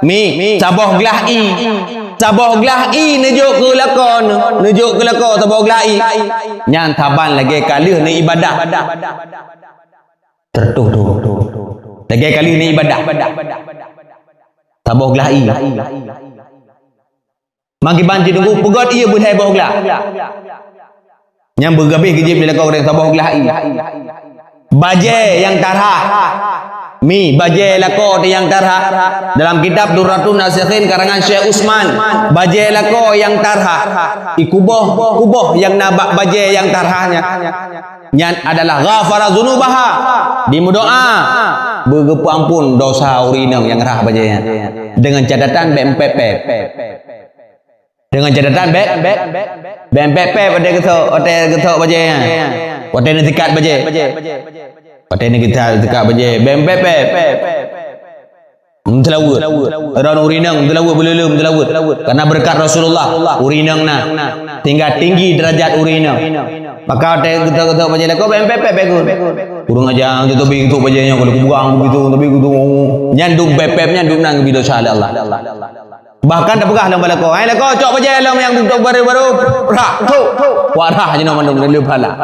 Mi, saboh glah ié. Saboh glah ié neujok keu lakoe, neujok keu lakoe saboh glah ié. Nyan saban lagèe ka lheueh neuibadah. Teutuh tu. Lagèe ka lheueh neuibadah. Saboh glah ié. Mangkiban jitunggu peugöt ié beulhèe boh glah. Nyang beugabeh geujieb lé lakoe saboh glah ié. Bajèe nyang tarhah. Mi, bajèe lakoe nyang tarhah. Dalam kitab Durratun Nasikhin karangan Syekh Usman, bajèe lakoe nyang tarhah. Ikuboh, kuboh nyang na bak bajèe nyang tarhah nyan. Nyan adalah ghafara dzunubaha. Dimeudoa, beugeupeuampon dosa ureueng inong nyang rhah bajèe nyan. Dengan catatan bèk meupeupet. Deungon catatan bèk, bèk pèp-pèp watèe geusok, watèe geusok bajèe nyan. Watèe neusikat bajèe. Watèe neusikat, sikat bajèe, bèk pèp-pèp. Meuseulaweuet. Droeneuh ureueng inong meuseulaweuet, beuleuleum meuseulaweuet. Karena beureukat Rasulullah, ureueng inong na. Sehingga tinggi derajat ureueng inong. Maka watèe geusok-geusok bajèe lakoe, bèk pèp-pèp bèk gun. Kurang ajar, tu teubi geusok bajèe nyan, kalau kubugang, kubi tu, teubi geusok. Nyan dum pèp-pèp nyan dum nan geubri desya lé Allah. Bahkan tapeugah lom bak lakoe, "Hai lakoe, cok bajèe lom nyang duek baru-baru, rhah, tok." Wah rhah jinoe mandum, lheueh phala.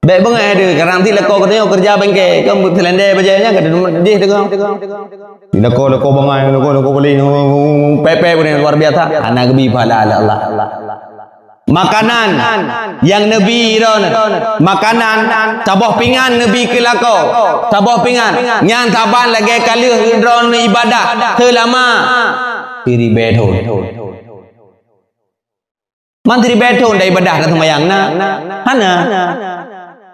Bèk beungèh deuh, kadang cit lakoe geutanyoe keureuja bengke, kan seulendè bajèe nyan ka jih teungoh. Lakoe, lakoe bangai, lakoe, lakoe paléng, pèp-pèp beuneuh luar biasa. Hana geubri phala lé Allah. Makanan nyang neubi droeneuh, makanan saboh pingan neubi keu lakoe, saboh pingan nyan saban lagèe ka lheueh droeneuh ibadah seulama siribèe thon. Man siribèe thon dak ibadah dak seumayang na? Hana.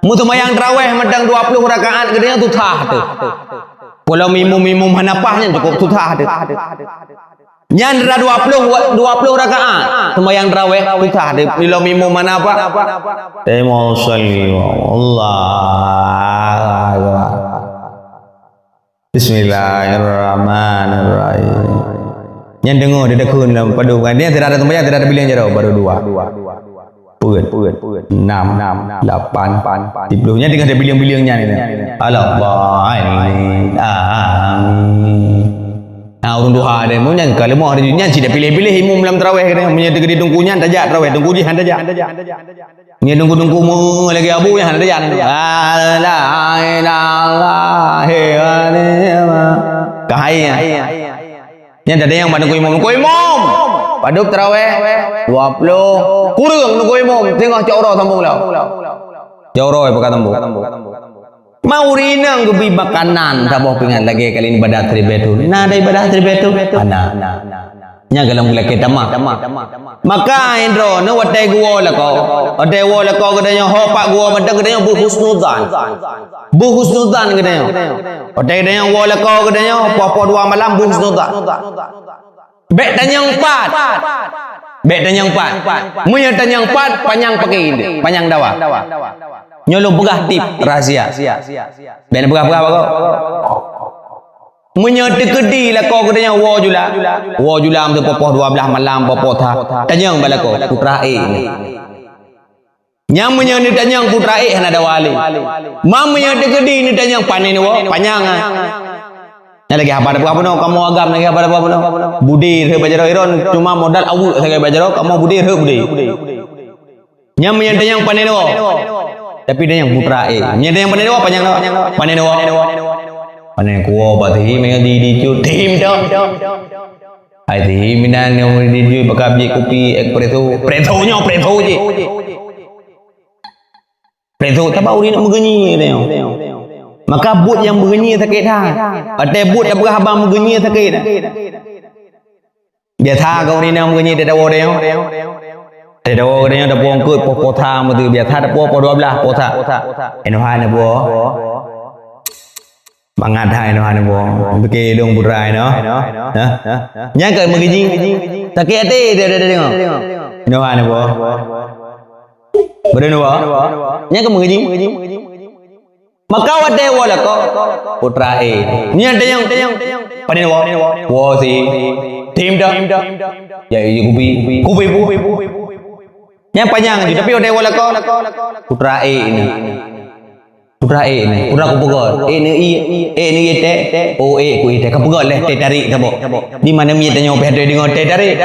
Meuseumayang tarawèh mantong dua ploh rakaat geutanyoe susah teuh. Kalau imum-imum hana paih nyan cukôp susah teuh. Nyan dua ploh, dua ploh rakaat seumayang tarawèh susah teuh. Lom imum hana paih. Tema salli wa Allahu Akbar. Bismillahirrahmanirrahim. Nyan deungoe di deukheun lam padum kan. Nyan tidak ada sembahyang, tidak ada bilang jaroe, baru dua. Peuet, peuet, enam, lapan, siplôh. Nyan tinggai ada bilang-bilang nyan ni. Amin. Nah, ureueng tuha ada, mun nyan ka leumoh ada nyan, cit dak piléh-piléh imum lam tarawèh keunan. Mun nyan teukeudi teungku nyan tajak tarawèh, teungku jih han tajak. Nyan teungku-teungku meu lagèe abu nyan hana tajak. La ilaha illallah. Kahai nyan. Nyan tadi nyang bak teungku imum. Teungku imum. Padub tarawèh dua ploh. Kureueng teungku imum. Teungoh cok uroe sambung lom. Cok uroe pakat sambung. Ma ureueng inong geubri makanan saboh pingan lagèe kali ibadah siribèe thon. Na ada ibadah siribèe thon? Hana. Nyan golom geulakèe tamah. Maka indroe nyoe watèe geuwoe lakoe, watèe woe lakoe geutanyoe ho pat geuwoe mantong geutanyoe beuhusnuzan. Beuhusnuzan geutanyoe. Watèe geutanyoe woe lakoe geutanyoe poh-poh dua malam beuhusnuzan. Bèk tanyong pat. Bèk tanyong pat. Meunyoe tanyong pat, panyang paké indeuek, panyang dawa. Nyoe lôn peugah tip rahasia. Bèk neupeugah-peugah bak gob. Meunyoe teukeudi lakoe geutanyoe woe jula, woe jula meuteupeu poh dua blaih malam, poh-poh tha, tanyong bak lakoe, putra ék nyoe. Nyan meunyoe neutanyong putra ék hana dawa lé. Ma meunyoe teukeudi neutanyong pane neuwoe, panyang ah. Nyan lagèe haba teupeugah bunoe, kamoe agam lagèe haba teupeugah bunoe. Budé rhot bak jaroe iron, cuma modal aweuek sagai bak jaroe, kamoe budé rhot budé. Nyan meunyoe tanyong pane neuwoe. Tapi tanyong putra ék. Meunyoe tanyong pane neuwoe, panyang neuwoe. Pane neuwoe. Pane kuwoe bak sihi meunyoe di, di cut, tim dong. Hai sihi meunan nyang di, di, bakab jih kupi espresso. Espresso nyoe, espresso jih. Preso, taba ureueng inong meugeunyi teuh. Maka buet nyang meugeunyi sakét that. Watèe buet tapeugah haba meugeunyi sakét that. Biasa keu ureueng inong meugeunyi teuh tawoe teuh. Teuh tawoe teuh tapuwoe eungkôt poh, poh sa meuteue, biasa tapuwoe poh dua blaih poh sa. Inoe hai neupuwoe. Mangat hai neuhan boh. Pike dong putra inoe. Hah? Nyang ka meugeunyi. Sakét até dia, dia, dia tengok. Neuhan boh. Beudeuneuh boh. Nyang ka meugeunyi. Maka watèe woe lakoe putra ék. Nyan teunyong. Panen woe. Woe si. Tim dah. Ya, iya kupi. Kupi, kupi, kupi. Nyang panyang ju, tapi watèe woe lakoe putra ék ni. Putra ék ni, putra kupeugöt. Ék ni i, ék ni i teh. Oh, ék ku i teh. Kapeugöt lé teh tarék saboh. Di mana miet tanyoe pih deungoe teh tarék.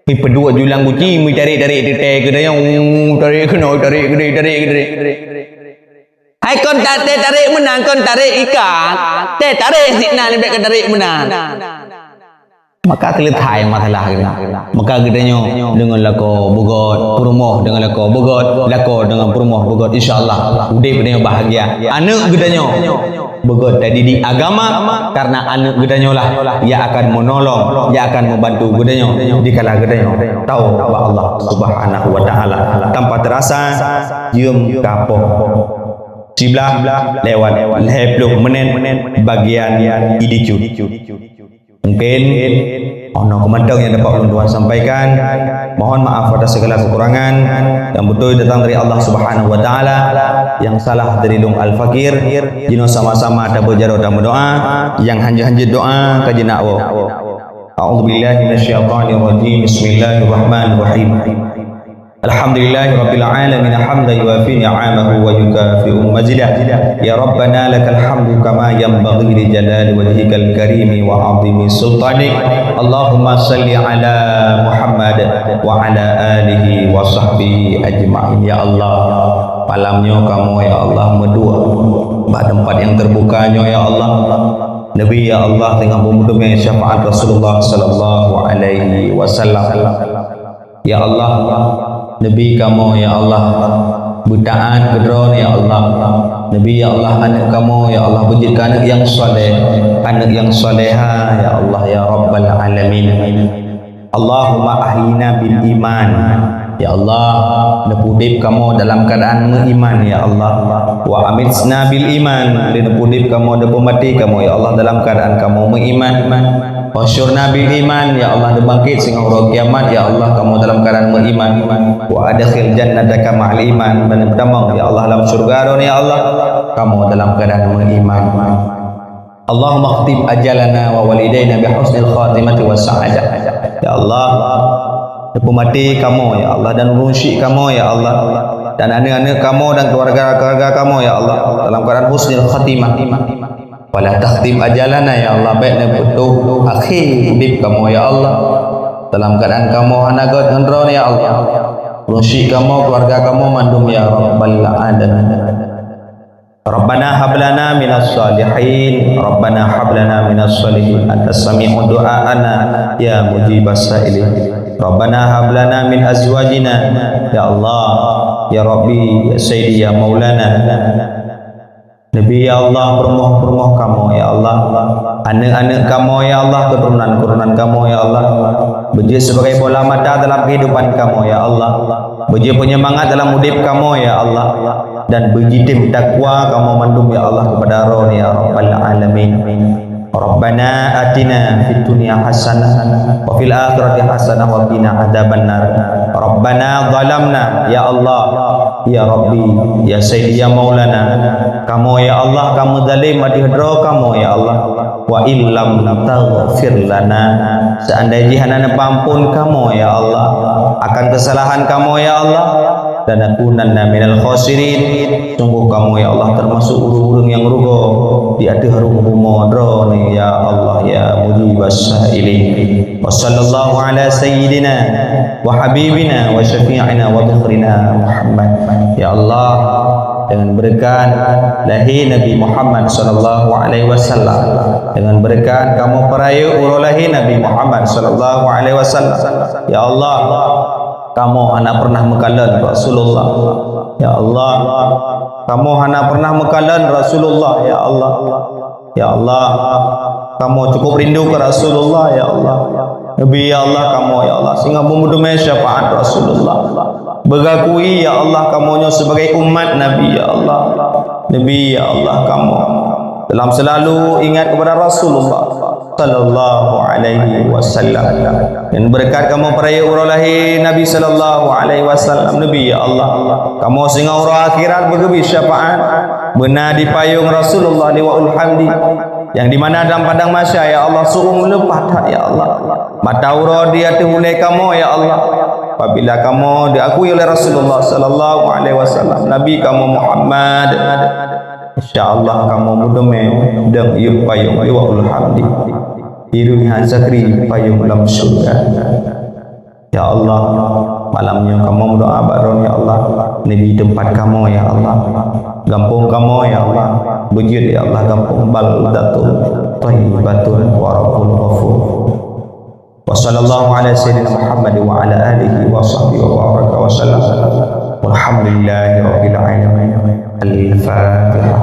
Pi peuduek julang guci, mi tarék-tarék teh, teh keu tanyoe, tarék keunoe, tarék keudéh, tarék keudéh. Hai kon ta-, teh tarék meunan, kon tarék ikan. Teh tarék sinan, bèk keu tarék meunan. Maka seuleutai masalah geutanyoe. Maka geutanyoe deungon lakoe beugöt, peurumoh deungon lakoe beugöt, lakoe deungon peurumoh beugöt. Insya Allah, udép geutanyoe bahagia. Aneuk geutanyoe beugöt tadidik agama, karena aneuk geutanyoe lah yang akan menolong, yang akan membantu geutanyoe dikala geutanyoe taweubat bak Allah Subhanahu wa Taala. Tanpa terasa, jeuem ka poh siblaih lewat lhèe plôh menit bagian idéh cut. Mungkin, oh, nyoe keumantong nyang dapat ulôn tuan sampaikan. Mohon maaf atas segala kekurangan. Nyang beutôi datang dari Allah Subhanahu wa Taala, nyang salah dari lôn al-fakir. Jinoe sama-sama tabeujaroe tameudoa, nyang hanjeuet-hanjeuet doa ka jinak woe. A'udzubillahi minasyaitonirrajim. Bismillahirrahmanirrahim. Alhamdulillahirabbil alamin, hamdan yuwafi ni'amahu wa yukafi'u mazidah. Ya Rabbana, lakal hamdu kama yanbaghi li jalali wajhikal karimi wa 'azimi sultanik. Allahumma shalli ala Muhammad wa ala alihi wa sahbihi ajma'in. Ya Allah, malam nyoe kamoe, ya Allah, meuduek bak teumpat nyang teubuka nyoe, ya Allah. Nabi, ya Allah, teungoh beumeuteumé syafaat Rasulullah sallallahu alaihi wasallam. Ya Allah, Nabi kamoe, ya Allah, beutaat keu Droeneuh, ya Allah. Nabi, ya Allah, aneuk kamoe, ya Allah, beujeuet keu aneuk nyang saleh, aneuk nyang saleha, ya Allah, ya Rabbal alamin. Allahumma ahyina bil iman. Ya Allah, neupeudeb kamoe dalam keuadaan meuiman, ya Allah. Wa amitna bil iman. Neupeudeb kamoe, neupeumaté kamoe, ya Allah, dalam keuadaan kamoe meuiman. Wasyurna bil iman, ya Allah, neubangkét singoh uroe kiamat, ya Allah, kamoe dalam keuadaan meuiman. Wa adkhil jannataka ma'al iman, dan neutamong, ya Allah, dalam syurga Droeneuh, ya Allah, kamoe dalam keuadaan meuiman. Allahumma khtim ajalana wa walidaina bi husnil khatimati was sa'adah. Ya Allah, neupeumaté kamoe, ya Allah, dan ureueng syik kamoe, ya Allah, dan aneuk-aneuk kamoe dan keluarga-keluarga kamoe, ya Allah, dalam keuadaan husnil khatimah. Wala takhtim ajalana, ya Allah, bék neupeutoh akhé udeb kamoe, ya Allah, dalam keuadaan kamoe hana göt ngon Droeneuh, ya Allah. Ureueng syik kamoe, keluarga kamoe mandum, ya Rabbal alamin. Rabbana hab lana minas shalihin, Rabbana hab lana minas shalihin, anta sami'u du'aana, ya mujibas sailin. Rabbana hab lana min azwajina, ya Allah, ya Rabbi, ya Sayyidi, ya Maulana. Nabi, ya Allah, peurumoh-peurumoh kamoe, ya Allah. Aneuk-aneuk kamoe, ya Allah, keuturonan-keuturonan kamoe, ya Allah. Beujeuet sibagai bola mata dalam keuhidupan kamoe, ya Allah. Beujeuet peunyemangat dalam udeb kamoe, ya Allah. Dan beujitem takwa kamoe mandum, ya Allah, keupada Droeneuh, ya Rabbal alamin. Rabbana atina fid dunya hasanah wa fil akhirati hasanah wa qina adzabannar. Rabbana zalamna, ya Allah, ya Rabbi, ya Sayyidi, ya Maulana. Kamoe, ya Allah, ka meuzalim ateueh droe kamoe, ya Allah. Wa illam taghfir lana, seandai jih hana neupeuampon kamoe, ya Allah, akan keusalahan kamoe, ya Allah, lanakunanna minal khasirin, sungguh kamoe, ya Allah, teumasok ureueng-ureueng nyang rugoe di ateueh rhueng bumoe Droeneuh, ya Allah, ya mujibas sailin. Wa sallallahu ala sayyidina wa habibina wa syafi'ina wa dhukhrina Muhammad. Ya Allah, dengan berkat lahé Nabi Muhammad sallallahu alaihi wasallam, dengan berkat kamoe peurayeuk uroe lahé Nabi Muhammad sallallahu alaihi wasallam, ya Allah, kamoe hana pernah meukalon Rasulullah. Ya Allah, kamoe hana pernah meukalon Rasulullah, ya Allah. Ya Allah, kamoe cukup rindu keu Rasulullah, ya Allah. Nabi, ya Allah, kamoe, ya Allah, singoh beumeuteumé syafaat Rasulullah. Beugakui, ya Allah, kamoe nyoe sibagai umat Nabi, ya Allah. Nabi, ya Allah, kamoe dalam selalu ingat kepada Rasulullah sallallahu alaihi wasallam. Dan berkat kamoe peurayeuk uroe lahé Nabi sallallahu alaihi wasallam, Nabi, ya Allah, kamoe singoh uroe akhirat beugeubri syafaat. Beuna di payong Rasulullah, Liwaul Hamdi, yang di mana dalam padang mahsyar, ya Allah, su'um leupah that, ya Allah. Mata uroe di ateueh ulée kamoe, ya Allah. Apabila kamoe diakui oleh Rasulullah sallallahu alaihi wasallam, Nabi kamoe Muhammad, insya Allah kamoe meuteumé dan yub payong Liwaul Hamdi. Di dunia zakri payong lam syurga. Ya Allah, malam nyoe kamoe meudoa bak Droeneuh, ya Allah. Neubi teumpat kamoe, ya Allah. Gampông kamoe, ya Allah. Beujeuet, ya Allah, gampông baldatun thayyibatun wa rabbun ghafur. Wa sallallahu ala sayyidina Muhammad wa ala alihi wa sahbihi wa baraka wa sallam. Walhamdulillahi rabbil alamin. Al-Fatihah.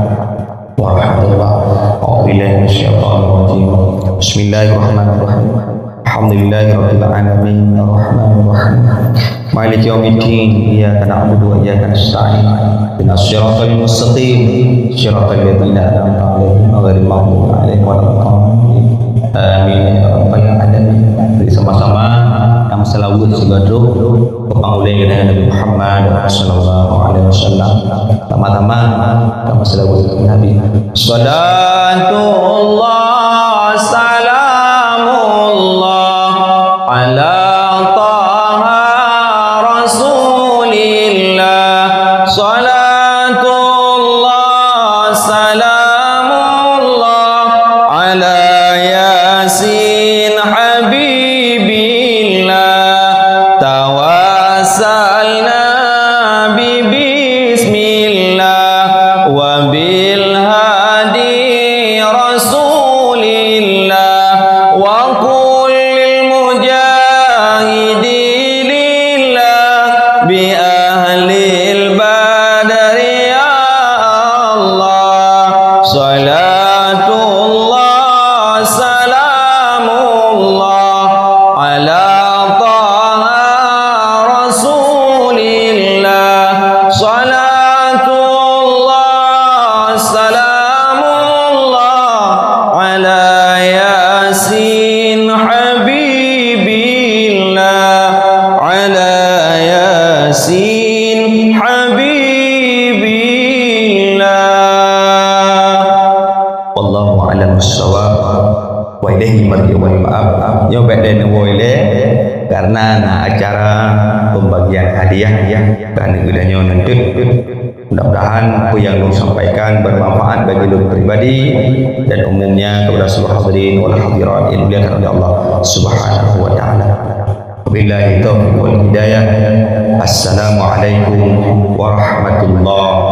Warahmatullah. A'udzubillahi minasyaitonirrajim. Bismillahirrahmanirrahim. Alhamdulillahi rabbil alamin. Arrahmanirrahim. Maliki yaumiddin. Iyyaka na'budu wa iyyaka nasta'in. Ihdinas siratal mustaqim. Siratal ladzina an'amta 'alaihim ghairil maghdubi 'alaihim waladdallin. Amin ya rabbal alamin. Mari sama-sama tameuseulah sigoe troh keu panghulée geutanyoe Nabi Muhammad sallallahu alaihi wasallam. Sama-sama tameuseulah Nabi. Salatullah salamullah ala Taha Rasulillah. Salatullah salamullah ala Yasin Habibillah. Tawassalna bi bismillah wa bil hadi Rasulillah wa kullil mujahidin lillah bi ahlil badri ya Allah. Salatullah salamullah ala Taha Rasulillah. Salatullah salamullah ala Yasin Habibillah, ala Yasin Habibillah. Wallahu a'lam bissawab. Wa ilaihi marji'u wal ma'ab. Nyoe bèk lé neuwoe lé, karena na acara pembagian hadiah ya. Kan geutanyoe nanti. Mudah-mudahan apa yang lôn sampaikan bermanfaat bagi lôn pribadi dan umumnya kepada seluruh hadirin wal hadirat yang dimuliakan oleh Allah Subhanahu wa taala. Wabillahi taufiq wal hidayah. Assalamualaikum warahmatullahi